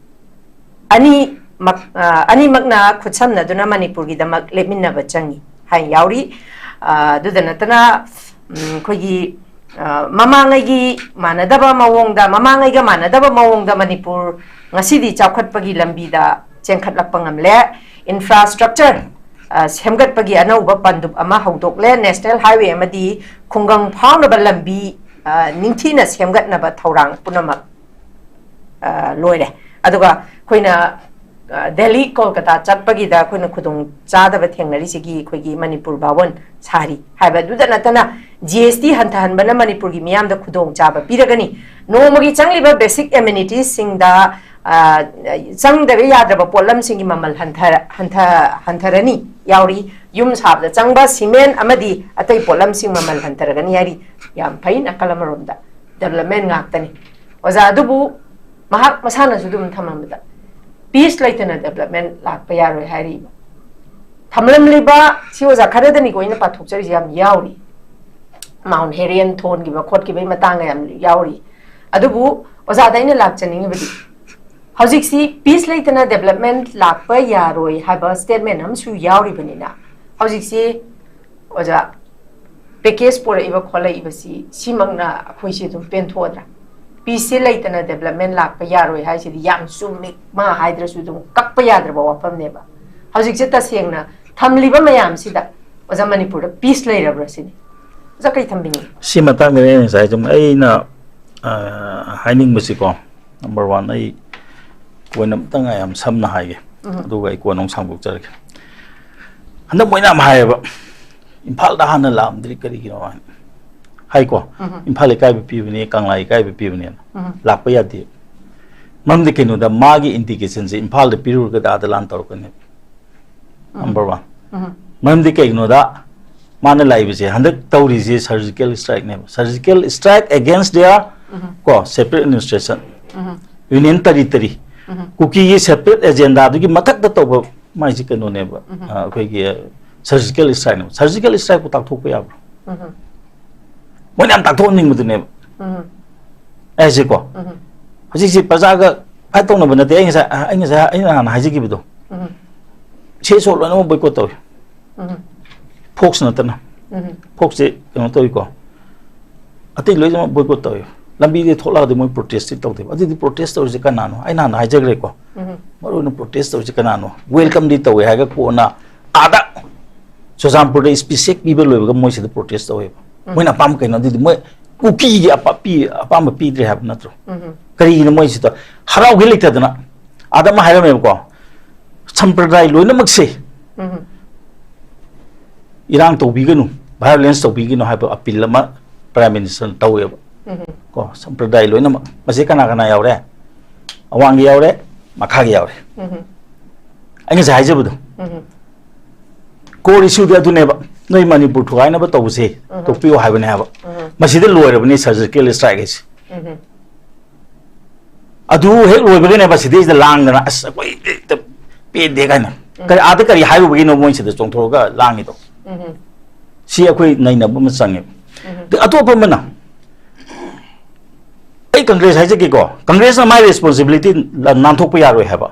ꯑꯅꯤꯃꯛ, ꯑ, ꯑꯅꯤꯃꯛꯅ ꯈꯨꯠꯁꯝꯅꯗꯨꯅ ꯃꯅꯤꯄꯨꯔꯒꯤꯗꯃꯛ ꯂꯦꯞꯃꯤꯟꯅꯕ ꯆꯪꯏ" ꯍꯥꯏꯅ ꯌꯥꯎꯔꯤ꯫ ꯑ, ꯑꯗꯨꯗ ꯅꯠꯇꯅ, ꯎꯝ, ꯑꯩꯈꯣꯏꯒꯤ, ꯑ, ꯃꯃꯥꯡꯉꯩꯒꯤ ꯃꯥꯟꯅꯗꯕ ꯃꯑꯣꯡꯗ, ꯃꯃꯥꯡꯉꯩꯒ ꯃꯥꯟꯅꯗꯕ ꯃꯑꯣꯡꯗ ꯃꯅꯤꯄꯨꯔ ꯉꯁꯤꯗꯤ ꯆꯥꯎꯈꯠꯄꯒꯤ ꯂꯝꯕꯤꯗ ꯆꯦꯟꯈꯠꯂꯛꯄ ꯉꯝꯂꯦ꯫ ꯏꯟꯐ꯭ꯔꯥꯁ꯭ꯇ꯭ꯔꯛꯆꯔ, ꯑ, ꯁꯦꯝꯒꯠꯄꯒꯤ ꯑꯅꯧꯕ ꯄꯟꯗꯨꯞ ꯑꯃ ꯍꯧꯗꯣꯛꯂꯦ꯫ ꯅꯦꯁꯅꯦꯜ ꯍꯥꯏꯋꯦ ꯑꯃꯗꯤ ꯈꯨꯡꯒꯪ ꯐꯥꯎꯅꯕ ꯂꯝꯕꯤ, ꯑ, ꯅꯤꯡꯊꯤꯅ ꯁꯦꯝꯒꯠꯅꯕ ꯊꯧꯔꯥꯡ ꯄꯨꯝꯅꯃꯛ ꯑ, ꯂꯣꯏꯔꯦ꯫ ꯑꯗꯨꯒ ꯑꯩꯈꯣꯏꯅ, ꯑ, ꯗꯦꯜꯂꯤ, ꯀꯣꯜꯀꯇꯥ ꯆꯠꯄꯒꯤꯗ ꯑꯩꯈꯣꯏꯅ ꯈꯨꯗꯣꯡ ꯆꯥꯗꯕ ꯊꯦꯡꯅꯔꯤꯁꯤꯒꯤ ꯑꯩꯈꯣꯏꯒꯤ ꯃꯅꯤꯄꯨꯔ ꯚꯥꯋꯟ ꯁꯥꯔꯤ ꯍꯥꯏꯕꯗꯨꯗ ꯅꯠꯇꯅ, ꯖꯤ ꯑꯦꯁ ꯇꯤ ꯍꯟꯊꯍꯟꯕꯅ ꯃꯅꯤꯄꯨꯔꯒꯤ ꯃꯤꯌꯥꯝꯗ ꯈꯨꯗꯣꯡ ꯆꯥꯕ ꯄꯤꯔꯒꯅꯤ꯫ ꯅꯣꯡꯃꯒꯤ ꯆꯪꯂꯤꯕ ꯕꯦꯁꯤꯛ ꯑꯦꯃꯦꯅꯤꯇꯤꯁꯁꯤꯡꯗ, ꯑ, ꯆꯪꯗꯕ ꯌꯥꯗ꯭ꯔꯕ ꯄꯣꯠꯂꯝꯁꯤꯡꯒꯤ ꯃꯃꯜ ꯍꯟꯊꯔ-, ꯍꯟꯊ-, ꯍꯟꯊꯔꯅꯤ ꯌꯥꯎꯔꯤ꯫ ꯌꯨꯝ ꯁꯥꯕꯗ ꯆꯪꯕ ꯁꯤꯃꯦꯟ ꯑꯃꯗꯤ ꯑꯇꯩ ꯄꯣꯠꯂꯝꯁꯤꯡ ꯃꯃꯜ ꯍꯟꯊꯔꯒꯅꯤ ꯍꯥꯏꯔꯤ꯫ ꯌꯥꯝ ꯐꯩ, ꯅꯥꯀꯜ ꯑꯃꯔꯣꯝꯗ ꯗꯦꯕꯂꯞꯃꯦꯟ ꯉꯥꯛꯇꯅꯤ꯫ ꯑꯣꯖꯥ, ꯑꯗꯨꯕꯨ ꯃꯍꯥꯛ ꯃꯁꯥꯅꯁꯨ ꯑꯗꯨꯝ ꯊꯝꯃꯝꯕꯗ, "ꯄꯤꯁ ꯂꯩꯇꯅ ꯗꯦꯕꯂꯞꯃꯦꯟ ꯂꯥꯛꯄ ꯌꯥꯔꯣꯏ" ꯍꯥꯏꯔꯤꯕ꯫ ꯊꯝꯂꯝꯂꯤꯕ ꯁꯤ ꯑꯣꯖꯥ ꯈꯔꯗꯅꯤꯀꯣ ꯑꯩꯅ ꯄꯥꯊꯣꯛꯆꯔꯤꯁꯦ, ꯌꯥꯝ ꯌꯥꯎꯔꯤ꯫ ꯃꯥꯎꯟ ꯍꯦꯔꯤꯌꯟ ꯊꯣꯟꯈꯤꯕ ꯈꯣꯠꯈꯤꯕꯒꯤ ꯃꯇꯥꯡꯒ ꯌꯥꯝ ꯌꯥꯎꯔꯤ꯫ ꯑꯗꯨꯕꯨ ꯑꯣꯖꯥꯗ ꯑꯩꯅ ꯂꯥꯛꯆꯅꯤꯡꯉꯤꯕꯗꯤ, ꯍꯧꯖꯤꯛꯁꯤ ꯄꯤꯁ ꯂꯩꯇꯅ ꯗꯦꯕꯂꯞꯃꯦꯟ ꯂꯥꯛꯄ ꯌꯥꯔꯣꯏ ꯍꯥꯏꯕ ꯁ꯭ꯇꯦꯠꯃꯦꯟ ꯑꯃꯁꯨ ꯌꯥꯎꯔꯤꯕꯅꯤꯅ, ꯍꯧꯖꯤꯛꯁꯤ ꯑꯣꯖꯥ, ꯄꯦꯀꯦꯖ ꯄꯨꯔꯛꯏꯕ ꯈꯣꯠꯂꯛꯏꯕꯁꯤ ꯁꯤꯃꯛꯅ ꯑꯩꯈꯣꯏꯁꯦ ꯑꯗꯨꯝ ꯄꯦꯟꯊꯣꯛꯑꯗ꯭ꯔꯥ? ꯄꯤꯁꯁꯦ ꯂꯩꯇꯅ ꯗꯦꯕꯂꯞꯃꯦꯟ ꯂꯥꯛꯄ ꯌꯥꯔꯣꯏ ꯍꯥꯏꯁꯤꯗꯤ ꯌꯥꯝ ꯆꯨꯝꯃꯤ, ꯃꯥ ꯍꯥꯏꯗ꯭ꯔꯁꯨ ꯑꯗꯨꯝ ꯀꯛꯄ ꯌꯥꯗ꯭ꯔꯕ ꯋꯥꯐꯝꯅꯦꯕ꯫ ꯍꯧꯖꯤꯛꯁꯦ ꯇꯁꯦꯡꯅ ꯊꯝꯂꯤꯕ ꯃꯌꯥꯝꯁꯤꯗ ꯑꯣꯖꯥ ꯃꯅꯤꯄꯨꯔꯗ ꯄꯤꯁ ꯂꯩꯔꯕ꯭ꯔꯥ ꯁꯤꯅꯤ꯫ ꯑꯣꯖꯥ ꯀꯔꯤ ꯊꯝꯕꯤꯅꯤꯡꯉꯤ? ꯁꯤ ꯃꯇꯥꯡꯗꯅꯤ ꯑꯩꯅ ꯉꯁꯥꯏ ꯁꯨꯝ ꯑꯩꯅ ꯍꯥꯏꯅꯤꯡꯕꯁꯤꯀꯣ, ꯅꯝꯕꯔ ꯋꯥꯟ, ꯑꯩ ꯄꯣꯏꯟ ꯑꯝꯇꯪ ꯌꯥꯝ ꯁꯝꯅ ꯍꯥꯏꯒꯦ, ꯑꯗꯨꯒ ꯑꯩ ꯀꯣꯟꯅ ꯑꯃꯨꯛ ꯁꯥꯡꯗꯣꯛꯆꯔꯒꯦ꯫ ꯍꯟꯗꯛ ꯃꯣꯏꯅ ꯌꯥꯝ ꯍꯥꯏꯌꯦꯕ, ꯏꯝꯐꯥꯜꯗ ꯍꯥꯟꯅ ꯂꯥꯛꯑꯝꯗ꯭ꯔꯤ ꯀꯔꯤꯒꯤꯅꯣ ꯍꯥꯏꯅ ꯍꯥꯏꯀꯣ꯫ ꯏꯝꯐꯥꯜ ꯏꯀꯥꯏꯕ ꯄꯤꯕꯅꯤ, ꯀꯪꯂꯥ ꯏꯀꯥꯏꯕ ꯄꯤꯕꯅꯦꯅ꯫ ꯂꯥꯛꯄ ꯌꯥꯗꯦ꯫ ꯃꯔꯝꯗꯤ ꯀꯩꯅꯣꯗ, ꯃꯥꯒꯤ ꯏꯟꯗꯤꯀꯦꯁꯟꯁꯦ ꯏꯝꯐꯥꯜꯗ ꯄꯤꯔꯨꯔꯒꯗꯤ ꯑꯥꯗ ꯂꯥꯟ ꯇꯧꯔꯛꯀꯅꯦꯕ꯫ Number one. ꯃꯔꯝꯗꯤ ꯀꯩꯒꯤꯅꯣꯗ, ꯃꯥꯅ ꯂꯥꯛꯏꯕꯁꯦ, ꯍꯟꯗꯛ ꯇꯧꯔꯤꯁꯦ surgical strike ꯅꯦꯕ꯫ Surgical strike against their ꯀꯣ separate administration, union territory, ꯀꯨꯀꯤꯒꯤ separate agenda ꯗꯨꯒꯤ ꯃꯊꯛꯇ ꯇꯧꯕ ꯃꯥꯏꯁꯤ ꯀꯩꯅꯣꯅꯦꯕ꯫ ꯑ, ꯑꯩꯈꯣꯏꯒꯤ surgical strike ꯅꯦꯕ꯫ Surgical strike ꯄꯨ ꯇꯥꯛꯊꯣꯛꯄ ꯌꯥꯕ꯭ꯔꯣ? ꯃꯣꯏꯅ ꯌꯥꯝ ꯇꯥꯛꯊꯣꯛꯍꯟꯅꯤꯡꯕꯗꯨꯅꯦꯕ꯫ ꯑꯩꯁꯦꯀꯣ, ꯍꯧꯖꯤꯛꯁꯤ ꯄ꯭ꯔꯖꯥꯒ ꯐꯥꯏꯠ ꯇꯧꯅꯕ ꯅꯠꯇꯦ꯫ ꯑꯩ ꯉꯁꯥꯏ, ꯑꯩ ꯉꯁꯥꯏ, ꯑꯩꯅ ꯍꯥꯟꯅ ꯍꯥꯏꯖꯈꯤꯕꯗꯣ, ꯁꯦ ꯁꯣ ꯂꯣꯏꯅꯃꯛ ꯕꯣꯏꯀꯣꯠ ꯇꯧꯏ꯫ ꯐꯣꯛꯁ ꯅꯠꯇꯅ꯫ ꯐꯣꯛꯁꯁꯦ ꯀꯩꯅꯣ ꯇꯧꯏꯀꯣ, ꯑꯇꯩ ꯂꯣꯏꯅꯃꯛ ꯕꯣꯏꯀꯣꯠ ꯇꯧꯏ꯫ ꯂꯝꯕꯤꯗ ꯊꯣꯛꯂꯛꯑꯗꯤ ꯃꯣꯏ ꯄ꯭ꯔꯣꯇꯦꯁꯇꯤ ꯇꯧꯗꯦꯕ꯫ ꯑꯗꯨꯗꯤ ꯄ꯭ꯔꯣꯇꯦꯁ ꯇꯧꯔꯤꯁꯦ ꯀꯅꯥꯅꯣ? ꯑꯩꯅ ꯍꯥꯟꯅ ꯍꯥꯏꯖꯈ꯭ꯔꯦꯀꯣ, ꯃꯔꯨꯑꯣꯏꯅ ꯄ꯭ꯔꯣꯇꯦꯁ ꯇꯧꯔꯤꯁꯦ ꯀꯅꯥꯅꯣ? ꯋꯦꯜꯀꯝꯗꯤ ꯇꯧꯋꯦ ꯍꯥꯏꯔꯒ ꯀꯣꯟꯅ ꯑꯥꯗ ꯆꯨꯔꯆꯥꯟꯄꯨꯔꯗ ꯁ꯭ꯄꯤꯆ ꯍꯦꯛ ꯄꯤꯕ ꯂꯣꯏꯕꯒ ꯃꯣꯏ ꯁꯤꯗ ꯄ꯭ꯔꯣꯇꯦꯁ ꯇꯧꯋꯦꯕ꯫ ꯃꯣꯏꯅ ꯑꯄꯥꯝꯕ ꯀꯩꯅꯣ? ꯑꯗꯨꯗꯤ ꯃꯣꯏ ꯀꯨꯀꯤꯒꯤ ꯑꯄꯥ-, ꯄꯤ-, ꯑꯄꯥꯝꯕ ꯄꯤꯗ꯭ꯔꯦ ꯍꯥꯏꯕ ꯅꯠꯇ꯭ꯔꯣ? ꯀꯔꯤꯒꯤꯅꯣ ꯃꯣꯏ ꯁꯤꯗ ꯍꯔꯥꯎꯒꯦ ꯂꯩꯇꯗꯅ? ꯑꯥꯗ ꯑꯃ ꯍꯥꯏꯔꯝꯃꯦꯕꯀꯣ, ꯁꯝꯄ꯭ꯔꯗꯥꯏ ꯂꯣꯏꯅꯃꯛꯁꯦ ꯏꯔꯥꯡ ꯇꯧꯕꯤꯒꯅꯨ, ꯚꯥꯏꯑꯣꯂꯦꯟꯁ ꯇꯧꯕꯤꯒꯅꯨ ꯍꯥꯏꯕ ꯑꯄꯤꯜ ꯑꯃ ꯄ꯭ꯔꯥꯏꯝ ꯃꯤꯅꯤꯁꯇꯔꯅ ꯇꯧꯋꯦꯕ꯫ ꯀꯣ, ꯁꯝꯄ꯭ꯔꯗꯥꯏ ꯂꯣꯏꯅꯃꯛ, ꯃꯁꯤ ꯀꯅꯥ ꯀꯅꯥ ꯌꯥꯎꯔꯦ? ꯑꯋꯥꯡꯒꯤ ꯌꯥꯎꯔꯦ, ꯃꯈꯥꯒꯤ ꯌꯥꯎꯔꯦ꯫ ꯑꯩ ꯉꯁꯥꯏ ꯍꯥꯏꯖꯕꯗꯣ, ꯀꯣꯔ ꯏꯁꯨꯗꯤ ꯑꯗꯨꯅꯦꯕ, ꯅꯣꯏ ꯃꯅꯤꯄꯨꯔ ꯊꯨꯒꯥꯏꯅꯕ ꯇꯧꯕꯁꯦ ꯇꯣꯛꯄꯤꯌꯨ ꯍꯥꯏꯕꯅꯦ ꯍꯥꯏꯕ꯫ ꯃꯁꯤꯗ ꯂꯣꯏꯔꯕꯅꯤ ꯁꯔꯖꯤꯀꯦꯜ ꯏꯁꯇ꯭ꯔꯥꯏꯛ ꯍꯥꯏꯁꯦ꯫ ꯑꯗꯨ ꯍꯦꯛ ꯂꯣꯏꯕꯒꯅꯦꯕ ꯁꯤꯗꯩꯁꯤꯗ ꯂꯥꯡꯗꯅ, "ꯑꯁ, ꯑꯩꯈꯣꯏ ꯍꯦꯛꯇ ꯄꯦꯟꯗꯦ" ꯀꯥꯏꯅ꯫ ꯀꯔꯤ, ꯑꯥꯗ ꯀꯔꯤ ꯍꯥꯏꯔꯨꯕꯒꯤꯅꯣ ꯃꯣꯏ ꯁꯤꯗ ꯆꯣꯡꯊꯣꯛꯑꯒ ꯂꯥꯡꯉꯤꯗꯣ? ꯁꯤ ꯑꯩꯈꯣꯏ ꯅꯩꯅꯕ ꯑꯃ ꯆꯪꯉꯦꯕ꯫ ꯑꯗ ꯑꯇꯣꯞꯄ ꯑꯃꯅ, ꯑꯩ ꯀꯪꯒ꯭ꯔꯦꯁ ꯍꯥꯏꯖꯒꯦꯀꯣ, ꯀꯪꯒ꯭ꯔꯦꯁꯅ ꯃꯥꯏ ꯔꯦꯁꯄꯣꯟꯁꯤꯕꯤꯂꯤꯇꯤ ꯅꯥꯟꯊꯣꯛꯄ ꯌꯥꯔꯣꯏ ꯍꯥꯏꯕ꯫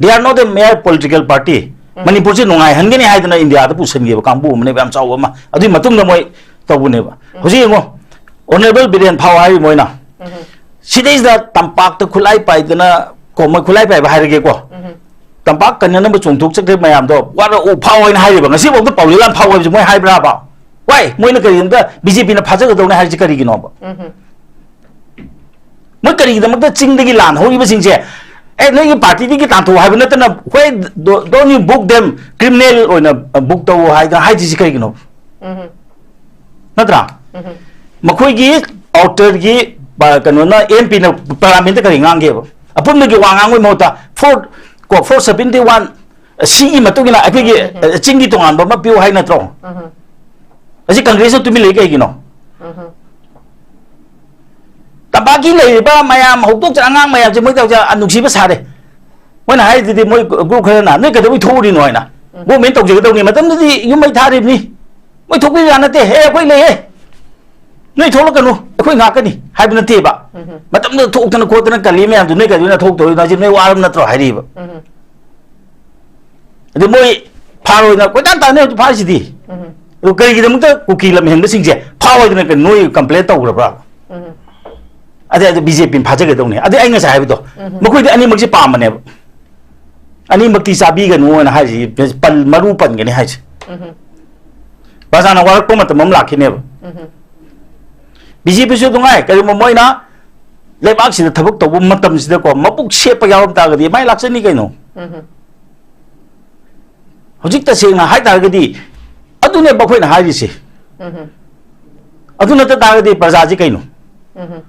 They are not a mere political party. ꯃꯅꯤꯄꯨꯔꯁꯤ ꯅꯨꯡꯉꯥꯏꯍꯟꯒꯅꯤ ꯍꯥꯏꯗꯅ ꯏꯟꯗꯤꯌꯥꯗ ꯄꯨꯁꯟꯈꯤꯕ ꯀꯥꯡꯕꯨ ꯑꯃꯅꯦꯕ, ꯌꯥꯝ ꯆꯥꯎꯕ ꯑꯃ꯫ ꯑꯗꯨꯒꯤ ꯃꯇꯨꯡꯗ ꯃꯣꯏ ꯇꯧꯕꯅꯦꯕ꯫ ꯍꯧꯖꯤꯛ ꯌꯦꯡꯉꯣ, ꯑꯣꯅꯔꯦꯕꯜ ꯕꯤꯔꯦꯟ ꯐꯥꯎ ꯍꯥꯏꯔꯤ ꯃꯣꯏꯅ꯫ ꯁꯤꯗꯩꯁꯤꯗ ꯇꯝꯄꯥꯛꯇ ꯈꯨꯠꯂꯥꯏ ꯄꯥꯏꯗꯅ, ꯀꯣ, ꯃꯣꯏ ꯈꯨꯠꯂꯥꯏ ꯄꯥꯏꯕ ꯍꯥꯏꯔꯒꯦꯀꯣ꯫ ꯇꯝꯄꯥꯛ ꯀꯟꯅꯅꯕ ꯆꯣꯡꯊꯣꯛꯆꯈ꯭ꯔꯤꯕ ꯃꯌꯥꯝꯗꯣ ꯋꯥꯔꯛꯎ ꯐꯥꯎ ꯍꯥꯏꯅ ꯍꯥꯏꯔꯤꯕ꯫ ꯉꯁꯤꯐꯥꯎꯗ ꯄꯥꯎꯂꯤꯂꯥꯟ ꯐꯥꯎ ꯍꯥꯏꯕꯁꯦ ꯃꯣꯏ ꯍꯥꯏꯕ꯭ꯔꯥꯕ? ꯋꯥꯏ, ꯃꯣꯏꯅ ꯀꯔꯤꯒꯨꯝꯕ ꯕꯤ ꯖꯦ ꯄꯤꯅ ꯐꯥꯖꯒꯗꯧꯅꯦ ꯍꯥꯏꯔꯤꯁꯦ ꯀꯔꯤꯒꯤꯅꯣꯕ? ꯃꯣꯏ ꯀꯔꯤꯒꯤꯗꯃꯛꯇ ꯆꯤꯡꯗꯒꯤ ꯂꯥꯟ ꯍꯧꯔꯤꯕꯁꯤꯡꯁꯦ, "ꯑꯦ, ꯅꯣꯏꯒꯤ ꯄꯥꯔꯇꯤꯗꯒꯤ ꯇꯥꯟꯊꯣꯛꯑꯣ" ꯍꯥꯏꯕ ꯅꯠꯇꯅ, "Why do- don't you book them, criminal ꯑꯣꯏꯅ ꯕꯨꯛ ꯇꯧꯑꯣ" ꯍꯥꯏꯗꯅ ꯍꯥꯏꯗ꯭ꯔꯤꯁꯤ ꯀꯔꯤꯒꯤꯅꯣ? ꯅꯠꯇ꯭ꯔꯥ? ꯃꯈꯣꯏꯒꯤ ꯑꯥꯎꯇꯔꯒꯤ, ꯄ-, ꯀꯩꯅꯣꯅ, ꯑꯦꯝ ꯄꯤꯅ ꯄꯥꯔꯂꯤꯌꯥꯃꯦꯟꯠꯇ ꯀꯔꯤ ꯉꯥꯡꯒꯦꯕ? ꯑꯄꯨꯟꯕꯒꯤ ꯋꯥ ꯉꯥꯡꯕꯒꯤ ꯃꯍꯨꯠꯇ ꯐꯣꯔ, ꯀꯣ, ꯐꯣꯔ ꯁꯕꯦꯟꯇꯤ ꯋꯥꯟ ꯁꯤꯒꯤ ꯃꯇꯨꯡ ꯏꯟꯅ ꯑꯩꯈꯣꯏꯒꯤ, ꯎꯝ, ꯎꯝ, ꯎꯝ꯫ ꯑ, ꯆꯤꯡꯒꯤ ꯇꯣꯉꯥꯟꯕ ꯑꯃ ꯄꯤꯌꯨ ꯍꯥꯏ ꯅꯠꯇ꯭ꯔꯣ? ꯎꯝ, ꯎꯝ꯫ ꯑꯁꯤ ꯀꯪꯒ꯭ꯔꯦꯁꯅ ꯇꯨꯃꯤꯟ ꯂꯩ ꯀꯩꯒꯤꯅꯣ? ꯎꯝ, ꯎꯝ꯫ ꯇꯝꯄꯥꯛꯀꯤ ꯂꯩꯔꯤꯕ ꯃꯌꯥꯝ, ꯍꯧꯗꯣꯛꯆ-, ꯑꯉꯥꯡ ꯃꯌꯥꯝꯁꯦ ꯃꯣꯏ ꯇꯧꯖ-, ꯑ, ꯅꯨꯡꯁꯤꯕ ꯁꯥꯔꯦ꯫ ꯃꯣꯏꯅ ꯍꯥꯏꯔꯤꯗꯨꯗꯤ ꯃꯣꯏ ꯒ꯭ꯔꯨꯞ ꯈꯔꯅ, "ꯅꯣꯏ ꯀꯩꯗꯧꯕꯩ ꯊꯣꯛꯎꯔꯤꯅꯣ?" ꯍꯥꯏꯅ꯫ ꯎꯝ꯫ ꯒꯣꯔꯃꯦꯟ ꯇꯧꯖꯒꯗꯧꯅꯤ꯫ ꯃꯇꯝꯗꯨꯗꯤ ꯌꯨꯝ ꯃꯩ ꯊꯥꯔꯤꯕꯅꯤ꯫ ꯃꯣꯏ ꯊꯣꯛꯄꯤꯕ ꯌꯥ ꯅꯠꯇꯦ꯫ "ꯑꯦ, ꯑꯩꯈꯣꯏ ꯂꯩꯌꯦ꯫ ꯅꯣꯏ ꯊꯣꯛꯂꯛꯀꯅꯨ꯫ ꯑꯩꯈꯣꯏ ꯉꯥꯛꯀꯅꯤ" ꯍꯥꯏꯕ ꯅꯠꯇꯦꯕ꯫ ꯎꯝ꯫ ꯃꯇꯝꯗꯨꯗ ꯊꯣꯛꯇꯅ ꯈꯣꯠꯇꯅ ꯀꯜꯂꯤ ꯃꯌꯥꯝꯗꯨ ꯅꯣꯏ ꯀꯩꯗꯧꯅ ꯊꯣꯛꯇꯧꯔꯤꯅꯣ? ꯍꯥꯏꯁꯦ ꯅꯣꯏ ꯋꯥꯔꯕ ꯅꯠꯇ꯭ꯔꯣ ꯍꯥꯏꯔꯤꯕ? ꯎꯝ꯫ ꯑꯗꯨ ꯃꯣꯏ ꯐꯥꯔꯣꯏꯅ ꯀꯣꯏꯇꯥꯟ ꯇꯥꯟꯅꯩ ꯍꯧꯖꯤꯛ ꯐꯥꯔꯤꯁꯤꯗꯤ꯫ ꯎꯝ꯫ ꯑꯗꯨ ꯀꯔꯤꯒꯤꯗꯃꯛꯇ ꯀꯨꯀꯤ ꯂꯝꯍꯦꯟꯕꯁꯤꯡꯁꯦ ꯐꯥꯑꯣꯏꯗꯅ ꯀꯩꯅꯣ ꯅꯣꯏ ꯀꯝꯄ꯭ꯂꯦꯟ ꯇꯧꯈ꯭ꯔꯕ꯭ꯔꯥ? ꯎꯝ꯫ ꯑꯗꯩ ꯑꯗꯨ ꯕꯤ ꯖꯦ ꯄꯤꯅ ꯐꯥꯖꯒꯗꯧꯅꯦ꯫ ꯑꯗꯩ ꯑꯩ ꯉꯁꯥꯏ ꯍꯥꯏꯕꯗꯣ, ꯎꯝ꯫ ꯃꯈꯣꯏꯗꯤ ꯑꯅꯤꯃꯛꯁꯦ ꯄꯥꯝꯕꯅꯦꯕ꯫ ꯑꯅꯤꯃꯛꯇꯤ ꯆꯥꯕꯤꯒꯅꯨꯅ ꯍꯥꯏꯁꯤ, ꯄꯜ-, ꯃꯔꯨ ꯄꯟꯒꯅꯤ ꯍꯥꯏꯁꯦ꯫ ꯎꯝ꯫ ꯄ꯭ꯔꯖꯥꯅ ꯋꯥꯔꯛꯄ ꯃꯇꯝ ꯑꯃ ꯂꯥꯛꯈꯤꯅꯦꯕ꯫ ꯎꯝ꯫ ꯕꯤ ꯖꯦ ꯄꯤꯁꯨ ꯅꯨꯡꯉꯥꯏ, ꯀꯔꯤꯒꯨꯝꯕ ꯃꯣꯏꯅ ꯂꯩꯕꯥꯛꯁꯤꯗ ꯊꯕꯛ ꯇꯧꯕ ꯃꯇꯝꯁꯤꯗꯀꯣ, ꯃꯕꯨꯛ ꯁꯦꯞꯄ ꯌꯥꯎꯔꯝ ꯇꯥꯔꯒꯗꯤ ꯃꯥꯏ ꯂꯥꯛꯆꯅꯤ ꯀꯩꯅꯣ꯫ ꯎꯝ꯫ ꯍꯧꯖꯤꯛ ꯇꯁꯦꯡꯅ ꯍꯥꯏ ꯇꯥꯔꯒꯗꯤ ꯑꯗꯨꯅꯦꯕ ꯑꯩꯈꯣꯏꯅ ꯍꯥꯏꯔꯤꯁꯦ꯫ ꯎꯝ꯫ ꯑꯗꯨ ꯅꯠꯇ ꯇꯥꯔꯒꯗꯤ ꯄ꯭ꯔꯖꯥꯁꯤ ꯀꯩꯅꯣ? ꯎꯝ꯫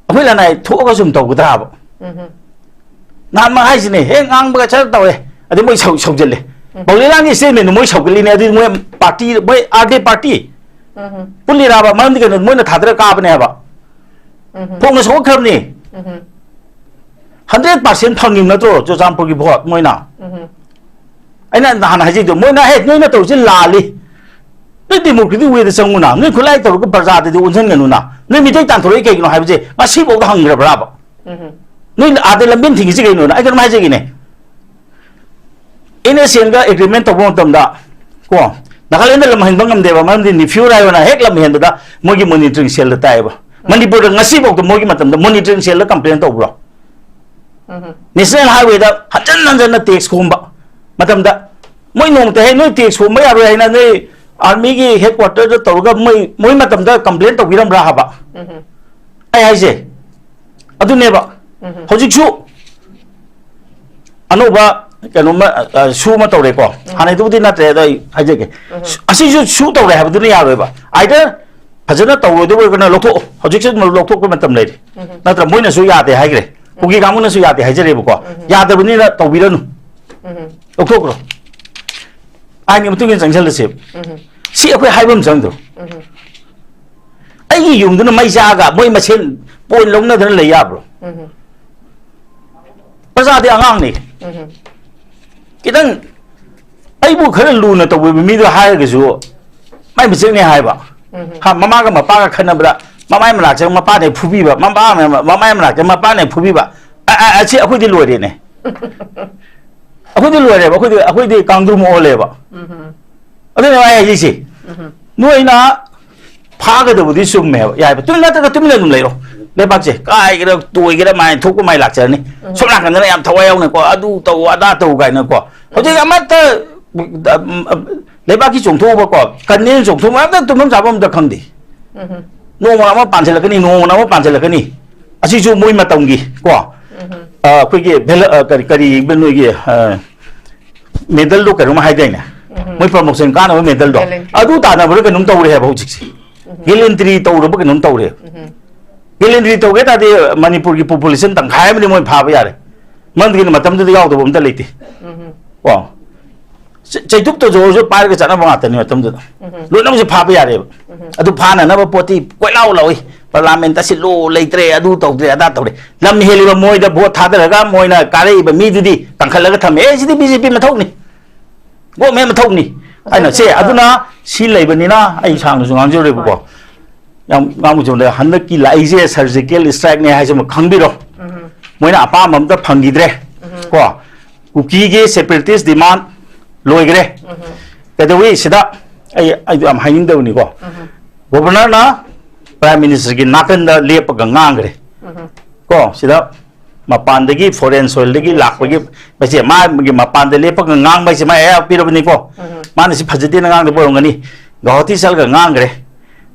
ꯑꯩꯈꯣꯏ ꯂꯅꯥꯏ ꯊꯣꯛꯑꯒ ꯁꯨꯝ ꯇꯧꯒꯗ꯭ꯔꯥꯕ? ꯎꯝ꯫ ꯅꯍꯥꯟꯃꯛ ꯍꯥꯏꯁꯤꯅꯦ, ꯍꯦꯛ ꯉꯥꯡꯕꯒ ꯆꯠ ꯇꯧꯋꯦ, ꯑꯗꯩ ꯃꯣꯏ ꯁꯧ-, ꯁꯧꯖꯜꯂꯦ꯫ ꯎꯝ꯫ ꯄꯥꯎꯂꯦꯂꯥꯡꯒꯤ ꯁ꯭ꯇꯦꯠꯃꯦꯟꯗꯨ ꯃꯣꯏ ꯁꯧꯒꯠꯂꯤꯅꯦ, ꯑꯗꯨꯗꯤ ꯃꯣꯏ ꯄꯥꯔꯇꯤ, ꯃꯣꯏ ꯑꯥꯔ ꯗꯦ ꯄꯥꯔꯇꯤ ꯎꯝ꯫ ꯄꯨꯜꯂꯤꯔꯥꯕ? ꯃꯔꯝꯗꯤ ꯀꯩꯅꯣ, ꯃꯣꯏꯅ ꯊꯥꯗꯔ ꯀꯥꯕꯅꯦ ꯍꯥꯏꯕ꯫ ꯎꯝ꯫ ꯐꯣꯡꯅ ꯁꯧꯒꯠꯈ꯭ꯔꯕꯅꯤ꯫ ꯎꯝ꯫ ꯍꯟꯗ꯭ꯔꯦꯠ ꯄꯥꯔꯁꯦꯟ ꯐꯪꯉꯤꯕ ꯅꯠꯇ꯭ꯔꯣ ꯆꯨꯔꯆꯥꯟꯄꯨꯔꯒꯤ ꯚꯣꯠ ꯃꯣꯏꯅ? ꯎꯝ꯫ ꯑꯩꯅ ꯅꯍꯥꯟ ꯍꯥꯏꯖꯩꯗꯣ, ꯃꯣꯏꯅ, "ꯍꯦ, ꯅꯣꯏꯅ ꯇꯧꯔꯤꯁꯦ ꯂꯥꯜꯂꯤ꯫ ꯅꯣꯏ ꯗꯦꯃꯣꯀ꯭ꯔꯦꯇꯤꯛ ꯋꯦꯗ ꯆꯪꯉꯨꯅ, ꯅꯣꯏ ꯈꯨꯠꯂꯥꯏ ꯇꯧꯔꯒ ꯄ꯭ꯔꯖꯥꯗꯗꯤ ꯑꯣꯟꯁꯤꯟꯒꯅꯨꯅ, ꯅꯣꯏ ꯃꯤꯇꯩ ꯇꯥꯟꯊꯣꯔꯛꯏ ꯀꯩꯒꯤꯅꯣ?" ꯍꯥꯏꯕꯁꯦ ꯉꯁꯤꯐꯥꯎꯗ ꯍꯪꯈ꯭ꯔꯕ꯭ꯔꯥꯕ? ꯎꯝ꯫ ꯅꯣꯏ ꯑꯥꯗ ꯂꯝꯕꯦꯟ ꯊꯤꯡꯉꯤꯁꯤ ꯀꯩꯅꯣꯅ? ꯑꯩ ꯀꯩꯅꯣꯝ ꯍꯥꯏꯖꯒꯦꯅꯦ, ꯑꯦꯟ ꯑꯦꯁ ꯑꯦꯟꯒ ꯑꯦꯒ꯭ꯔꯤꯃꯦꯟ ꯇꯧꯕ ꯃꯇꯝꯗ, ꯀꯣ, ꯅꯥꯒꯥꯂꯦꯟꯗ ꯂꯝ ꯍꯦꯟꯕ ꯉꯝꯗꯦꯕ, ꯃꯔꯝꯗꯤ ꯅꯤꯐ꯭ꯌꯨ ꯔꯥꯏꯌꯣꯅ ꯍꯦꯛ ꯂꯝ ꯍꯦꯟꯕꯗ ꯃꯣꯏꯒꯤ ꯃꯣꯅꯤꯇꯔꯤꯡ ꯁꯦꯜꯗ ꯇꯥꯏꯌꯦꯕ꯫ ꯃꯅꯤꯄꯨꯔꯗ ꯉꯁꯤꯐꯥꯎꯗ ꯃꯣꯏꯒꯤ ꯃꯇꯝꯗ ꯃꯣꯅꯤꯇꯔꯤꯡ ꯁꯦꯜꯗ ꯀꯝꯄ꯭ꯂꯦꯟ ꯇꯧꯕ꯭ꯔꯣ? ꯅꯦꯁꯅꯦꯜ ꯍꯥꯏꯋꯦꯗ ꯍꯟꯖꯟ ꯍꯟꯖꯟꯅ ꯇꯦꯛꯁ ꯈꯣꯝꯕ ꯃꯇꯝꯗ ꯃꯣꯏ ꯅꯣꯡꯃꯇ, "ꯍꯦ, ꯅꯣꯏ ꯇꯦꯛꯁ ꯈꯣꯝꯕ ꯌꯥꯔꯣꯏ" ꯍꯥꯏꯅ ꯅꯣꯏ ꯑꯥꯔꯃꯤꯒꯤ ꯍꯦꯗ ꯀ꯭ꯋꯥꯇꯔꯗ ꯇꯧꯔꯒ ꯃꯣꯏ, ꯃꯣꯏ ꯃꯇꯝꯗ ꯀꯝꯄ꯭ꯂꯦꯟ ꯇꯧꯕꯤꯔꯝꯕ꯭ꯔꯥ ꯍꯥꯏꯕ? ꯑꯩ ꯍꯥꯏꯁꯦ ꯑꯗꯨꯅꯦꯕ꯫ ꯍꯧꯖꯤꯛꯁꯨ ꯑꯅꯧꯕ ꯀꯩꯅꯣꯝꯃ, ꯑ, ꯁꯨ ꯑꯃ ꯇꯧꯔꯦꯀꯣ꯫ ꯍꯥꯟꯅꯩꯗꯨꯕꯨꯗꯤ ꯅꯠꯇ꯭ꯔꯦ, ꯑꯗꯣ ꯑꯩ ꯍꯥꯏꯖꯒꯦ꯫ ꯑꯁꯤꯁꯨ ꯁꯨ ꯇꯧꯔꯦ ꯍꯥꯏꯕꯗꯨꯅ ꯌꯥꯔꯣꯏꯕ꯫ ꯑꯥꯏꯗꯔ ꯐꯖꯅ ꯇꯧꯔꯣꯏꯗꯕ ꯑꯣꯏꯔꯒꯅ ꯂꯧꯊꯣꯛꯑꯣ, ꯍꯧꯖꯤꯛꯁꯨ ꯂꯧꯊꯣꯛꯄ ꯃꯇꯝ ꯂꯩꯔꯤ꯫ ꯅꯠꯇ꯭ꯔ ꯃꯣꯏꯅꯁꯨ ꯌꯥꯗꯦ ꯍꯥꯏꯈ꯭ꯔꯦ, ꯀꯨꯀꯤ ꯀꯥꯡꯕꯨꯅꯁꯨ ꯌꯥꯗꯦ ꯍꯥꯏꯖꯔꯦꯕꯀꯣ꯫ ꯌꯥꯗꯕꯅꯤꯅ ꯇꯧꯕꯤꯔꯅꯨ, ꯂꯧꯊꯣꯛꯈ꯭ꯔꯣ꯫ ꯑꯥꯏꯟꯒꯤ ꯃꯇꯨꯡ ꯏꯟꯅ ꯆꯪꯁꯜꯂꯁꯦꯕ꯫ ꯁꯤ ꯑꯩꯈꯣꯏ ꯍꯥꯏꯕ ꯑꯃ ꯆꯪꯗ꯭ꯔꯣ? ꯑꯩꯒꯤ ꯌꯨꯝꯗꯨꯅ ꯃꯩ ꯆꯥꯛꯑꯒ ꯃꯣꯏ ꯃꯁꯦꯟ ꯄꯣꯏꯟ ꯂꯧꯅꯗꯅ ꯂꯩ ꯌꯥꯕ꯭ꯔꯣ? ꯄ꯭ꯔꯖꯥꯗꯤ ꯑꯉꯥꯡꯅꯤ꯫ ꯈꯤꯇꯪ ꯑꯩꯕꯨ ꯈꯔ ꯂꯨꯅ ꯇꯧꯕꯤꯕ ꯃꯤꯗꯣ ꯍꯥꯏꯔꯒꯁꯨ ꯃꯥꯏ ꯃꯆꯦꯛꯅꯦ ꯍꯥꯏꯕ꯫ ꯍꯥ, ꯃꯃꯥꯒ ꯃꯄꯥꯒ ꯈꯠꯅꯕꯗ ꯃꯃꯥꯏ ꯃꯅꯥꯛꯇ ꯃꯄꯥꯅꯦ ꯐꯨꯕꯤꯕ, ꯃꯃꯥ-, ꯃꯃꯥꯏ ꯃꯅꯥꯛꯇ ꯃꯄꯥꯅꯦ ꯐꯨꯕꯤꯕ꯫ ꯑ, ꯑ, ꯑꯁꯤ ꯑꯩꯈꯣꯏꯗꯤ ꯂꯣꯏꯔꯦꯅꯦ꯫ ꯑꯩꯈꯣꯏꯗꯤ ꯂꯣꯏꯔꯦꯕ, ꯑꯩꯈꯣꯏꯗꯤ, ꯑꯩꯈꯣꯏꯗꯤ ꯀꯥꯡꯗ꯭ꯔꯨꯝ ꯑꯣꯜꯂꯦꯕ꯫ ꯑꯗꯨꯅ ꯑꯩ ꯍꯥꯏꯖꯩꯁꯦ, ꯅꯣꯏꯅ ꯐꯥꯒꯗꯕꯗꯤ ꯆꯨꯝꯃꯦꯕ, ꯌꯥꯏꯕ, ꯇꯨꯃꯤꯟ ꯅꯠꯇ꯭ꯔꯒ ꯇꯨꯃꯤꯟꯅ ꯑꯗꯨꯝ ꯂꯩꯔꯣ꯫ ꯂꯩꯕꯥꯛꯁꯦ ꯀꯥꯏꯒꯦꯔꯥ ꯇꯣꯏꯒꯦꯔꯥ ꯃꯥꯏ ꯊꯣꯛꯄ ꯃꯥꯏ ꯂꯥꯛꯆꯔꯅꯤ꯫ ꯁꯣꯝ ꯅꯥꯀꯟꯗꯅ ꯌꯥꯝ ꯊꯋꯥꯏ ꯌꯥꯎꯅꯀꯣ, ꯑꯗꯨ ꯇꯧ ꯑꯗꯥ ꯇꯧ ꯀꯥꯏꯅꯀꯣ꯫ ꯍꯧꯖꯤꯛ ꯑꯃꯠꯇ, ꯎꯝ, ꯂꯩꯕꯥꯛꯀꯤ ꯆꯣꯡꯊꯣꯛꯎꯕꯀꯣ, ꯀꯟꯅꯦꯅ ꯆꯣꯡꯊꯣꯛꯎꯕ ꯑꯝꯇ ꯇꯨꯝꯐꯝ ꯆꯥꯐꯝ ꯑꯝꯇ ꯈꯪꯗꯦ꯫ ꯅꯣꯡꯃ ꯑꯃ ꯄꯥꯟꯁꯤꯜꯂꯛꯀꯅꯤ, ꯅꯣꯡꯃ ꯑꯃ ꯄꯥꯟꯁꯤꯜꯂꯛꯀꯅꯤ꯫ ꯑꯁꯤꯁꯨ ꯃꯣꯏ ꯃꯇꯝꯒꯤ ꯀꯣ, ꯑ, ꯑꯩꯈꯣꯏꯒꯤ ꯚꯦꯂ-, ꯑ, ꯀꯔꯤ, ꯀꯔꯤ ꯅꯣꯏꯒꯤ, ꯑ, ꯃꯦꯗꯜꯗꯣ ꯀꯩꯅꯣꯝ ꯍꯥꯏꯗꯥꯏꯅꯦ? ꯃꯣꯏ ꯄ꯭ꯔꯃꯣꯁꯟ ꯀꯥꯅꯕ ꯃꯦꯗꯜꯗꯣ꯫ ꯒꯦꯂꯦꯟꯇ꯭ꯔꯤ꯫ ꯑꯗꯨ ꯇꯥꯟꯅꯕ꯭ꯔꯥ ꯀꯩꯅꯣꯝ ꯇꯧꯔꯦ ꯍꯥꯏꯕ ꯍꯧꯖꯤꯛꯁꯦ꯫ ꯒꯦꯂꯦꯟꯇ꯭ꯔꯤ ꯇꯧꯔꯕ ꯀꯩꯅꯣꯝ ꯇꯧꯔꯦ꯫ ꯒꯦꯂꯦꯟꯇ꯭ꯔꯤ ꯇꯧꯒꯦ ꯇꯥꯔꯗꯤ ꯃꯅꯤꯄꯨꯔꯒꯤ ꯄꯣꯄꯨꯂꯦꯁꯟ ꯇꯪꯈꯥꯏ ꯑꯃꯗꯤ ꯃꯣꯏ ꯐꯥꯕ ꯌꯥꯔꯦ꯫ ꯃꯔꯝꯗꯤ ꯀꯩꯅꯣ, ꯃꯇꯝꯗꯨꯗ ꯌꯥꯎꯗꯕ ꯑꯝꯇ ꯂꯩꯇꯦ꯫ ꯀꯣ? ꯆ-, ꯆꯩꯇꯨꯞꯇꯁꯨ ꯑꯣꯏꯔꯁꯨ ꯄꯥꯏꯔꯒ ꯆꯠꯅꯕ ꯉꯥꯛꯇꯅꯤ ꯃꯇꯝꯗꯨꯗ꯫ ꯂꯣꯏꯅꯃꯛꯁꯦ ꯐꯥꯕ ꯌꯥꯔꯦꯕ꯫ ꯑꯗꯨ ꯐꯥꯅꯅꯕ ꯄꯣꯠꯇꯤ ꯀꯣꯏꯂꯥꯎ ꯂꯥꯎꯏ꯫ ꯄꯥꯔꯂꯥꯃꯦꯟꯇ ꯁꯤꯜꯂꯨ ꯂꯩꯇ꯭ꯔꯦ, ꯑꯗꯨ ꯇꯧꯗ꯭ꯔꯦ, ꯑꯗꯥ ꯇꯧꯔꯦ꯫ ꯂꯝ ꯍꯦꯜꯂꯤꯕ ꯃꯣꯏꯗ ꯚꯣꯠ ꯊꯥꯗꯔꯒ ꯃꯣꯏꯅ ꯀꯥꯔꯛꯏꯕ ꯃꯤꯗꯨꯗꯤ ꯀꯟꯈꯠꯂꯒ ꯊꯝꯃꯦ꯫ "ꯑꯦ, ꯁꯤꯗꯤ ꯕꯤ ꯖꯦ ꯄꯤ ꯃꯊꯧꯅꯤ, ꯒꯣꯔꯃꯦꯟ ꯃꯊꯧꯅꯤ" ꯍꯥꯏꯅ꯫ ꯁꯦ, ꯑꯗꯨꯅ ꯁꯤ ꯂꯩꯕꯅꯤꯅ ꯑꯩ ꯁꯥꯡꯅꯁꯨ ꯉꯥꯡꯖꯔꯣꯏꯕꯀꯣ꯫ ꯌꯥꯝ ꯉꯥꯡꯕ ꯆꯨꯝꯗ꯭ꯔꯦ꯫ ꯍꯟꯗꯛꯀꯤ ꯂꯥꯛꯏꯁꯦ ꯁꯔꯖꯤꯀꯦꯜ ꯏꯁꯇ꯭ꯔꯥꯏꯛꯅꯦ ꯍꯥꯏꯁꯤꯃ ꯈꯪꯕꯤꯔꯣ꯫ ꯃꯣꯏꯅ ꯑꯄꯥꯝꯕ ꯑꯝꯇ ꯐꯪꯈꯤꯗ꯭ꯔꯦ꯫ ꯀꯣ? ꯀꯨꯀꯤꯒꯤ ꯁꯦꯄꯔꯦꯇꯤꯁ ꯗꯤꯃꯥꯟ ꯂꯣꯏꯈ꯭ꯔꯦ꯫ ꯀꯩꯗꯧꯏ ꯁꯤꯗ? ꯑꯩ ꯑꯩꯗꯣ ꯌꯥꯝ ꯍꯥꯏꯅꯤꯡꯗꯕꯅꯤꯀꯣ꯫ ꯒꯣꯕꯔꯅꯔꯅ ꯄ꯭ꯔꯥꯏꯝ ꯃꯤꯅꯤꯁꯇꯔꯒꯤ ꯅꯥꯀꯟꯗ ꯂꯦꯞꯄꯒ ꯉꯥꯡꯈ꯭ꯔꯦ꯫ ꯀꯣ, ꯁꯤꯗ ꯃꯄꯥꯟꯗꯒꯤ, ꯐꯣꯔꯦꯟ ꯁꯣꯏꯜꯗꯒꯤ ꯂꯥꯛꯄꯒꯤ, ꯃꯁꯦ ꯃꯥꯒꯤ ꯃꯄꯥꯟꯗ ꯂꯦꯞꯄꯒ ꯉꯥꯡꯕ ꯍꯥꯏꯁꯦ ꯃꯥ ꯑꯌꯥꯕ ꯄꯤꯔꯕꯅꯤꯀꯣ꯫ ꯃꯥꯅ ꯁꯤ ꯐꯖꯗꯦꯅ ꯉꯥꯡꯗꯕ ꯑꯣꯏꯔꯝꯒꯅꯤ꯫ ꯒꯧꯍꯥꯇꯤ ꯆꯠꯂꯒ ꯉꯥꯡꯈ꯭ꯔꯦ꯫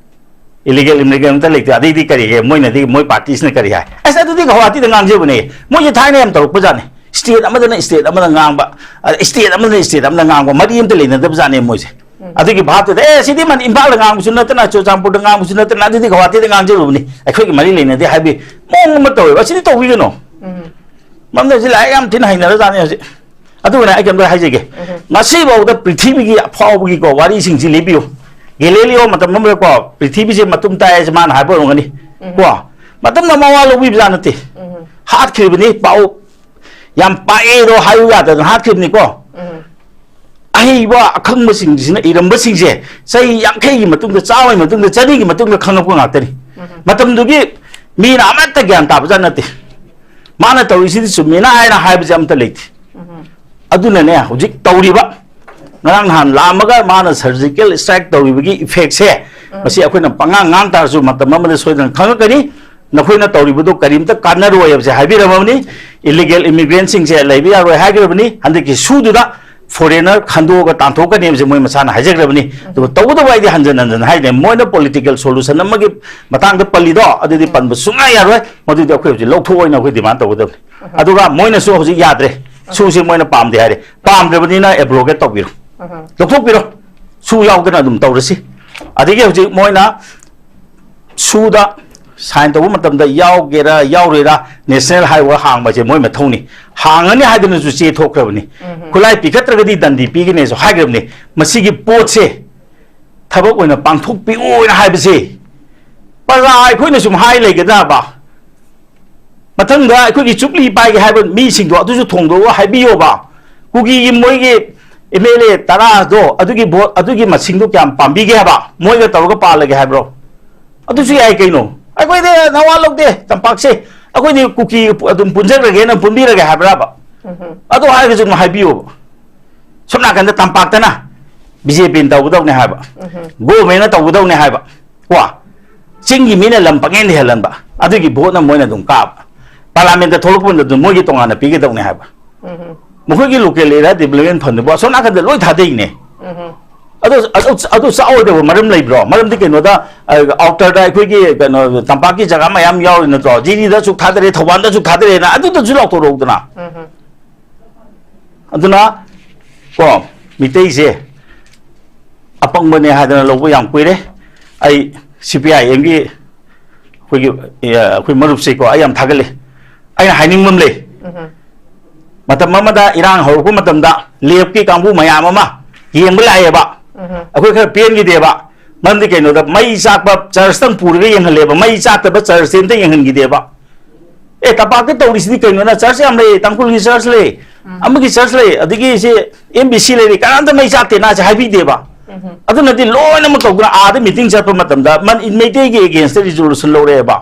ꯏꯂꯤꯒꯦꯜ ꯏꯃꯤꯒ꯭ꯔꯦꯟ ꯑꯝꯇ ꯂꯩꯇꯦ꯫ ꯑꯗꯩꯗꯤ ꯀꯔꯤꯒꯤ ꯃꯣꯏꯅꯗꯤ, ꯃꯣꯏ ꯄꯥꯔꯇꯤꯁꯤꯅ ꯀꯔꯤ ꯍꯥꯏ? ꯑꯁ, ꯑꯗꯨꯗꯤ ꯒꯧꯍꯥꯇꯤꯗ ꯉꯥꯡꯖꯕꯅꯦ꯫ ꯃꯣꯏꯁꯦ ꯊꯥꯏꯅ ꯌꯥꯝ ꯇꯧꯔꯛꯄꯖꯥꯠꯅꯤ꯫ ꯁ꯭ꯇꯦꯠ ꯑꯃꯗꯅ ꯁ꯭ꯇꯦꯠ ꯑꯃꯗ ꯉꯥꯡꯕ, ꯑ, ꯁ꯭ꯇꯦꯠ ꯑꯃꯗꯅ ꯁ꯭ꯇꯦꯠ ꯑꯃꯗ ꯉꯥꯡꯕ, ꯃꯔꯤ ꯑꯝꯇ ꯂꯩꯅꯗꯕꯖꯥꯠꯅꯦ ꯃꯣꯏꯁꯦ꯫ ꯑꯗꯨꯒꯤ ꯚꯥꯞꯇꯨꯗ, "ꯑꯦ, ꯁꯤꯗꯤ ꯃꯅꯤ-, ꯏꯝꯐꯥꯜꯗ ꯉꯥꯡꯕꯁꯨ ꯅꯠꯇꯅ, ꯆꯨꯔꯆꯥꯟꯄꯨꯔꯗ ꯉꯥꯡꯕꯁꯨ ꯅꯠꯇꯅ, ꯑꯗꯨꯗꯤ ꯒꯧꯍꯥꯇꯤꯗ ꯉꯥꯡꯖꯔꯨꯕꯅꯤ, ꯑꯩꯈꯣꯏꯒꯤ ꯃꯔꯤ ꯂꯩꯅꯗꯦ" ꯍꯥꯏꯕꯒꯤ ꯃꯑꯣꯡ ꯑꯃ ꯇꯧꯋꯦꯕ꯫ ꯑꯁꯤꯗꯤ ꯇꯧꯕꯤꯒꯅꯣ꯫ ꯃꯔꯝꯗꯤ ꯍꯧꯖꯤꯛ ꯂꯥꯏꯔꯤꯛ ꯌꯥꯝ ꯊꯤꯅ ꯍꯩꯅꯔꯖꯥꯠꯅꯤ ꯍꯧꯖꯤꯛ꯫ ꯑꯗꯨꯒꯅꯦ, ꯑꯩ ꯀꯩꯝꯇ ꯍꯥꯏꯖꯒꯦ꯫ ꯉꯁꯤꯐꯥꯎꯗ ꯄ꯭ꯔꯤꯊꯤꯕꯤꯒꯤ ꯑꯐꯥꯎꯕꯒꯤꯀꯣ ꯋꯥꯔꯤꯁꯤꯡꯁꯤ ꯂꯤꯕꯤꯌꯨ꯫ ꯒꯦꯂꯤꯂꯤꯑꯣ ꯃꯇꯝ ꯑꯃꯗꯀꯣ ꯄ꯭ꯔꯤꯊꯤꯕꯤꯁꯦ ꯃꯇꯨꯝ ꯇꯥꯏ ꯍꯥꯏꯁꯦ ꯃꯥꯅ ꯍꯥꯏꯕ ꯑꯣꯏꯔꯝꯒꯅꯤ꯫ ꯀꯣ? ꯃꯇꯝꯗ ꯃꯋꯥ ꯂꯧꯕꯤꯕꯖꯥꯠ ꯅꯠꯇꯦ꯫ ꯍꯥꯠꯈ꯭ꯔꯤꯕꯅꯤ, ꯄꯥꯎ ꯌꯥꯝ ꯄꯥꯛꯑꯦꯗꯣ ꯍꯥꯏꯌꯨ ꯌꯥꯗꯗꯅ ꯍꯥꯠꯈ꯭ꯔꯤꯕꯅꯤꯀꯣ꯫ ꯑꯍꯩꯕ ꯑꯈꯪꯕꯁꯤꯡꯁꯤꯅ ꯏꯔꯝꯕꯁꯤꯡꯁꯦ ꯆꯍꯤ ꯌꯥꯡꯈꯩꯒꯤ ꯃꯇꯨꯡꯗ, ꯆꯥꯝꯃꯒꯤ ꯃꯇꯨꯡꯗ, ꯆꯅꯤꯒꯤ ꯃꯇꯨꯡꯗ ꯈꯪꯉꯛꯄ ꯉꯥꯛꯇꯅꯤ꯫ ꯃꯇꯝꯗꯨꯒꯤ ꯃꯤꯅ ꯑꯃꯠꯇ ꯒ꯭ꯌꯥꯟ ꯇꯥꯕꯖꯥꯠ ꯅꯠꯇꯦ꯫ ꯃꯥꯅ ꯇꯧꯔꯤꯁꯤꯗꯤ ꯆꯨꯝꯃꯦꯅ ꯍꯥꯏꯅ ꯍꯥꯏꯕꯁꯦ ꯑꯝꯇ ꯂꯩꯇꯦ꯫ ꯑꯗꯨꯅꯅꯦ ꯍꯧꯖꯤꯛ ꯇꯧꯔꯤꯕ, ꯉꯔꯥꯡ ꯅꯍꯥꯟ ꯂꯥꯛꯑꯝꯃꯒ ꯃꯥꯅ ꯁꯔꯖꯤꯀꯦꯜ ꯁ꯭ꯇ꯭ꯔꯥꯏꯛ ꯇꯧꯔꯤꯕꯒꯤ ꯏꯐꯦꯛꯁꯦ, ꯃꯁꯤ ꯑꯩꯈꯣꯏꯅ ꯄꯉꯥꯡ ꯉꯥꯡ ꯇꯥꯔꯁꯨ ꯃꯇꯝ ꯑꯃꯗ ꯁꯣꯏꯗꯅ ꯈꯪꯉꯛꯀꯅꯤ꯫ ꯅꯈꯣꯏꯅ ꯇꯧꯔꯤꯕꯗꯣ ꯀꯔꯤꯝꯇ ꯀꯥꯟꯅꯔꯣꯏ ꯍꯥꯏꯕꯁꯦ ꯍꯥꯏꯕꯤꯔꯝꯃꯕꯅꯤ꯫ ꯏꯂꯤꯒꯦꯜ ꯏꯃꯤꯒ꯭ꯔꯦꯟꯁꯤꯡꯁꯦ ꯂꯩꯕ ꯌꯥꯔꯣꯏ ꯍꯥꯏꯈ꯭ꯔꯕꯅꯤ꯫ ꯍꯟꯗꯛꯀꯤ ꯁꯨꯗꯨꯗ ꯐꯣꯔꯦꯅꯔ ꯈꯟꯗꯣꯛꯑꯒ ꯇꯥꯟꯊꯣꯛꯀꯅꯤ ꯍꯥꯏꯕꯁꯦ ꯃꯣꯏ ꯃꯁꯥꯅ ꯍꯥꯏꯖꯈ꯭ꯔꯕꯅꯤ꯫ ꯑꯗꯨꯒ ꯇꯧꯒꯗꯕ ꯍꯥꯏꯗꯤ ꯍꯟꯖꯟ ꯍꯟꯖꯟ ꯍꯥꯏꯗꯦ꯫ ꯃꯣꯏꯅ ꯄꯣꯂꯤꯇꯤꯀꯦꯜ ꯁꯣꯂꯨꯁꯟ ꯑꯃꯒꯤ ꯃꯇꯥꯡꯗ ꯄꯜꯂꯤꯗꯣ, ꯑꯗꯨꯗꯤ ꯄꯟꯕ ꯁꯨꯡꯌꯥ ꯌꯥꯔꯣꯏ꯫ ꯃꯗꯨꯗꯤ ꯑꯩꯈꯣꯏ ꯍꯧꯖꯤꯛ ꯂꯧꯊꯣꯛꯑꯣꯏꯅ ꯑꯩꯈꯣꯏ ꯗꯤꯃꯥꯟ ꯇꯧꯒꯗꯕꯅꯤ꯫ ꯑꯗꯨꯒ ꯃꯣꯏꯅꯁꯨ ꯍꯧꯖꯤꯛ ꯌꯥꯗ꯭ꯔꯦ, ꯁꯨꯁꯦ ꯃꯣꯏꯅ ꯄꯥꯝꯗꯦ ꯍꯥꯏꯔꯦ꯫ ꯄꯥꯝꯗ꯭ꯔꯕꯅꯤꯅ ꯑꯦꯕ꯭ꯔꯣꯒꯦꯠ ꯇꯧꯕꯤꯔꯣ, ꯂꯧꯊꯣꯛꯄꯤꯔꯣ, ꯁꯨ ꯌꯥꯎꯗꯅ ꯑꯗꯨꯝ ꯇꯧꯔꯁꯤ꯫ ꯑꯗꯒꯤ ꯍꯧꯖꯤꯛ ꯃꯣꯏꯅ ꯁꯨꯗ ꯁꯥꯏꯟ ꯇꯧꯕ ꯃꯇꯝꯗ ꯌꯥꯎꯒꯦꯔꯥ ꯌꯥꯎꯔꯣꯏꯔꯥ ꯅꯦꯁꯅꯦꯜ ꯍꯥꯏꯋꯦ ꯍꯥꯡꯕꯁꯦ ꯃꯣꯏ ꯃꯊꯧꯅꯤ꯫ ꯍꯥꯡꯉꯅꯤ ꯍꯥꯏꯗꯨꯅꯁꯨ ꯆꯦ ꯊꯣꯛꯈ꯭ꯔꯕꯅꯤ꯫ ꯈꯨꯠꯂꯥꯏ ꯄꯤꯈꯠꯇ꯭ꯔꯒꯗꯤ ꯗꯟꯗꯤ ꯄꯤꯒꯅꯦꯁꯨ ꯍꯥꯏꯈ꯭ꯔꯕꯅꯤ꯫ ꯃꯁꯤꯒꯤ ꯄꯣꯠꯁꯦ ꯊꯕꯛ ꯑꯣꯏꯅ ꯄꯥꯡꯊꯣꯛꯄꯤꯌꯣꯅ ꯍꯥꯏꯕꯁꯦ ꯄ꯭ꯔꯖꯥ ꯑꯩꯈꯣꯏꯅ ꯁꯨꯝ ꯍꯥꯏ ꯂꯩꯒꯗ꯭ꯔꯕ? ꯃꯊꯪꯗ ꯑꯩꯈꯣꯏꯒꯤ ꯆꯨꯞꯂꯤ ꯄꯥꯏꯒꯦ ꯍꯥꯏꯕ ꯃꯤꯁꯤꯡꯗꯣ ꯑꯗꯨꯁꯨ ꯊꯣꯡꯗꯣꯛꯑꯒ ꯍꯥꯏꯕꯤꯌꯣꯕ꯫ ꯀꯨꯀꯤꯒꯤ ꯃꯣꯏꯒꯤ ꯑꯦꯝ ꯑꯦꯜ ꯑꯦ ꯇꯔꯥꯗꯣ, ꯑꯗꯨꯒꯤ ꯚꯣꯠ, ꯑꯗꯨꯒꯤ ꯃꯁꯤꯡꯗꯣ ꯀꯌꯥꯝ ꯄꯥꯝꯕꯤꯒꯦ ꯍꯥꯏꯕ? ꯃꯣꯏꯒ ꯇꯧꯔꯒ ꯄꯥꯜꯂꯒꯦ ꯍꯥꯏꯕ꯭ꯔꯣ? ꯑꯗꯨꯁꯨ ꯌꯥꯏ ꯀꯩꯅꯣ꯫ "ꯑꯩꯈꯣꯏꯗꯤ ꯅꯋꯥ ꯂꯧꯗꯦ ꯇꯝꯄꯥꯛꯁꯦ, ꯑꯩꯈꯣꯏꯗꯤ ꯀꯨꯀꯤ ꯑꯗꯨꯝ ꯄꯨꯟꯖꯈ꯭ꯔꯒꯦꯅ ꯄꯨꯟꯕꯤꯔꯒꯦ" ꯍꯥꯏꯕ꯭ꯔꯕ? ꯑꯗꯨ ꯍꯥꯏꯔꯒꯁꯨ ꯑꯗꯨꯝ ꯍꯥꯏꯕꯤꯌꯣꯕ꯫ ꯁꯣꯝ ꯅꯥꯀꯟꯗ ꯇꯝꯄꯥꯛꯇꯅ ꯕꯤ ꯖꯦ ꯄꯤꯅ ꯇꯧꯒꯗꯧꯅꯦ ꯍꯥꯏꯕ, ꯒꯣꯚꯔꯟꯃꯦꯟꯅ ꯇꯧꯒꯗꯧꯅꯦ ꯍꯥꯏꯕ, ꯀꯣ, ꯆꯤꯡꯒꯤ ꯃꯤꯅ ꯂꯝ ꯄꯪꯍꯦꯟꯗ ꯍꯦꯜꯍꯟꯕ, ꯑꯗꯨꯒꯤ ꯚꯣꯠꯅ ꯃꯣꯏꯅ ꯑꯗꯨꯝ ꯀꯥꯕ, ꯄꯥꯔꯂꯥꯃꯦꯟꯠꯇ ꯊꯣꯛꯂꯛꯄ ꯃꯇꯝꯗ ꯃꯣꯏꯒꯤ ꯇꯣꯉꯥꯟꯅ ꯄꯤꯒꯗꯧꯅꯦ ꯍꯥꯏꯕ꯫ ꯃꯈꯣꯏꯒꯤ ꯂꯣꯀꯦꯜ ꯑꯦꯔꯤꯌꯥ ꯗꯤꯕ꯭ꯂꯞꯃꯦꯟ ꯐꯟꯗꯨꯕꯨ ꯑꯁꯣꯝ ꯅꯥꯀꯟꯗ ꯂꯣꯏ ꯊꯥꯗꯩꯅꯦ꯫ ꯑꯗꯨ, ꯑꯗꯨ, ꯑꯗꯨ ꯆꯥꯎꯔꯣꯏꯗꯕ ꯃꯔꯝ ꯂꯩꯕ꯭ꯔꯣ? ꯃꯔꯝꯗꯤ ꯀꯩꯅꯣꯗ, ꯑ, ꯑꯥꯎꯇꯔꯗ ꯑꯩꯈꯣꯏꯒꯤ ꯀꯩꯅꯣ ꯇꯝꯄꯥꯛꯀꯤ ꯖꯒꯥ ꯃꯌꯥꯝ ꯌꯥꯎꯔꯤ ꯅꯠꯇ꯭ꯔꯣ? ꯖꯤꯔꯤꯗ ꯑꯁꯨꯛ ꯊꯥꯗꯔꯦ, ꯊꯧꯕꯥꯜꯗ ꯑꯁꯨꯛ ꯊꯥꯗꯔꯦꯅ ꯑꯗꯨꯗꯁꯨ ꯂꯥꯎꯊꯣꯔꯛꯎꯗꯅ꯫ ꯑꯗꯨꯅ ꯀꯣ, ꯃꯤꯇꯩꯁꯦ ꯑꯄꯪꯕꯅꯦ ꯍꯥꯏꯗꯅ ꯂꯧꯕ ꯌꯥꯝ ꯀꯨꯏꯔꯦ꯫ ꯑꯩ ꯁꯤ ꯄꯤ ꯑꯥꯏ ꯑꯦꯝꯒꯤ ꯑꯩꯈꯣꯏꯒꯤ, ꯑ, ꯑꯩꯈꯣꯏ ꯃꯔꯨꯞꯁꯦꯀꯣ, ꯑꯩ ꯌꯥꯝ ꯊꯥꯒꯠꯂꯤ꯫ ꯑꯩꯅ ꯍꯥꯏꯅꯤꯡꯕ ꯑꯃ ꯂꯩ꯫ ꯃꯇꯝ ꯑꯃꯗ ꯏꯔꯥꯡ ꯍꯧꯔꯛꯄ ꯃꯇꯝꯗ ꯂꯦꯞꯀꯤ ꯀꯥꯡꯕꯨ ꯃꯌꯥꯝ ꯑꯃ ꯌꯦꯡꯕ ꯂꯥꯛꯑꯦꯕ꯫ ꯑꯩꯈꯣꯏ ꯈꯔ ꯄꯦꯟꯈꯤꯗꯦꯕ꯫ ꯃꯔꯝꯗꯤ ꯀꯩꯅꯣꯗ ꯃꯩ ꯆꯥꯛꯄ ꯆꯔꯆꯇꯪ ꯄꯨꯔꯒ ꯌꯦꯡꯍꯜꯂꯦꯕ, ꯃꯩ ꯆꯥꯛꯇꯕ ꯆꯔꯆꯁꯦ ꯑꯝꯇ ꯌꯦꯡꯍꯟꯈꯤꯗꯦꯕ꯫ ꯑꯦ, ꯇꯝꯄꯥꯛꯇ ꯇꯧꯔꯤꯁꯤꯗꯤ ꯀꯩꯅꯣꯅ, ꯆꯔꯆ ꯌꯥꯝ ꯂꯩ, ꯇꯥꯡꯈꯨꯜꯒꯤ ꯆꯔꯆ ꯂꯩ, ꯑꯃꯒꯤ ꯆꯔꯆ ꯂꯩ, ꯑꯗꯒꯤ ꯁꯤ ꯑꯦꯝ ꯕꯤ ꯁꯤ ꯂꯩꯔꯤ, ꯀꯅꯥꯝꯇ ꯃꯩ ꯆꯥꯛꯇꯦꯅ ꯁꯤ ꯍꯥꯏꯕꯤꯗꯦꯕ꯫ ꯑꯗꯨꯅꯗꯤ ꯂꯣꯏꯅꯃꯛ ꯇꯧꯗꯅ ꯑꯥꯗ ꯃꯤꯇꯤꯡ ꯆꯠꯄ ꯃꯇꯝꯗ ꯃꯟ-, ꯃꯩꯇꯩꯒꯤ ꯑꯦꯒꯦꯟꯁꯇ ꯔꯤꯖꯣꯂꯨꯁꯟ ꯂꯧꯔꯛꯑꯦꯕ꯫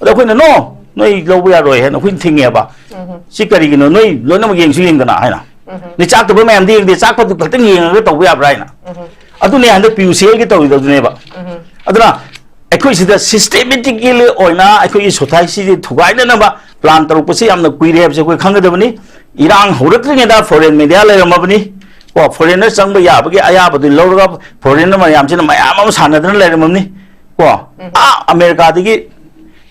ꯑꯗ ꯑꯩꯈꯣꯏꯅ, "No, ꯅꯣꯏ ꯂꯧꯕ ꯌꯥꯔꯣꯏ" ꯍꯥꯏꯅ ꯑꯩꯈꯣꯏꯅ ꯊꯤꯡꯉꯦꯕ꯫ "ꯁꯤ ꯀꯔꯤꯒꯤꯅꯣ? ꯅꯣꯏ ꯂꯣꯏꯅꯃꯛ ꯌꯦꯡꯁꯨ ꯌꯦꯡꯗꯅ" ꯍꯥꯏꯅ꯫ "ꯅꯣꯏ ꯆꯥꯛꯇꯕ ꯃꯌꯥꯝꯗꯤ ꯌꯦꯡꯗꯦ, ꯆꯥꯛꯄꯗꯨ ꯈꯛꯇꯪ ꯌꯦꯡꯉꯒ ꯇꯧꯕ ꯌꯥꯕ꯭ꯔꯥ?" ꯍꯥꯏꯅ꯫ ꯑꯗꯨꯅꯦ ꯍꯟꯗꯛ ꯄꯤ ꯌꯨ ꯁꯤ ꯑꯦꯜꯒꯤ ꯇꯧꯔꯤꯗꯣ ꯑꯗꯨꯅꯦꯕ꯫ ꯑꯗꯨꯅ ꯑꯩꯈꯣꯏ ꯁꯤꯗ ꯁꯤꯁꯇꯦꯃꯦꯇꯤꯀꯦꯜꯂꯤ ꯑꯣꯏꯅ ꯑꯩꯈꯣꯏꯒꯤ ꯁꯣꯁꯥꯏꯇꯤꯁꯤ ꯊꯨꯒꯥꯏꯅꯅꯕ ꯄ꯭ꯂꯥꯟ ꯇꯧꯔꯛꯄꯁꯤ ꯌꯥꯝꯅ ꯀꯨꯏꯔꯦ ꯍꯥꯏꯕꯁꯦ ꯑꯩꯈꯣꯏ ꯈꯪꯒꯗꯕꯅꯤ꯫ ꯏꯔꯥꯡ ꯍꯧꯔꯛꯇ꯭ꯔꯤꯉꯩꯗ ꯐꯣꯔꯦꯟ ꯃꯦꯗꯤꯌꯥ ꯂꯩꯔꯝꯃꯕꯅꯤ꯫ ꯀꯣ, ꯐꯣꯔꯦꯟꯅꯔ ꯆꯪꯕ ꯌꯥꯕꯒꯤ ꯑꯌꯥꯕꯗꯨ ꯂꯧꯔꯒ ꯐꯣꯔꯦꯟꯅꯔ ꯃꯌꯥꯝꯁꯤꯅ ꯃꯌꯥꯝ ꯑꯃ ꯁꯥꯟꯅꯗꯅ ꯂꯩꯔꯝꯃꯕꯅꯤ꯫ ꯀꯣ, ꯑꯥ, ꯑꯃꯦꯔꯤꯀꯥꯗꯒꯤ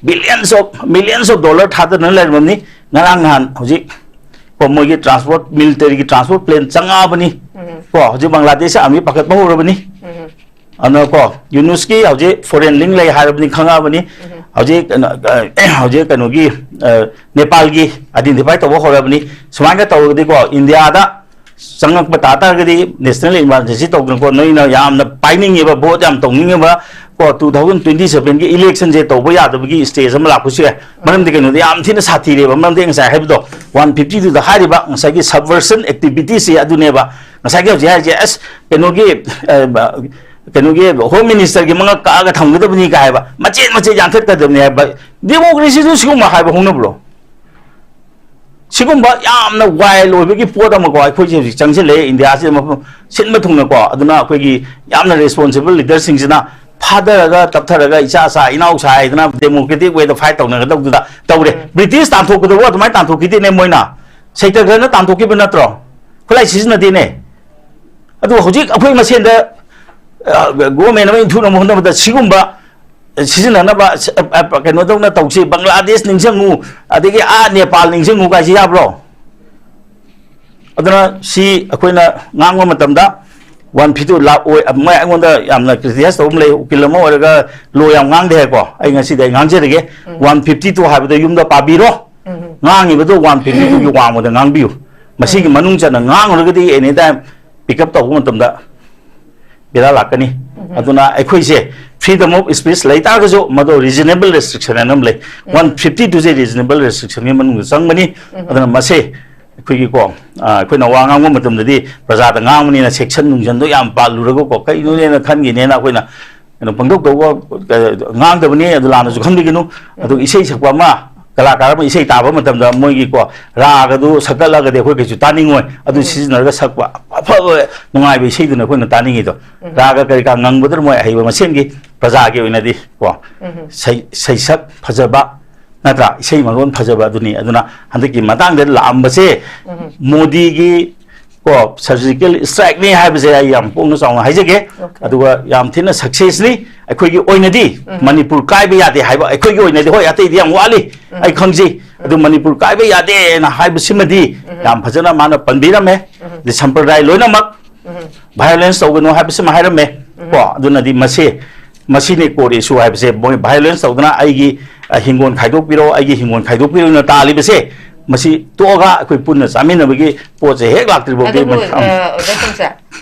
billions of, millions of dollar ꯊꯥꯗꯗꯅ ꯂꯩꯔꯝꯃꯕꯅꯤ꯫ ꯉꯔꯥꯡ ꯅꯍꯥꯟ ꯍꯧꯖꯤꯛ, ꯀꯣ, ꯃꯣꯏꯒꯤ ꯇ꯭ꯔꯥꯟꯁꯄꯣꯔꯠ, ꯃꯤꯂꯤꯇꯔꯤꯒꯤ ꯇ꯭ꯔꯥꯟꯁꯄꯣꯔꯠ ꯄ꯭ꯂꯦꯟ ꯆꯪꯉꯛꯑꯕꯅꯤ꯫ ꯀꯣ, ꯍꯧꯖꯤꯛ ꯕꯪꯒ꯭ꯂꯥꯗꯦꯁ ꯑꯥꯔꯃꯤ ꯄꯥꯈꯠꯄ ꯍꯧꯔꯕꯅꯤ꯫ ꯑꯗꯨꯅ ꯀꯣ, ꯌꯨꯅꯨꯁꯀꯤ ꯍꯧꯖꯤꯛ ꯐꯣꯔꯦꯟ ꯂꯤꯡ ꯂꯩ ꯍꯥꯏꯔꯕꯅꯤ, ꯈꯪꯉꯛꯑꯕꯅꯤ꯫ ꯍꯧꯖꯤꯛ ꯀꯩꯅꯣ, ꯑ, ꯍꯧꯖꯤꯛ ꯀꯩꯅꯣꯒꯤ, ꯑ, ꯅꯦꯄꯥꯜꯒꯤ ꯑꯥꯏꯗꯦꯟꯇꯤꯐꯥꯏ ꯇꯧꯕ ꯍꯧꯔꯕꯅꯤ꯫ ꯁꯨꯃꯥꯏꯅ ꯇꯧꯔꯒꯗꯤꯀꯣ, ꯏꯟꯗꯤꯌꯥꯗ ꯆꯪꯉꯛꯄ ꯇꯥ ꯇꯥꯔꯒꯗꯤ ꯅꯦꯁꯅꯦꯜ ꯏꯃꯥꯔꯖꯦꯟꯁꯤ ꯇꯧꯗꯅꯀꯣ, ꯅꯣꯏꯅ ꯌꯥꯝꯅ ꯄꯥꯏꯅꯤꯡꯉꯤꯕ, ꯚꯣꯠ ꯌꯥꯝ ꯇꯧꯅꯤꯡꯉꯤꯕ, ꯀꯣ, two thousand twenty seven ꯒꯤ ꯏꯂꯦꯛꯁꯟꯁꯦ ꯇꯧꯕ ꯌꯥꯗꯕꯒꯤ ꯁ꯭ꯇꯦꯖ ꯑꯃ ꯂꯥꯛꯄꯁꯨ ꯌꯥꯏ꯫ ꯃꯔꯝꯗꯤ ꯀꯩꯅꯣꯗ ꯌꯥꯝ ꯊꯤꯅ ꯁꯥꯊꯤꯔꯦꯕ꯫ ꯃꯔꯝꯗꯤ ꯉꯁꯥꯏ ꯍꯥꯏꯕꯗꯣ, one fifty two ꯗ ꯍꯥꯏꯔꯤꯕ ꯉꯁꯥꯏꯒꯤ subversion activities ꯁꯦ ꯑꯗꯨꯅꯦꯕ꯫ ꯉꯁꯥꯏꯒꯤ ꯍꯧꯖꯤꯛ ꯍꯥꯏꯔꯤꯁꯦ, ꯑꯁ, ꯀꯩꯅꯣꯒꯤ, ꯑ, ꯀꯩꯅꯣꯒꯤ ꯍꯣꯝ ꯃꯤꯅꯤꯁꯇꯔꯒꯤ ꯃꯉꯛ ꯀꯛꯑꯒ ꯊꯝꯒꯗꯕꯅꯤ ꯀꯥꯏ ꯍꯥꯏꯕ, ꯃꯆꯦꯠ ꯃꯆꯦꯠ ꯌꯥꯟꯊꯠꯀꯗꯕꯅꯤ ꯍꯥꯏꯕ꯫ ꯗꯦꯃꯣꯀ꯭ꯔꯦꯁꯤꯗꯨ ꯁꯤꯒꯨꯝꯕ ꯍꯥꯏꯕ ꯍꯧꯅꯕ꯭ꯔꯣ? ꯁꯤꯒꯨꯝꯕ ꯌꯥꯝꯅ ꯋꯥꯏꯜ ꯑꯣꯏꯕꯒꯤ ꯄꯣꯠ ꯑꯃꯀꯣ, ꯑꯩꯈꯣꯏꯁꯦ ꯍꯧꯖꯤꯛ ꯆꯪꯁꯤꯜꯂꯛꯑꯦ ꯏꯟꯗꯤꯌꯥꯁꯤꯗ, ꯃꯐꯝ ꯁꯤꯟꯕ ꯊꯨꯡꯅꯀꯣ꯫ ꯑꯗꯨꯅ ꯑꯩꯈꯣꯏꯒꯤ ꯌꯥꯝꯅ ꯔꯦꯁꯄꯣꯟꯁꯤꯕꯜ ꯂꯤꯗꯔꯁꯤꯡꯁꯤꯅ ꯐꯥꯊꯔꯒ ꯇꯞꯊꯔꯒ ꯏꯆꯥ ꯆꯥ ꯏꯅꯥꯎ ꯁꯥ ꯍꯥꯏꯗꯅ ꯗꯦꯃꯣꯀ꯭ꯔꯦꯇꯤꯛ ꯋꯦꯗ ꯐꯥꯏꯠ ꯇꯧꯅꯒꯗꯧꯗꯨꯗ ꯇꯧꯔꯦ꯫ ꯎꯝ꯫ ꯕ꯭ꯔꯤꯇꯤꯁ ꯇꯥꯟꯊꯣꯛꯄꯗꯕꯨ ꯑꯗꯨꯃꯥꯏꯅ ꯇꯥꯟꯊꯣꯛꯈꯤꯗꯦꯅꯦ ꯃꯣꯏꯅ꯫ ꯁꯦꯛꯇꯔ ꯈꯔꯅ ꯇꯥꯟꯊꯣꯛꯈꯤꯕ ꯅꯠꯇ꯭ꯔꯣ? ꯈꯨꯠꯂꯥꯏ ꯁꯤꯖꯤꯟꯅꯗꯦꯅꯦ꯫ ꯑꯗꯨ ꯍꯧꯖꯤꯛ ꯑꯩꯈꯣꯏ ꯃꯁꯦꯟꯗ, ꯑ, ꯒꯣꯔꯃꯦꯟ ꯑꯃ ꯏꯟꯊꯨꯅꯕ ꯍꯣꯠꯅꯕꯗ ꯁꯤꯒꯨꯝꯕ ꯁꯤꯖꯤꯟꯅꯅꯕ, ꯑ, ꯑ, ꯀꯩꯅꯣ ꯇꯧꯅ ꯇꯧꯁꯤ, ꯕꯪꯒ꯭ꯂꯥꯗꯦꯁ ꯅꯤꯡꯁꯤꯡꯉꯨ, ꯑꯗꯒꯤ ꯑꯥ ꯅꯦꯄꯥꯜ ꯅꯤꯡꯁꯤꯡꯉꯨ ꯀꯥꯏꯁꯤ ꯌꯥꯕ꯭ꯔꯣ? ꯑꯗꯨꯅ ꯁꯤ ꯑꯩꯈꯣꯏꯅ ꯉꯥꯡꯕ ꯃꯇꯝꯗ ꯋꯥꯟ ꯐꯤꯐꯇꯤ ꯂꯥꯛ ꯑꯣꯏ, ꯃꯣꯏ ꯑꯩꯉꯣꯟꯗ ꯌꯥꯝꯅ ꯀ꯭ꯔꯤꯇꯤꯁꯥꯏꯁ ꯇꯧꯕ ꯑꯃ ꯂꯩ, ꯎꯀꯤꯜ ꯑꯃ ꯑꯣꯏꯔꯒ ꯂꯣ ꯌꯥꯝ ꯉꯥꯡꯗꯦ ꯍꯥꯏꯀꯣ꯫ ꯑꯩ ꯉꯁꯤꯗꯤ ꯑꯩ ꯉꯥꯡꯖꯔꯒꯦ꯫ ꯎꯝ꯫ ꯋꯥꯟ ꯐꯤꯐꯇꯤ ꯇꯨ ꯍꯥꯏꯕꯗꯣ ꯌꯨꯝꯗ ꯄꯥꯕꯤꯔꯣ꯫ ꯎꯝ꯫ ꯉꯥꯡꯉꯤꯕꯗꯣ ꯋꯥꯟ ꯐꯤꯐꯇꯤ ꯇꯨꯒꯤ ꯋꯥꯡꯃꯗ ꯉꯥꯡꯕꯤꯌꯨ꯫ ꯃꯁꯤꯒꯤ ꯎꯝ꯫ ꯃꯅꯨꯡ ꯆꯟꯅ ꯉꯥꯡꯉꯨꯔꯒꯗꯤ ꯑꯦꯅꯤ ꯇꯥꯏꯝ ꯄꯤꯛ ꯑꯞ ꯇꯧꯕ ꯃꯇꯝꯗ ꯕꯦꯔꯥ ꯂꯥꯛꯀꯅꯤ꯫ ꯎꯝ꯫ ꯑꯗꯨꯅ ꯑꯩꯈꯣꯏꯁꯦ freedom of speech ꯂꯩ ꯇꯥꯔꯒꯁꯨ ꯃꯗꯨ reasonable restriction ꯍꯥꯏꯅ ꯑꯃ ꯂꯩ꯫ ꯎꯝ꯫ ꯋꯥꯟ ꯐꯤꯐꯇꯤ ꯇꯨꯁꯦ reasonable restrictionꯒꯤ ꯃꯅꯨꯡꯗ ꯆꯪꯕꯅꯤ꯫ ꯎꯝ꯫ ꯑꯗꯨꯅ ꯃꯁꯦ ꯑꯩꯈꯣꯏꯒꯤꯀꯣ, ꯑ, ꯑꯩꯈꯣꯏꯅ ꯋꯥ ꯉꯥꯡꯕ ꯃꯇꯝꯗꯗꯤ ꯄ꯭ꯔꯖꯥꯗ ꯉꯥꯡꯕꯅꯤꯅ ꯁꯦꯛꯁꯟ ꯅꯨꯡꯁꯟꯗꯣ ꯌꯥꯝ ꯄꯥꯜꯂꯨꯔꯒꯀꯣ, ꯀꯩꯅꯣꯅꯦꯅ ꯈꯟꯈꯤꯅꯦꯅ ꯑꯩꯈꯣꯏꯅ ꯀꯩꯅꯣ ꯄꯪꯇꯧ ꯇꯧꯕ, ꯑ, ꯉꯥꯡꯗꯕꯅꯤ, ꯑꯗꯨ ꯂꯥꯟꯅꯁꯨ ꯈꯟꯕꯤꯒꯅꯨ꯫ ꯑꯗꯨ ꯏꯁꯩ ꯁꯛꯄ ꯑꯃ, ꯀꯂꯥꯀꯥꯔ ꯑꯃ ꯏꯁꯩ ꯇꯥꯕ ꯃꯇꯝꯗ ꯃꯣꯏꯒꯤꯀꯣ, ꯔꯥꯒꯗꯨ ꯁꯛꯀꯠꯂꯒꯗꯤ ꯑꯩꯈꯣꯏ ꯀꯩꯁꯨ ꯇꯥꯅꯤꯡꯉꯣꯏ꯫ ꯑꯗꯨ ꯎꯝ꯫ ꯁꯤꯖꯤꯟꯅꯔꯒ ꯁꯛꯄ ꯑꯐꯕ ꯅꯨꯡꯉꯥꯏꯕ ꯏꯁꯩꯗꯨꯅ ꯑꯩꯈꯣꯏꯅ ꯇꯥꯅꯤꯡꯉꯤꯗꯣ꯫ ꯎꯝ꯫ ꯔꯥꯒ ꯀꯔꯤ ꯀꯔꯥ ꯉꯪꯕꯗꯨꯅ ꯃꯣꯏ ꯑꯍꯩꯕ ꯃꯁꯦꯟꯒꯤ ꯄ꯭ꯔꯖꯥꯒꯤ ꯑꯣꯏꯅꯗꯤ ꯀꯣ, ꯎꯝ꯫ ꯁꯩ-, ꯁꯩꯁꯛ ꯐꯖꯕ, ꯅꯠꯇ꯭ꯔꯥ? ꯏꯁꯩ ꯃꯔꯣꯟ ꯐꯖꯕ ꯑꯗꯨꯅꯤ꯫ ꯑꯗꯨꯅ ꯍꯟꯗꯛꯀꯤ ꯃꯇꯥꯡꯗ ꯂꯥꯛꯑꯝꯕꯁꯦ ꯎꯝ꯫ ꯃꯣꯗꯤꯒꯤ ꯀꯣ ꯁꯔꯖꯤꯀꯦꯜ ꯏꯁꯇ꯭ꯔꯥꯏꯛꯅꯤ ꯍꯥꯏꯕꯁꯦ ꯑꯩ ꯌꯥꯝ ꯄꯣꯛꯅ ꯆꯥꯎꯅ ꯍꯥꯏꯖꯒꯦ꯫ ꯑꯣꯀꯦ꯫ ꯑꯗꯨꯒ ꯌꯥꯝ ꯊꯤꯅ ꯁꯛꯁꯦꯁꯅꯤ꯫ ꯑꯩꯈꯣꯏꯒꯤ ꯑꯣꯏꯅꯗꯤ ꯎꯝ꯫ ꯃꯅꯤꯄꯨꯔ ꯀꯥꯏꯕ ꯌꯥꯗꯦ ꯍꯥꯏꯕ, ꯑꯩꯈꯣꯏꯒꯤ ꯑꯣꯏꯅꯗꯤ, ꯍꯣꯏ, ꯑꯇꯩꯗꯤ ꯌꯥꯝ ꯋꯥꯠꯂꯤ, ꯎꯝ꯫ ꯑꯩ ꯈꯪꯖꯩ꯫ ꯑꯗꯨ ꯎꯝ꯫ ꯃꯅꯤꯄꯨꯔ ꯀꯥꯏꯕ ꯌꯥꯗꯦꯅ ꯍꯥꯏꯕꯁꯤꯃꯗꯤ ꯎꯝ꯫ ꯌꯥꯝ ꯐꯖꯅ ꯃꯥꯅ ꯄꯟꯕꯤꯔꯝꯃꯦ꯫ ꯎꯝ꯫ ꯑꯗꯩ ꯁꯝꯄ꯭ꯔꯗꯥꯏ ꯂꯣꯏꯅꯃꯛ ꯎꯝ꯫ ꯚꯥꯏꯑꯣꯂꯦꯟꯁ ꯇꯧꯒꯅꯨ ꯍꯥꯏꯕꯁꯤꯃ ꯍꯥꯏꯔꯝꯃꯦ꯫ ꯎꯝ꯫ ꯀꯣ, ꯑꯗꯨꯅꯗꯤ ꯃꯁꯤ, ꯃꯁꯤꯅꯤ ꯀꯣꯔ ꯏꯁꯨ ꯍꯥꯏꯕꯁꯦ꯫ ꯃꯣꯏ ꯚꯥꯏꯑꯣꯂꯦꯟꯁ ꯇꯧꯗꯅ ꯑꯩꯒꯤ, ꯑ, ꯍꯤꯡꯒꯣꯜ ꯈꯥꯏꯗꯣꯛꯄꯤꯔꯣ, ꯑꯩꯒꯤ ꯍꯤꯡꯒꯣꯜ ꯈꯥꯏꯗꯣꯛꯄꯤꯔꯣꯅ ꯇꯥꯜꯂꯤꯕꯁꯦ, ꯃꯁꯤ ꯇꯣꯛꯑꯒ ꯑꯩꯈꯣꯏ ꯄꯨꯟꯅ ꯆꯥꯃꯤꯟꯅꯕꯒꯤ ꯄꯣꯠꯁꯦ ꯍꯦꯛ ꯂꯥꯛꯇ꯭ꯔꯤ ꯐꯥꯎꯗꯤ ꯑꯗꯨꯕꯨ, ꯃ-, ꯑꯝ꯫ ꯑ, ꯑꯣꯖꯥ ꯇꯣꯝꯆꯥ,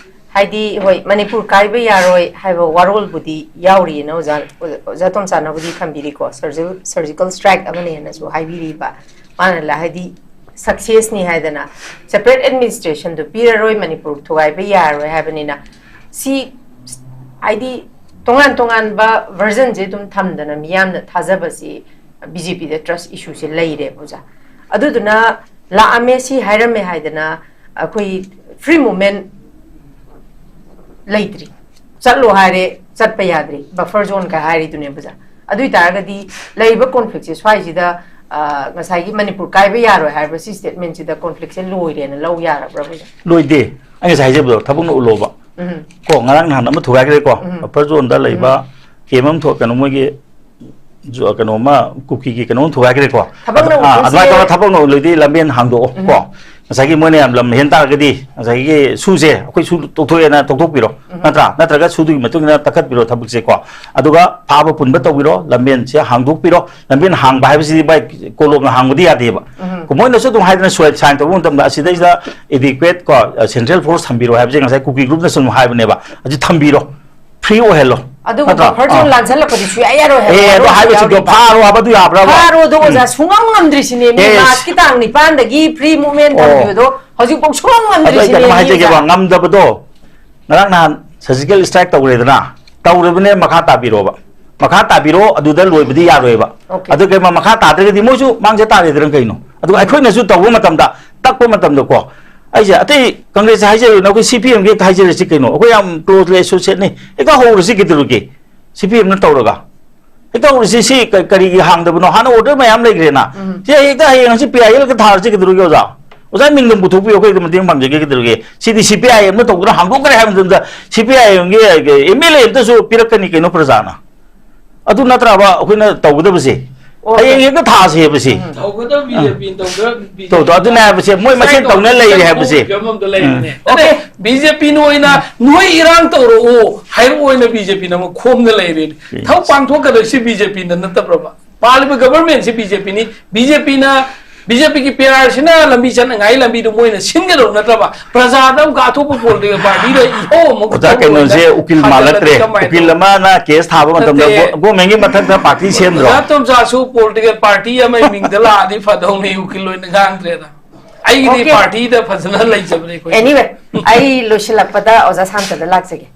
ꯍꯥꯏꯗꯤ, ꯍꯣꯏ, ꯃꯅꯤꯄꯨꯔ ꯀꯥꯏꯕ ꯌꯥꯔꯣꯏ ꯍꯥꯏꯕ ꯋꯥꯔꯣꯜꯕꯨꯗꯤ ꯌꯥꯎꯔꯤꯑꯅ ꯑꯣꯖꯥ, ꯑꯣꯖꯥ ꯇꯣꯝꯆꯥꯅꯕꯨꯗꯤ ꯊꯝꯕꯤꯔꯤꯀꯣ, ꯁꯔꯖꯤꯀꯦꯜ, ꯁꯔꯖꯤꯀꯦꯜ ꯁ꯭ꯇ꯭ꯔꯥꯏꯛ ꯑꯃꯅꯦꯅꯁꯨ ꯍꯥꯏꯕꯤꯔꯤꯕ꯫ ꯃꯥꯅ ꯂ-, ꯍꯥꯏꯗꯤ, ꯁꯛꯁꯦꯁꯅꯤ ꯍꯥꯏꯗꯅ, ꯁꯦꯄꯔꯦꯠ ꯑꯦꯗꯃꯤꯅꯤꯁꯇ꯭ꯔꯦꯁꯟꯗꯨ ꯄꯤꯔꯔꯣꯏ, ꯃꯅꯤꯄꯨꯔ ꯊꯨꯒꯥꯏꯕ ꯌꯥꯔꯔꯣꯏ ꯍꯥꯏꯕꯅꯤꯅ, ꯁꯤ, ꯍꯥꯏꯗꯤ, ꯇꯣꯉꯥꯟ ꯇꯣꯉꯥꯟꯕ ꯚꯔꯖꯟꯁꯦ ꯑꯗꯨꯝ ꯊꯝꯗꯅ ꯃꯤꯌꯥꯝꯅ ꯊꯥꯖꯕꯁꯤ ꯕꯤ ꯖꯦ ꯄꯤꯗ ꯇ꯭ꯔꯁ ꯏꯁꯨꯁꯦ ꯂꯩꯔꯦꯕ, ꯑꯣꯖꯥ꯫ ꯑꯗꯨꯗꯨꯅ ꯂꯥꯛꯑꯝꯃꯦ, ꯁꯤ ꯍꯥꯏꯔꯝꯃꯦ ꯍꯥꯏꯗꯅ ꯑꯩꯈꯣꯏ free movement ꯂꯩꯇ꯭ꯔꯤ꯫ ꯆꯠꯂꯣ ꯍꯥꯏꯔꯦ, ꯆꯠꯄ ꯌꯥꯗ꯭ꯔꯤ, buffer zone ꯀ ꯍꯥꯏꯔꯤꯗꯨꯅꯦꯕ ꯑꯣꯖꯥ꯫ ꯑꯗꯨ ꯑꯣꯏꯇꯥꯔꯒꯗꯤ ꯂꯩꯔꯤꯕ conflict ꯁꯦ ꯁ꯭ꯋꯥꯏꯁꯤꯗ, ꯑ, ꯉꯁꯥꯏꯒꯤ ꯃꯅꯤꯄꯨꯔ ꯀꯥꯏꯕ ꯌꯥꯔꯣꯏ ꯍꯥꯏꯔꯤꯕ ꯁꯤ statement ꯁꯤꯗ conflict ꯁꯦ ꯂꯣꯏꯔꯦꯅ ꯂꯧ ꯌꯥꯔꯕ꯭ꯔꯥ ꯑꯣꯖꯥ? ꯂꯣꯏꯗꯦ꯫ ꯑꯩ ꯉꯁꯥꯏ ꯍꯥꯏꯖꯕꯗꯣ, ꯊꯕꯛꯅ ꯎꯠꯂꯣꯕ꯫ ꯎꯝ꯫ ꯀꯣ, ꯉꯔꯥꯡ ꯅꯍꯥꯟ ꯑꯃ ꯊꯨꯒꯥꯏꯈ꯭ꯔꯦꯀꯣ, ꯎꯝ꯫ Buffer zone ꯗ ꯂꯩꯕ ꯎꯝ꯫ Camp ꯑꯃ ꯊꯣꯛ-, ꯀꯩꯅꯣ, ꯃꯣꯏꯒꯤ ꯖꯨ-, ꯀꯩꯅꯣꯃ, ꯀꯨꯀꯤꯒꯤ ꯀꯩꯅꯣꯝ ꯊꯨꯒꯥꯏꯈ꯭ꯔꯦꯀꯣ꯫ ꯊꯕꯛꯅ ꯑꯗꯨ-, ꯑꯥ, ꯎꯠꯄꯁꯦ ꯑꯗꯨꯃꯥꯏꯅ ꯇꯧꯔꯒ ꯊꯕꯛꯅ ꯎꯠꯂꯗꯤ ꯂꯝꯕꯦꯟ ꯍꯥꯡꯗꯣꯛꯑꯣ ꯎꯝ꯫ ꯀꯣ꯫ ꯉꯁꯥꯏꯒꯤ ꯃꯣꯏꯅ ꯌꯥꯝ ꯂꯝ ꯍꯦꯟ ꯇꯥꯔꯒꯗꯤ, ꯉꯁꯥꯏꯒꯤ ꯁꯨꯁꯦ ꯑꯩꯈꯣꯏ ꯁꯨ ꯇꯣꯛꯊꯣꯛꯑꯦꯅ ꯇꯣꯛꯊꯣꯛꯄꯤꯔꯣ, ꯎꯝ꯫ ꯅꯠꯇ꯭ꯔꯥ? ꯅꯠꯇ꯭ꯔꯒ ꯁꯨꯗꯨꯒꯤ ꯃꯇꯨꯡ ꯏꯟꯅ ꯇꯛꯈꯠꯄꯤꯔꯣ ꯊꯕꯛꯁꯦ ꯀꯣ꯫ ꯑꯗꯨꯒ ꯐꯥꯕ ꯄꯨꯟꯕ ꯇꯧꯕꯤꯔꯣ, ꯂꯝꯕꯦꯟꯁꯦ ꯍꯥꯡꯗꯣꯛꯄꯤꯔꯣ꯫ ꯂꯝꯕꯦꯟ ꯍꯥꯡꯕ ꯍꯥꯏꯕꯁꯤꯗꯤ ꯚꯥꯏ, ꯀꯣꯂꯣꯝꯅ ꯍꯥꯡꯕꯗꯤ ꯌꯥꯗꯦꯕ꯫ ꯎꯝ꯫ ꯃꯣꯏꯅꯁꯨ ꯑꯗꯨꯝ ꯍꯥꯏꯗꯅ ꯁꯣꯏ-, sign ꯇꯧꯕ ꯃꯇꯝꯗ ꯑꯁꯤꯗꯩꯁꯤꯗ adequate ꯀꯣ, central force ꯊꯝꯕꯤꯔꯣ ꯍꯥꯏꯕꯁꯦ ꯉꯁꯥꯏ ꯀꯨꯀꯤ group ꯅꯁꯨ ꯑꯗꯨꯝ ꯍꯥꯏꯕꯅꯦꯕ, ꯑꯗꯨ ꯊꯝꯕꯤꯔꯣ꯫ Free ꯑꯣꯏꯍꯜꯂꯣ꯫ ꯑꯗꯨꯕꯨ ꯅꯠꯇ꯭ꯔꯥ? Buffer zone ꯑꯥ꯫ ꯂꯥꯟꯁꯜꯂꯛꯄꯗꯤ ꯁꯨꯡꯌꯥ ꯌꯥꯔꯣꯏ ꯍꯥꯏꯕ ꯑꯦ, ꯑꯗꯣ ꯋꯥꯔꯣꯜꯁꯨ ꯍꯥꯏꯕꯁꯤꯡꯗꯣ ꯌꯥꯎꯔꯤ꯫ ꯐꯥꯔꯣ ꯍꯥꯏꯕꯗꯨ ꯌꯥꯕ꯭ꯔꯕ? ꯐꯥꯔꯣꯗꯣ ꯎꯝ꯫ ꯑꯣꯖꯥ ꯁꯨꯡꯉꯝ ꯉꯝꯗ꯭ꯔꯤꯁꯤꯅꯦ꯫ ꯃꯤ ꯑꯦꯁ꯫ ꯃꯥꯔꯁꯀꯤ ꯇꯥꯡ ꯅꯤꯄꯥꯟꯗꯒꯤ free movement ꯑꯣ꯫ ꯊꯝꯈꯤꯕꯗꯣ ꯍꯧꯖꯤꯛꯐꯥꯎ ꯁꯨꯡꯉꯝ ꯑꯗꯣ ꯑꯩ ꯉꯝꯗ꯭ꯔꯤꯁꯤꯅꯦ ꯀꯩꯅꯣꯝ ꯃꯤ ꯍꯥꯏꯖꯒꯦꯕ, ꯑꯣꯖꯥ꯫ ꯉꯝꯗꯕꯗꯣ, ꯉꯔꯥꯡ ꯅꯍꯥꯟ surgical strike ꯇꯧꯔꯦꯗꯅ, ꯇꯧꯔꯕꯅꯦ, ꯃꯈꯥ ꯇꯥꯕꯤꯔꯣꯕ꯫ ꯃꯈꯥ ꯇꯥꯕꯤꯔꯣ, ꯑꯗꯨꯗ ꯂꯣꯏꯕꯗꯤ ꯌꯥꯔꯣꯏꯕ꯫ Okay꯫ ꯑꯗꯨ ꯀꯩ ꯃꯈꯥ ꯇꯥꯗ꯭ꯔꯒꯗꯤ ꯃꯣꯏꯁꯨ ꯃꯥꯡꯖ ꯇꯥꯔꯦꯗꯅ ꯀꯩꯅꯣ꯫ ꯑꯗꯨꯒ ꯎꯝ꯫ ꯑꯩꯈꯣꯏꯅꯁꯨ ꯇꯧꯕ ꯃꯇꯝꯗ, ꯇꯛꯄ ꯃꯇꯝꯗꯀꯣ, ꯑꯩꯁꯦ ꯑꯇꯩ ꯀꯪꯒ꯭ꯔꯦꯁꯁꯦ ꯍꯥꯏꯖꯔꯣꯏꯅ, ꯑꯩꯈꯣꯏ ꯁꯤ ꯄꯤ ꯑꯦꯝꯒꯤ ꯍꯦꯛꯇ ꯍꯥꯏꯖꯔꯁꯤ ꯀꯩꯅꯣ, ꯑꯩꯈꯣꯏ ꯌꯥꯝ closely associate ꯅꯤ, ꯍꯦꯛꯇ ꯍꯧꯔꯁꯤ ꯀꯩꯗꯧꯔꯒꯦ? ꯁꯤ ꯄꯤ ꯑꯦꯝꯅ ꯇꯧꯔꯒ ꯍꯦꯛꯇ ꯍꯧꯔꯁꯤ꯫ ꯁꯤ ꯀ-, ꯀꯔꯤꯒꯤ ꯍꯥꯡꯗꯕꯅꯣ? ꯍꯥꯟꯅ order ꯃꯌꯥꯝ ꯂꯩꯈ꯭ꯔꯦꯅ꯫ ꯎꯝ꯫ ꯁꯤ ꯍꯦꯛꯇ ꯍꯌꯦꯡ ꯍꯪꯆꯤꯠ ꯄꯤ ꯑꯥꯏ ꯑꯦꯜꯒ ꯊꯥꯔꯁꯤ ꯀꯩꯗꯧꯔꯒꯦ ꯑꯣꯖꯥ? ꯑꯣꯖꯥ ꯃꯤꯡꯗꯣ ꯄꯨꯊꯣꯛꯄꯤꯌꯨ, ꯑꯩꯈꯣꯏ ꯑꯗꯨꯝ ꯃꯇꯦꯡ ꯄꯥꯡꯖꯒꯦ ꯀꯩꯗꯧꯔꯒꯦ? ꯁꯤꯗꯤ ꯁꯤ ꯄꯤ ꯑꯥꯏ ꯑꯦꯝꯅ ꯇꯧꯗꯅ ꯍꯥꯡꯗꯣꯛꯈ꯭ꯔꯦ ꯍꯥꯏꯕ ꯃꯇꯝꯗ ꯁꯤ ꯄꯤ ꯑꯥꯏ ꯑꯦꯝꯒꯤ ꯑꯦꯝ ꯑꯦꯜ ꯑꯦ ꯑꯝꯇꯁꯨ ꯄꯤꯔꯛꯀꯅꯤ ꯀꯩꯅꯣ ꯄ꯭ꯔꯖꯥꯅ? ꯑꯗꯨ ꯅꯠꯇ꯭ꯔꯕ ꯑꯩꯈꯣꯏꯅ ꯇꯧꯒꯗꯕꯁꯦ? ꯑꯣ꯫ ꯍꯌꯦꯡ ꯍꯦꯛꯇ ꯊꯥꯁꯦ ꯍꯥꯏꯕꯁꯦ꯫ ꯎꯝ꯫ ꯇꯧꯒꯗꯕ ꯕꯤ ꯖꯦ ꯄꯤ ꯇꯧꯗ-, ꯕꯤ ꯖꯦ ꯄꯤ ꯇꯧꯗ-, ꯑꯗꯨꯅꯦ ꯍꯥꯏꯕꯁꯦ, ꯃꯣꯏ ꯃꯁꯦꯟ ꯇꯧꯅ ꯂꯩꯔꯦ ꯍꯥꯏꯕꯁꯦ꯫ ꯐꯤꯕꯝ ꯑꯝꯗ ꯂꯩꯔꯦꯅꯦ꯫ ꯎꯝ꯫ ꯅꯠꯇꯦ, ꯑꯣꯀꯦ꯫ ꯕꯤ ꯖꯦ ꯄꯤꯅ ꯑꯣꯏꯅ ꯅꯣꯏ ꯏꯔꯥꯡ ꯇꯧꯔꯛꯑꯣ ꯍꯥꯏꯔꯛꯑꯣ ꯑꯣꯏꯅ ꯕꯤ ꯖꯦ ꯄꯤꯅ ꯑꯃꯨꯛ ꯈꯣꯝꯅ ꯂꯩꯔꯦꯅꯦ꯫ ꯌꯦꯁ꯫ ꯊꯕꯛ ꯄꯥꯡꯊꯣꯛꯀꯗꯣꯏꯁꯤ ꯕꯤ ꯖꯦ ꯄꯤꯅ ꯅꯠꯇꯕ꯭ꯔꯕ? ꯄꯥꯜꯂꯤꯕ government ꯁꯤ ꯕꯤ ꯖꯦ ꯄꯤꯅꯤ꯫ ꯕꯤ ꯖꯦ ꯄꯤꯅ, ꯕꯤ ꯖꯦ ꯄꯤꯒꯤ ꯄꯤ ꯑꯥꯔ ꯁꯤꯅ ꯂꯝꯕꯤ ꯆꯠꯅꯉꯥꯏ ꯂꯝꯕꯤꯗꯨ ꯃꯣꯏꯅ ꯁꯤꯟꯒꯗꯧ ꯅꯠꯇ꯭ꯔꯕ? ꯄ꯭ꯔꯖꯥꯗ ꯑꯃꯨꯛꯀ ꯑꯇꯣꯞꯄ political party ꯗ ꯏꯍꯧ ꯑꯃꯨꯛ ꯑꯣꯖꯥ, ꯇꯧ ꯑꯣꯏꯅ ꯀꯩꯅꯣꯁꯦ ꯎꯀꯤꯜ ꯊꯥꯖꯤꯜꯂꯗꯤ ꯃꯥꯜꯂꯛꯇ꯭ꯔꯦ꯫ ꯀꯃꯥꯏꯅ ꯎꯀꯤꯜ ꯇꯧ? ꯑꯃꯅ case ꯊꯥꯕ ꯃꯇꯝꯗ ꯅꯠꯇꯦ꯫ ꯒꯣ-, government ꯀꯤ ꯃꯊꯛꯇ party ꯁꯦꯝꯗ꯭ꯔꯣ? ꯑꯣꯖꯥ ꯇꯣꯝꯆꯥꯁꯨ political party ꯑꯃꯒꯤ ꯃꯤꯡꯗ ꯂꯥꯛꯑꯗꯤ ꯐꯗꯧꯅꯤ, ꯎꯀꯤꯜ ꯑꯣꯏꯅ ꯉꯥꯡꯗ꯭ꯔꯦꯗ꯫ ꯑꯩꯒꯤꯗꯤ ꯑꯣꯀꯦ꯫ Party ꯗ ꯐꯖꯅ ꯂꯩꯖꯕꯅꯦ ꯑꯩꯈꯣꯏ꯫ Anyway, ꯑꯩ ꯂꯣꯏꯁꯤꯜꯂꯛꯄꯗ ꯑꯣꯖꯥ ꯁꯥꯟꯇꯗ ꯂꯥꯛꯆꯒꯦ꯫